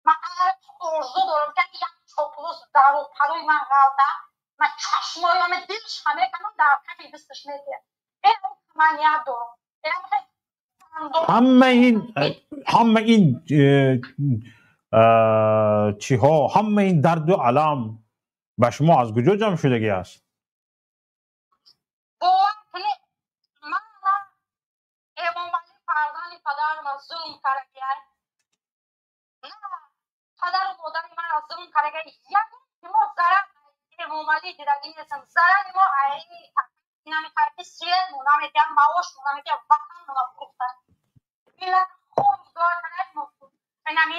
[SPEAKER 6] Ман орзу дорам, ки як чоплус дару парои ман ғалта, ман чашмоям дилш меканам, дар кафи дасташ метиҳад. Э, ман ният дорам.
[SPEAKER 1] Ҳама ин чиҳо, ҳама ин дарду алам ба шумо аз куҷо ҷамъ шудагӣ аст?
[SPEAKER 6] Бовар кунед, ман Эмомалӣ фарзанди падарма зулм кардагиай, на падару модари мана зулм кардагиай. Ягон мо зарар Эмомалӣ дидагӣ нестам. Зарари мо намехоҳад, ки светмо наметиҳад, маошмо наметиҳад, ватанмона фурӯхта, миллат хор кард. Инами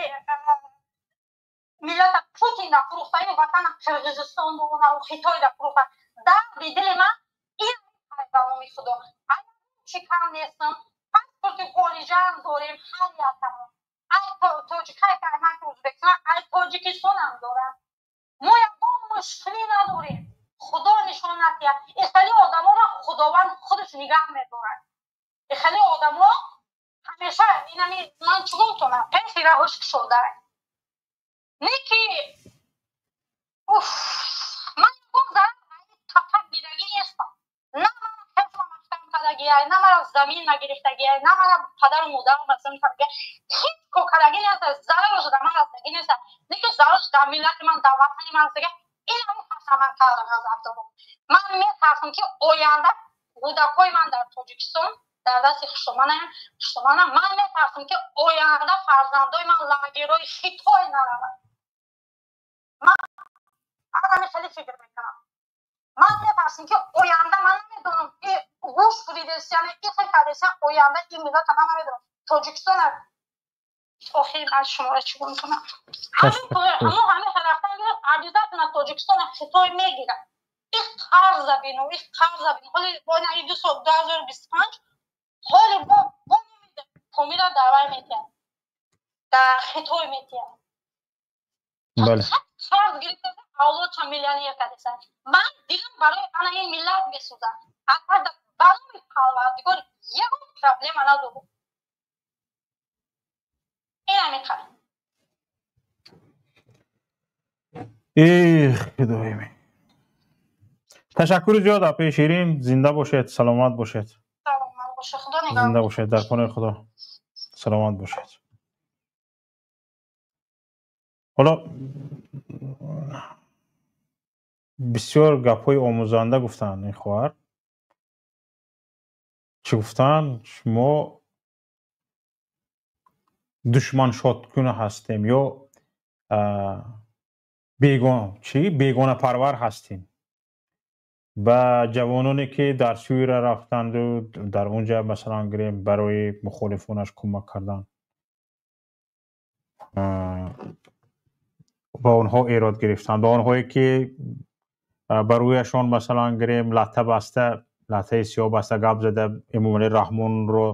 [SPEAKER 6] миллата Путина фурӯхтаю, ватана Қирғизистон бу Хитойда фурӯхта. Дарди дили ман ин, ба номи худо, чӣ кам нестам. Паспорти хориҷаам дорем ҳар якамон. Ай тоҷикай, ман Ӯзбекистон, ай Тоҷикистонам дорам. Мо ягон мушкилӣ надорем, худо нишон надиҳад. Ихели одаморо худованд худаш нигаҳ медорад. Ихели одамо ҳамеша инами ман чӣ гуфтонам, пеши раҳош кушода. Неки уф, ман ягон зарар тафак дидагӣ нестам. На мана хесла маҳкам кардагиай, на мара замин нагирифтагиай, на мара падару модарам зулм кардагиай, ҳеҷ кор кардагӣ нест. Зарараш дар ман расидагӣ нест, неки зарараш дар миллати ман, дар ватани ман расидагӣ. Ин ҳамин тарса ман кардам, ғазаб дорам. Ман метарсам, ки оянда кӯдакҳои ман дар Тоҷикистон дар дасти хушоманам. Ман метарсам, ки оянда фарзандои ман лагерҳои Хитой наравад. Ман адами хеле фикр мекунам. Ман метарсим, ки оянда ман намедонам, ки гӯш буридесяне, ихе кардесян, оянда ин миллата ман намедонам. Тоҷикистона охир аз шуморо чӣ гум кунам? Ҳамон ҳамин рафтан обязательно Тоҷикистона Хитой мегирад. Их қарза бину, их қарза бину. Ҳоли бо ин ду сол 2025 ҳоли бо Помира давай метиҳад. Дар Хитой метиҳад.
[SPEAKER 1] Бале.
[SPEAKER 6] Қарз гирифта авлодша миллионер кардеса. Ман дилам барои ана ин миллат месӯзад. Агар барои Парвардигор ягон проблема надорам. Ин ҳамин қадр.
[SPEAKER 1] Эй худои ман. Ташаккури зиёд, апаи Ширин, зинда бошед, саломат бошед.
[SPEAKER 6] Саломат бошед, Худо нигаҳбон.
[SPEAKER 1] Зинда бошед, дар паноҳи Худо. Саломат бошед. Ҳоло бисёр гапҳои омӯзанда гуфтанд ин хоҳар. Чӣ гуфтанд? Мо душманшодкун ҳастем ё бегонапарвар ҳастем. Ба ҷавононе ки дар Сурия рафтанду дар онҷа масалан гирем барои мухолифонаш кӯмак кардан, ба онҳо эрод гирифтанд, ба онҳое ки ба рӯяшон масалан гирем латта баста, латтаи сиёҳ баста гап зада Эмомалӣ Раҳмонро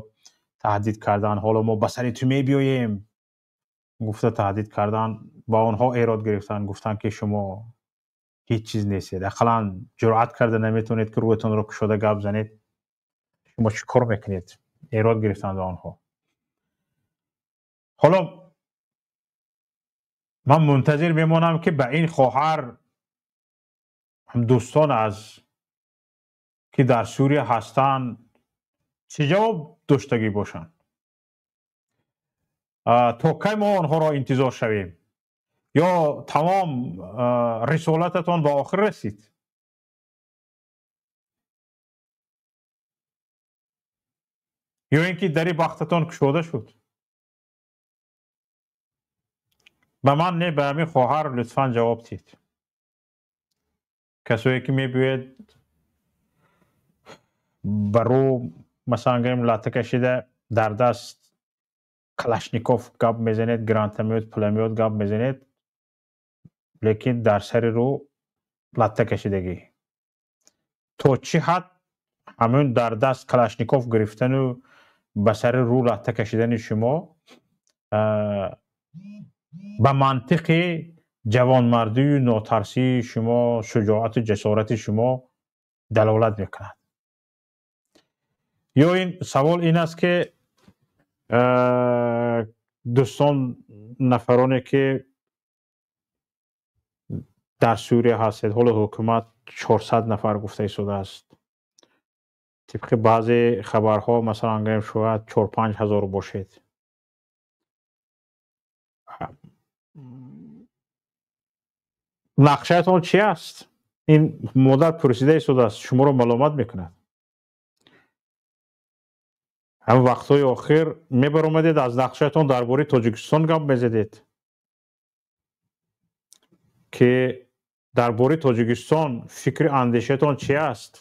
[SPEAKER 1] таҳдид карданд, ҳоло мо ба сари ту мебиёем гуфта таҳдид карданд, ба онҳо эрод гирифтанд, гуфтанд ки шумо ҳеҷ чиз нестед, ақаллан ҷуръат карда наметавонед ки рӯятонро кушода гап занед, шумо чӣ кор мекунед? Эрод гирифтанд ба онҳо. Ҳоло ман мунтазир мемонам ки ба ин хоҳар дӯстон аз ки дар Сурия ҳастанд чӣ ҷавоб доштагӣ бошанд. То кай мо онҳоро интизор шавем? Ё тамом рисолататон ба охир расид? Ё ин ки дари бахтатон кушода шуд? Ба ман не, ба ҳамин хоҳар лутфан ҷавоб диҳед. Касое ки мебиёед ба рӯ масалан гирем латта кашида дар даст Калашников гап мезанед, гранатомёт, пуломёт гап мезанед, лекин дар сари рӯ латта кашидагӣ. То чӣ ҳад ҳамун дар даст Калашников гирифтану ба сари рӯ латта кашидани шумо ба мантиқи ҷавонмардию нотарсии шумо, шуҷоату ҷасорати шумо далолат мекунад? Ё ин савол ин аст ки дӯстон, нафароне ки дар Сурия ҳастед, ҳоло ҳукумат 400 нафар гуфта истодааст. Тибқи баъзе хабарҳо масалан гирем шояд 4-5 ҳазор бошед. Нақшаятон чи аст? Ин модар пурсида истодааст, шуморо маломат мекунад. Ҳамин вақтҳои охир мебаромадед, аз нақшаятон дар бораи Тоҷикистон гап мезадед, ки дар бораи Тоҷикистон фикри андешаятон чи аст?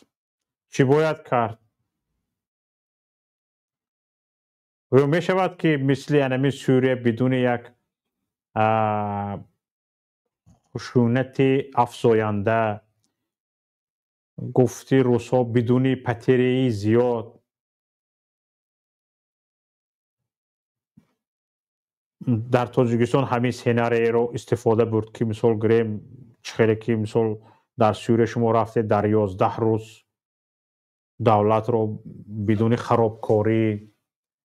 [SPEAKER 1] Чӣ бояд кард? Оё мешавад ки мисли анами Сурия бидуни як хушунати афзоянда, гуфти русҳо бидуни патерияи зиёд дар Тоҷикистон ҳамин сценарийро истифода бурд, ки мисол гирем чӣ хеле ки мисол дар Сурия шумо рафтед дар 11 рӯз давлатро бидуни харобкорӣ,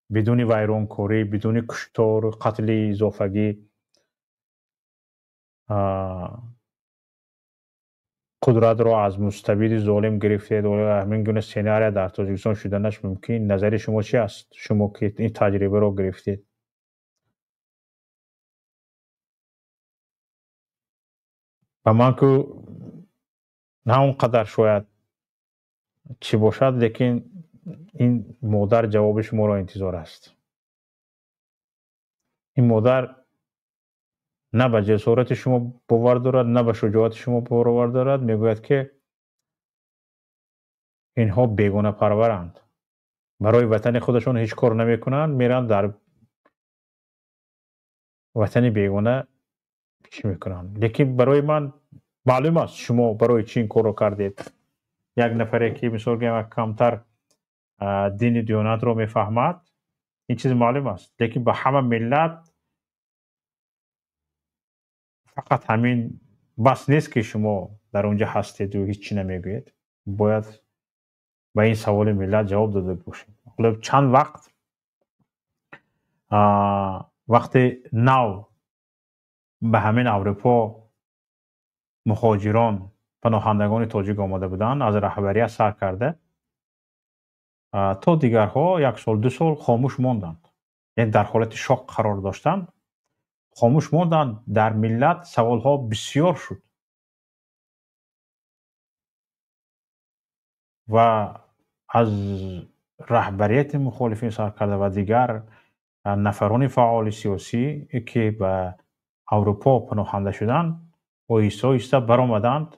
[SPEAKER 1] бидуни вайронкорӣ, бидуни куштор, қатли изофагӣ қудратро аз мустабиди золим гирифтед. Оё ҳамин гуна сценария дар Тоҷикистон шуданаш мумкин? Назари шумо чи аст? Шумо ки ин таҷрибаро гирифтед. Ба ман ку на он қадар шояд чӣ бошад, лекин ин модар ҷавоби шуморо интизор аст. Ин модар на ба ҷасорати шумо бовар дорад, на ба шуҷоати шумо бовар дорад. Мегӯяд ки Инҳо бегонапарваранд. Барои ватани худашон ҳеҷ кор намекунанд, меранд дар ватани бегона чӣ мекунанд. Лекин барои ман маълум аст шумо барои чӣ ин корро кардед. Як нафаре ки мисол гӯям камтар дини диёнатро мефаҳмад, ин чиз маълум аст. Лекин ба ҳама миллат фақат ҳамин бас нест ки шумо дар онҷа ҳастеду ҳеҷ чӣ намегӯед. Бояд ба ин саволи миллат ҷавоб дода бошед. Ҳоло чанд вақт вақте нав ба ҳамин Аврупо муҳоҷирон, паноҳандагони тоҷик омада буданд, аз раҳбарият сар карда то дигарҳо як сол, ду сол хомӯш монданд. Яъне дар ҳолати шок қарор доштанд, хомӯш монданд. Дар миллат саволҳо бисёр шуд ва аз раҳбарияти мухолифин сар карда ва дигар нафарони фаъоли сиёсӣ ки ба Аврупо паноҳанда шуданд, оҳиста оҳиста баромаданд,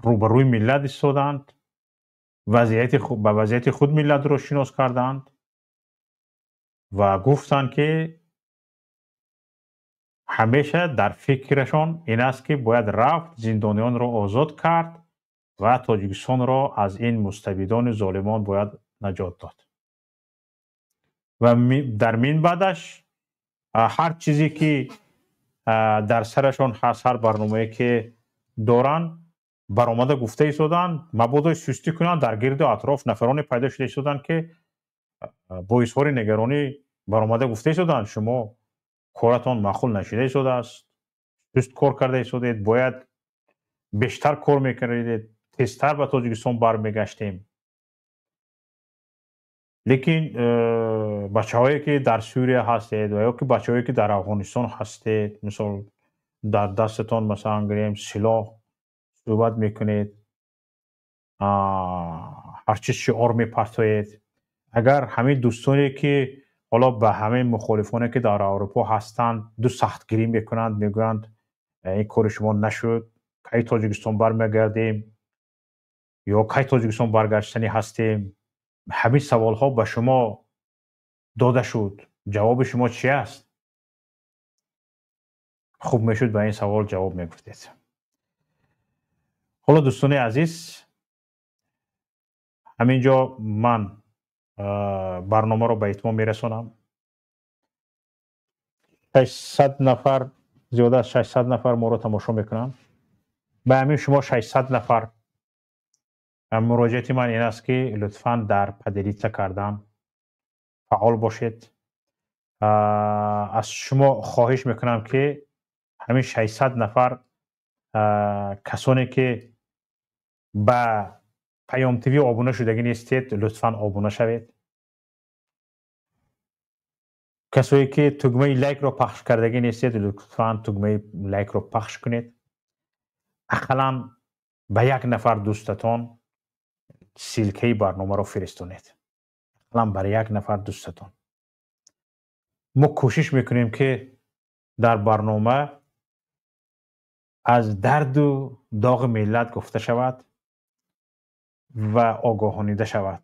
[SPEAKER 1] рӯбарӯи миллат истоданд, ба вазъияти худ миллатро шинос карданд ва гуфтанд ки ҳамеша дар фикрашон ин аст ки бояд рафт зиндониёнро озод кард ва Тоҷикистонро аз ин мустабидони золимон бояд наҷот дод. Ва дар минбаъдаш ҳар чизе ки дар сарашон ҳаст, ҳар барномае ки доранд, баромада гуфта истоданд, мабодо сустӣ кунанд, дар гирду атроф нафароне пайдо шуда истоданд ки бо изҳори нигаронӣ баромада гуфта истоданд шумо коратон маъқул нашуда истодааст, суст кор карда истодед, бояд бештар кор мекардед, тезтар ба Тоҷикистон бармегаштем. Лекин бачаҳое ки дар Сурия ҳастед ва ё ки бачаҳое ки дар Афғонистон ҳастед, мисол дар дастатон масалан гирем силоҳ суҳбат мекунед, ҳар чиз шиор мепартоед. Агар ҳамин дӯстоне ки ҳоло ба ҳамин мухолифоне ки дар Аврупо ҳастанд ду сахтгирӣ мекунанд, мегӯянд ин кори шумо нашуд, кай Тоҷикистон бармегардем ё кай Тоҷикистон баргаштанӣ ҳастем, ҳамин саволҳо ба шумо дода шуд, ҷавоби шумо чи аст? Хуб мешуд ба ин савол ҷавоб мегуфтед. Ҳоло дӯстони азиз, ҳамин ҷо ман барномаро ба итмом мерасонам. 600 нафар, зиёда аз 600 нафар моро тамошо мекунанд. Ба ҳамин шумо 600 нафар муроҷиати ман ин аст ки лутфан дар поделиться кардан фаъол бошед. Аз шумо хоҳиш мекунам ки ҳамин 600 нафар касоне ки ба Паём ТВ обуна шудагӣ нестед, лутфан обуна шавед. Касое ки тугмаи лайкро пахш кардагӣ нестед, лутфан тугмаи лайкро пахш кунед. Ақаллан ба як нафар дӯстатон ссылкаи барномаро фиристонед. Ақаллан бар як нафар дӯстатон. Мо кӯшиш мекунем ки дар барнома аз дарду доғи миллат гуфта шавад ва огоҳонида шавад.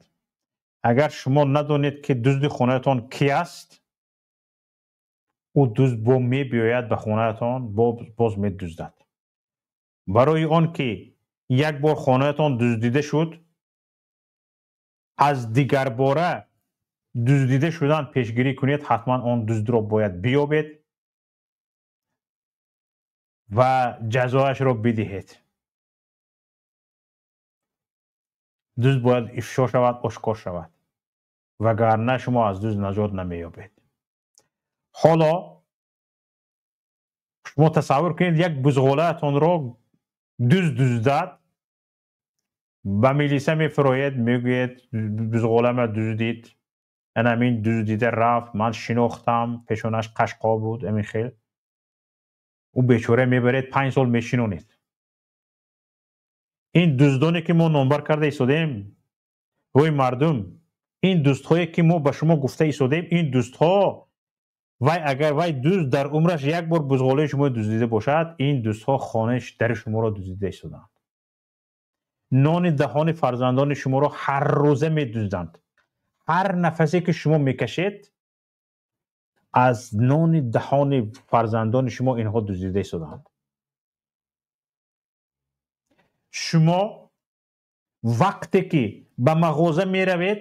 [SPEAKER 1] Агар шумо надонед ки дузди хонаатон ки аст, ӯ дузд бо мебиёяд ба хонаатон, боз медуздад. Барои он ки як бор хонаатон дуздида шуд, аз дигарбора дуздида шудан пешгирӣ кунед, ҳатман он дуздро бояд биёбед ва ҷазояшро бидиҳед. Дузд бояд ифшо шавад, ошкор шавад, вагарна шумо аз дузд наҷот намеёбед. Ҳоло шумо тасаввур кунед, як бузғолаатонро дузд дуздад, ба милиса мефироед, мегӯед бузғолама дуздид, анамин дуздида рафт, ман шинохтам, пешонаш қашқо буд, амин хел. Ӯ бечора мебаред, 5 сол мешинонед. Ин дуздоне ки мо номбар карда истодем, ҳои мардум, ин дуздҳое ки мо ба шумо гуфта истодем, ин дуздҳо, вай агар вай дузд дар умраш як бор бузғолаи шумо дуздида бошад, ин дуздҳо хонаи дари шуморо дуздида истоданд. Нони даҳони фарзандони шуморо ҳар рӯза медузданд. Ҳар нафасе ки шумо мекашед, аз нони даҳони фарзандони шумо инҳо дуздида истодаанд. Шумо вақте ки ба мағоза меравед,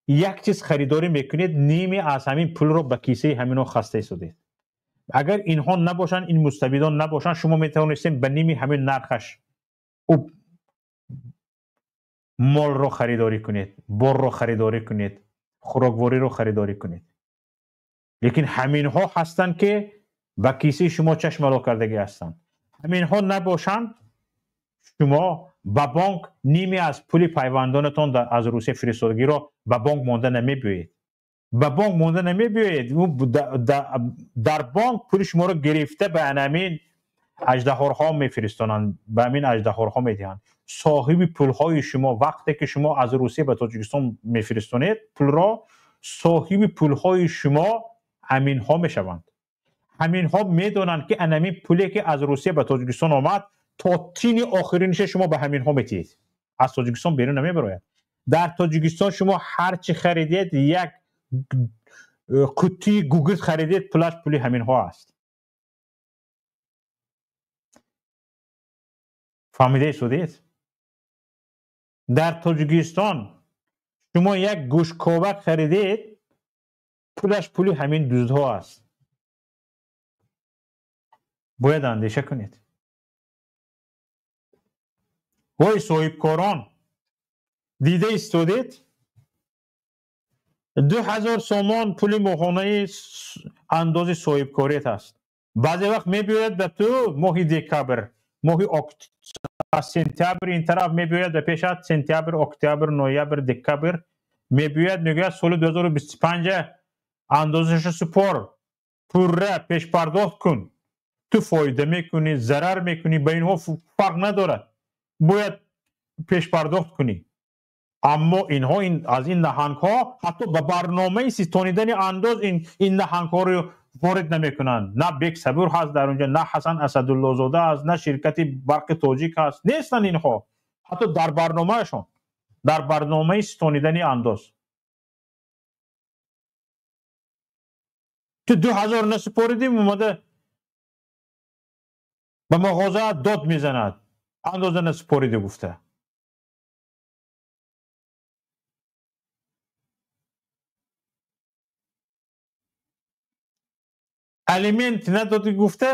[SPEAKER 1] як чиз харидорӣ мекунед, ниме аз ҳамин пулро ба кисаи ҳаминҳо хаста истодед. Агар инҳо набошанд, ин мустабидон набошанд, шумо метавонистед ба ними ҳамин нархаш молро харидорӣ кунед, борро харидорӣ кунед, хӯроквориро харидорӣ кунед. Лекин ҳаминҳо ҳастанд ки ба кисаи шумо чашмало кардагӣ ҳастанд. Ҳаминҳо набошанд, шумо ба бонк ниме аз пули пайвандонатон аз Русия фиристодагиро ба бонк монда намебиёед. Ба бонк монда намебиёед. Дар бонк пули шуморо гирифта ба ҳамин аждаҳорҳо мефиристонанд, ба ҳамин аждаҳорҳо медиҳанд. Соҳиби пулҳои шумо вақте ки шумо аз Русия ба Тоҷикистон мефиристонед пулро, соҳиби пулҳои шумо ҳаминҳо мешаванд. Ҳаминҳо медонанд ки ҳамин пуле ки аз Русия ба Тоҷикистон омад, то тини охиринша шумо ба ҳаминҳо метиҳед. Аз Тоҷикистон берун намебарояд. Дар Тоҷикистон шумо ҳар чӣ харидед, як қуттии гугирд харидед, пулаш пули ҳаминҳо аст. Фаҳмида истодед? Дар Тоҷикистон шумо як гӯшковак харидед, пулаш пули ҳамин дуздҳо аст. Бояд андеша кунед. Вой соҳибкорон, дида истодед, 2000 сомон пули моҳонаи андози соҳибкорият аст. Баъзе вақт мебиёяд ба ту моҳи декабр, моҳи сентябр ин тараф мебиёяд ба пешат, сентябр, октябр, ноябр, декабр мебиёяд, мегӯяд соли 2025 андозашо супор, пурра пешпардохт кун. Ту фоида мекунӣ, зарар мекунӣ, ба инҳо фарқ надорад, бояд пешпардохт кунӣ. Аммо инҳо аз ин наҳангҳо ҳатто ба барномаи ситонидани андоз ин наҳангҳоро ворид намекунанд. На Бек Сабур ҳаст дар онҷо, на Ҳасан Асадуллозода ҳаст, на ширкати Барқи Тоҷик ҳаст. Нестанд инҳо ҳатто дар барномаашон, дар барномаи ситонидани андоз. Ту 2000 насупоридӣ, омада ба мағоза дод мезанад, андоза насупоридӣ гуфта. Алимент надодӣ гуфта,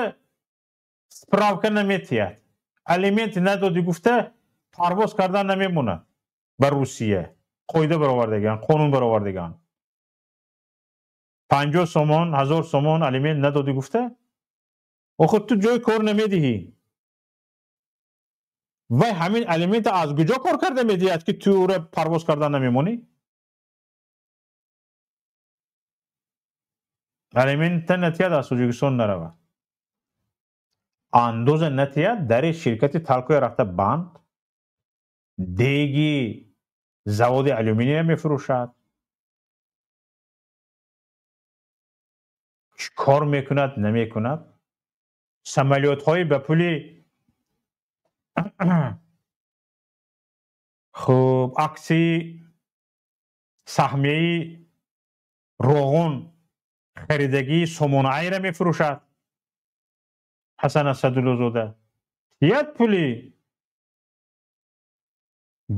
[SPEAKER 1] справка наметиҳад. Алимент надодӣ гуфта, парвоз кардан намемонад ба Русия. Қоида баровардаган, қонун баровардаган. 50 сомон, 1000 сомон алимент надодӣ гуфта, охир ту ҷои кор намедиҳӣ. Вай ҳамин алимента аз куҷо кор карда медиҳад ки ту ӯро парвоз кардан намемонӣ? Алимента натиҳад, аз Тоҷикистон наравад. Андоза натиҳад, дари ширкати Талкоя рафта банд, деги заводи алюминия мефурӯшад. Чӣ кор мекунад, намекунад? Самолётҳои ба пули хуб аксияи саҳмияи Роғун харидагии Сомонаайра мефурӯшад. Ҳасан Асадуллозода тият пули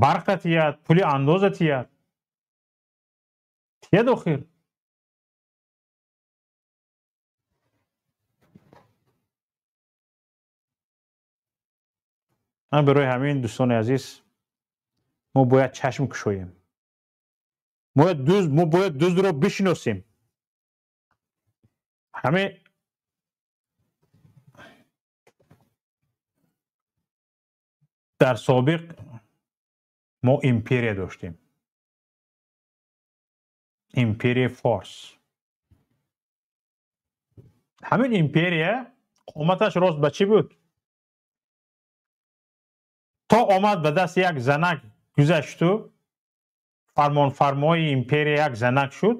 [SPEAKER 1] барқа тият, пули андоза тият. Тият охир. Ман барои ҳамин дӯстони азиз, мо бояд чашм кушоем. Мо бояд дуздро бишиносем. Ҳаме дар собиқ мо империя доштем, империяи форс. Ҳамин империя қоматаш рост ба чӣ буд? То омад ба дасти як занак гузашту фармонфармои империя як занак шуд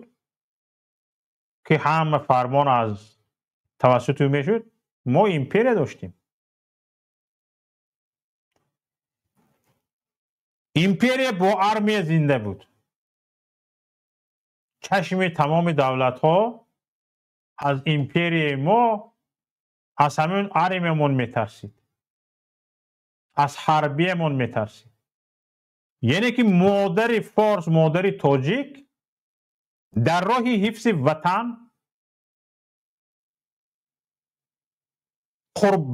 [SPEAKER 1] ки ҳама фармон аз тавассути ӯ мешуд. Мо империя доштем. Империя бо армия зинда буд. Чашми тамоми давлатҳо аз империяи мо, аз ҳамин армиямон метарсид, аз ҳарбиямон метарсид. Яъне ки модари форс, модари тоҷик дар роҳи ҳифзи ватан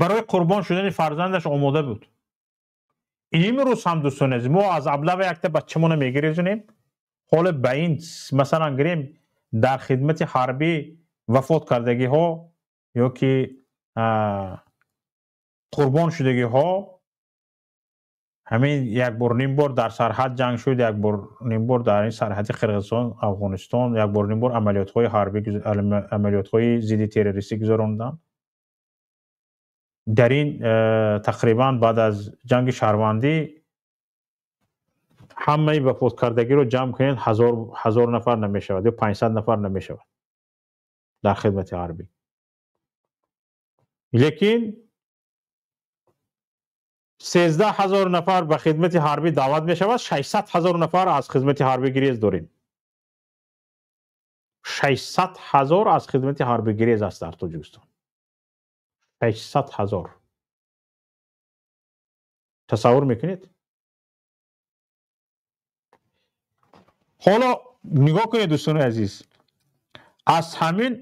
[SPEAKER 1] барои қурбон шудани фарзандаш омода буд. Имрӯз ҳам, дӯстони азиз, мо аз аблава якта бачамона мегирезонем. Ҳоло ба ин масалан гирем, дар хидмати ҳарбӣ вафот кардагиҳо ё ки қурбон шудагиҳо, ҳамин як бор ним бор дар сарҳад ҷанг шуд, як бор ним бор дар ин сарҳади Қирғизистон, Афғонистон, як бор ним бор амалиётҳои ҳарбӣ, амалиётҳои зидди террористӣ гузаронданд. Дар ин тақрибан баъд аз ҷанги шаҳрвандӣ ҳамаи вафоткардагиро ҷамъ кунед, 1000 нафар намешавад ё 500 нафар намешавад дар хидмати ҳарбӣ. Лекин 13,000 нафар ба хидмати ҳарбӣ даъват мешавад, 600,000 нафар аз хидмати ҳарбӣ гирез дорем. 600,000 аз хидмати ҳарбӣ гирез аст дар Тоҷикистон. 600,000. Тасаввур мекунед? Ҳоло нигоҳ кунед, дӯстони азиз, аз ҳамин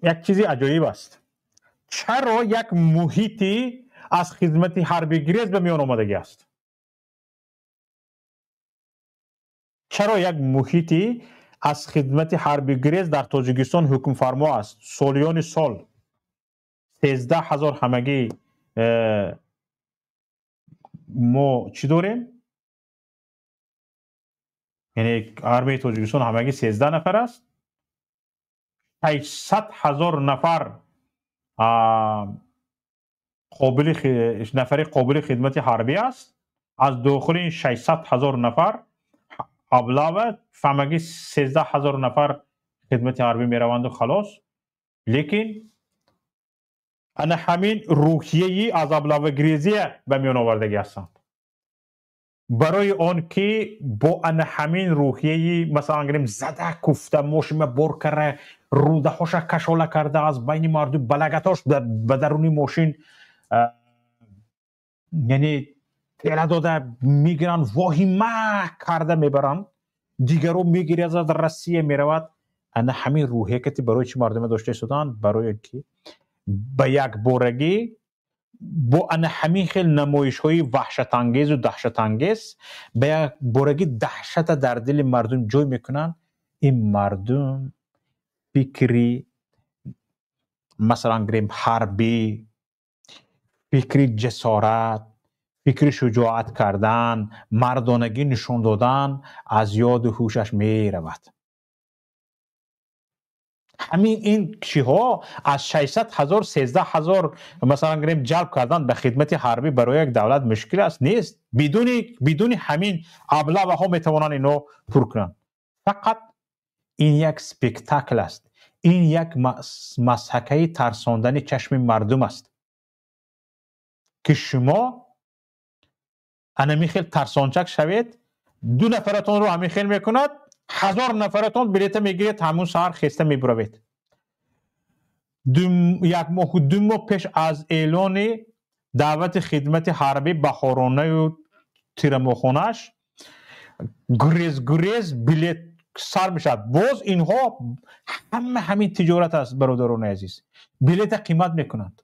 [SPEAKER 1] як чизи аҷоиб аст. Чаро як муҳити аз хидмати ҳарбӣ гирез ба миён омадагӣ аст? Чаро як муҳити аз хидмати ҳарбӣ гирез дар Тоҷикистон ҳукмфармо аст? Солиёни сол 13,000 ҳамагӣ мо чӣ дорем? Яъне армияи Тоҷикистон ҳамагӣ 13 нафар аст. 600,000 нафар нафари қобили хидмати ҳарбӣ аст. Аз дохили ин 600,000 нафар аблава ҳамагӣ 13,000 нафар хидмати ҳарбӣ мераванду халос. Лекин ана ҳамин рӯҳияи аз аблавагирезия ба миён овардагӣ ҳастанд. Барои он ки бо ана ҳамин рӯҳияи масалан гирем зада куфта мошина бор карда, рӯдаҳоша кашола карда, аз байни мардум балагатош ба даруни мошин яъне тела дода мегиранд, воҳима карда мебаранд, дигаро мегирязад, Россия меравад. Ана ҳамин рӯҳия ки барои чӣ мардуме дошта истоданд? Барои он ки ба якборагӣ бо ана ҳамин хел намоишҳои ваҳшатангезу даҳшатангез ба якборагӣ даҳшата дар дили мардум ҷой мекунанд. Ин мардум фикри масалан гирем ҳарбӣ, фикри ҷасорат, фикри шуҷоат кардан, мардонагӣ нишон додан аз ёду ҳушаш меравад. Ҳамин ин чиҳо аз 600,000 13,000 масалан гирем ҷалб кардан ба хидмати ҳарбӣ барои як давлат мушкил аст? Нест. Бидуни ҳамин аблаваҳо метавонанд ино пур кунанд. Фақат ин як спектакл аст, ин як масҳакаи тарсондани чашми мардум аст ки шумо ана михел тарсончак шавед, 2 нафаратонро ҳамин хел мекунад, 1000 нафаратон билета мегиред, ҳамун саҳар хеста мебуравед. 1 моҳу 2 моҳ пеш аз эълони даъвати хидмати ҳарбӣ баҳоронаю тирамоҳонаш гурез гурез билет сар мешавад. Боз инҳо ҳама ҳамин тиҷорат аст, бародарони азиз. Билета қимат мекунанд,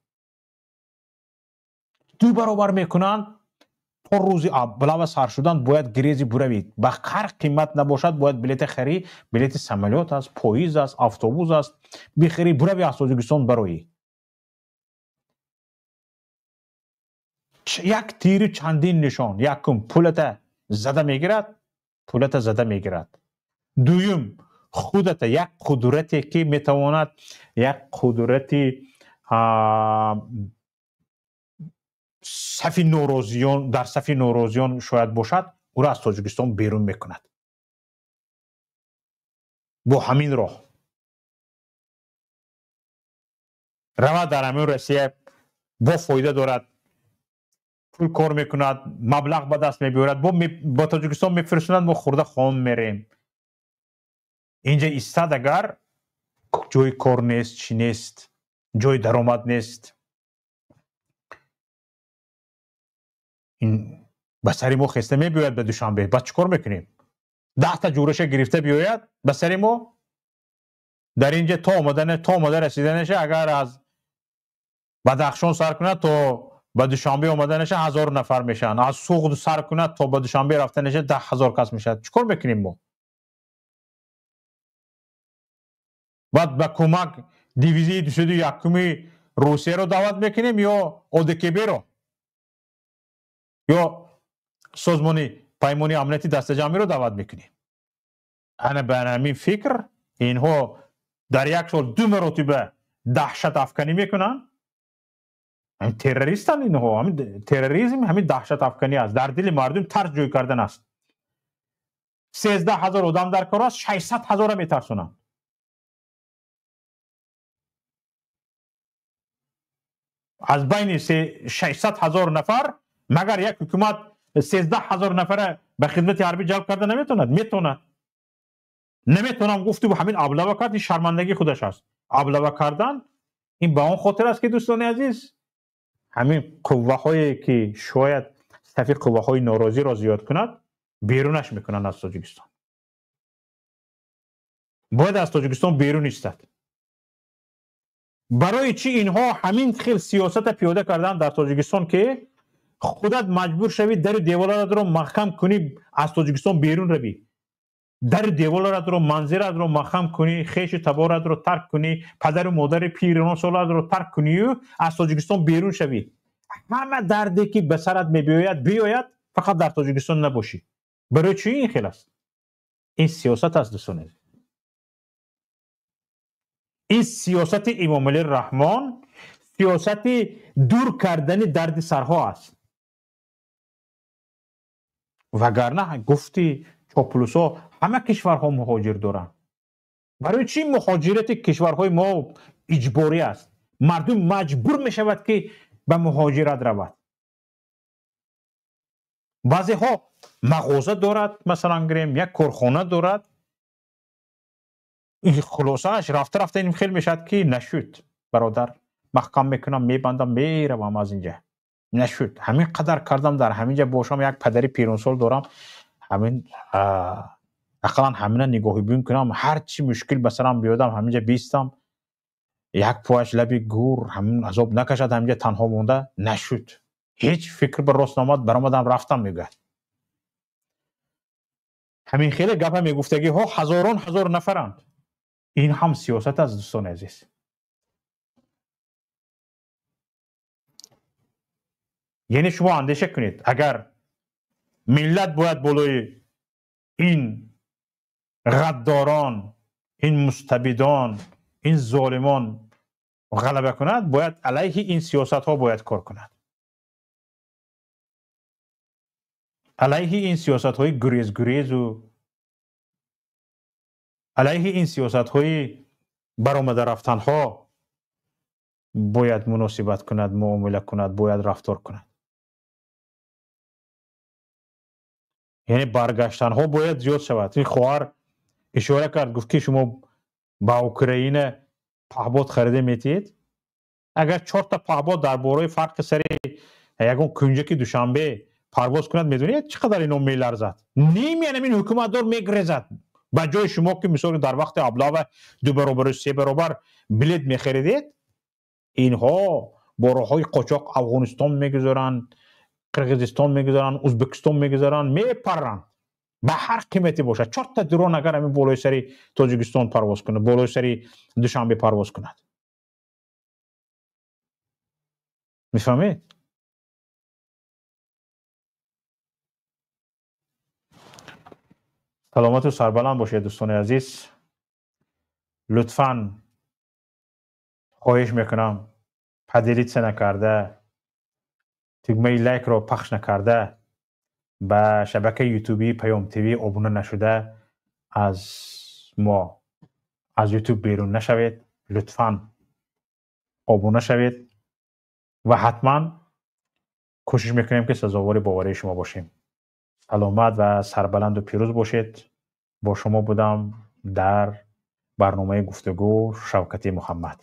[SPEAKER 1] 2 баробар мекунанд. То рӯзи аблава сар шудан бояд гирези буравид. Ба ҳар қимат набошад бояд билета харӣ. Билети самолёт аст, поезд аст, автобус аст, бихарӣ, бурави аз Тоҷикистон бароӣ. Як тири чандин нишон. Якум, пулата зада мегирад, пулата зада мегирад. Дуюм, худата як қудрате ки метавонад як қудрати сафи норозиён, дар сафи норозиён шояд бошад, ӯро аз Тоҷикистон берун мекунад. Бо ҳамин роҳ равад дар ҳамин Россия бо фоида дорад. Пул кор мекунад, маблағ ба даст мебиёрад, ба Тоҷикистон мефирсонад, мо хӯрда хом мерем. Инҷа истад агар ҷои кор нест, чӣ нест, ҷои даромад нест. Ин ба сари мо хеста мебиёяд ба Душанбе. Баъд чӣ кор мекунем? 10 та ҷураша гирифта биёяд ба сари мо. Дар инҷа то омада расиданаша агар аз Бадахшон сар кунад то ба Душанбе омаданаша 1000 нафар мешаванд. Аз Суғд сар кунад то ба Душанбе рафтанаша 10 000 кас мешавад. Чӣ кор мекунем мо? Баъд ба кӯмак дивизияи 201-уми Русияро даъват мекунем ё ОДКБ-ро ё созмони паймони амнияти дастаҷамъиро даъват мекунем. Ана ба ҳамин фикр инҳо дар як сол 2 маротиба даҳшат афканӣ мекунанд. Ҳамин террористанд инҳо, ҳамин терроризм, ҳамин даҳшат афканӣ аст. Дар дили мардум тарс ҷой кардан аст. 13 000 одам дар кор аст, 600 000-ро метарсонанд. Аз байни 600 000 нафар магар як ҳукумат 13 000 нафара ба хидмати ҳарбӣ ҷалб карда наметавонад? Метавонад. Наметавонам гуфту ҳамин аблава кард, ин шармандагии худаш аст. Аблава кардан ин ба он хотир аст ки дӯстони азиз, ҳамин қувваҳое ки шояд сафи қувваҳои норозиро зиёд кунад, берунаш мекунанд аз Тоҷикистон. Бояд аз Тоҷикистон берун истад. Барои чӣ инҳо ҳамин хел сиёсата пиёда карданд дар Тоҷикистон ки худат маҷбур шавӣ дару деволаратро маҳкам кунӣ, аз Тоҷикистон берун равӣ, дару деволаратро, манзилатро маҳкам кунӣ, хешу таборатро тарк кунӣ, падару модари пиринсолатро тарк кунию аз Тоҷикистон берун шавӣ. Ҳама дарде ки ба сарат мебиёяд биёяд, фақат дар Тоҷикистон набошӣ. Барои чӣ ин хел аст? Ин сиёсат аст дӯстони азиз. Ин сиёсати Имомалӣ Раҳмон сиёсати дур кардани дарди сарҳо аст. Вагарна гуфти чоплусо ҳама кишварҳо муҳоҷир доранд. Барои чӣ муҳоҷирати кишварҳои мо иҷборӣ аст? Мардум маҷбур мешавад ки ба муҳоҷират равад. Баъзеҳо мағоза дорад, масалан гирем, як корхона дорад. Хулосааш рафта рафта ин хел мешавад ки нашуд, бародар, маҳкам мекунам, мебандам, меравам аз инҷа. Нашуд. Ҳамин қадар кардам, дар ҳамин ҷа бошам, як падари пиронсол дорам, ҳамин ақаллан ҳамина нигоҳубин кунам, ҳар чи мушкил ба сарам биёдам, ҳамин ҷа бистам, як пояш лаби гур, ҳамин азоб накашад, ҳамин ҷа танҳо монда. Нашуд. Ҳеҷ фикр ба рост наомад, баромадам рафтам, мегӯяд. Ҳамин хеле гапа мегуфтагиҳо ҳазорон ҳазор нафаранд. Ин ҳам сиёсат аст дӯстони азиз. Яъне шумо андеша кунед, агар миллат бояд болои ин ғаддорон, ин мустабидон, ин золимон ғалаба кунад, бояд алайҳи ин сиёсатҳо бояд кор кунад. Алайҳи ин сиёсатҳои гурезгурезу алайҳи ин сиёсатҳои баромада рафтанҳо бояд муносибат кунад, муомила кунад, бояд рафтор кунад. Яъне баргаштанҳо бояд зиёд шавад. Ин хоҳар ишора кард, гуфт ки шумо ба Украина паҳбод харида метиҳед. Агар 4 та паҳбод дар бораи фарқи сари ягон кунҷаки Душанбе парвоз кунад, медонед чӣ қадар ино меларзад? Ними ҳамин ҳукуматдор мегрезад. Ба ҷои шумо ки мисол дар вақти аблава 2 баробару 3 баробар билет мехаридед, инҳо бо роҳҳои қочоқ Афғонистон мегузаранд, Қирғизистон мегузаранд, Ӯзбекистон мегузаранд, мепарранд. Ба ҳар қимате бошад. 4 та дрон агар ҳамин болои сари Тоҷикистон парвоз кунад, болои сари Душанбе парвоз кунад. Мефаҳмед? Саломату сарбаланд бошед дӯстони азиз. Лутфан хоҳиш мекунам, поделиться накарда, тугмаи лайкро пахш накарда, ба шабакаи ютубии Паём ТВ обуна нашуда аз мо аз Ютуб берун нашавед. Лутфан обуна шавед ва ҳатман Кӯшиш мекунем, ки сазовори боварии шумо бошем. Саломат ва сарбаланду пирӯз бошед. Бо шумо будам дар барномаи гуфтугӯ Шавкати Муҳаммад.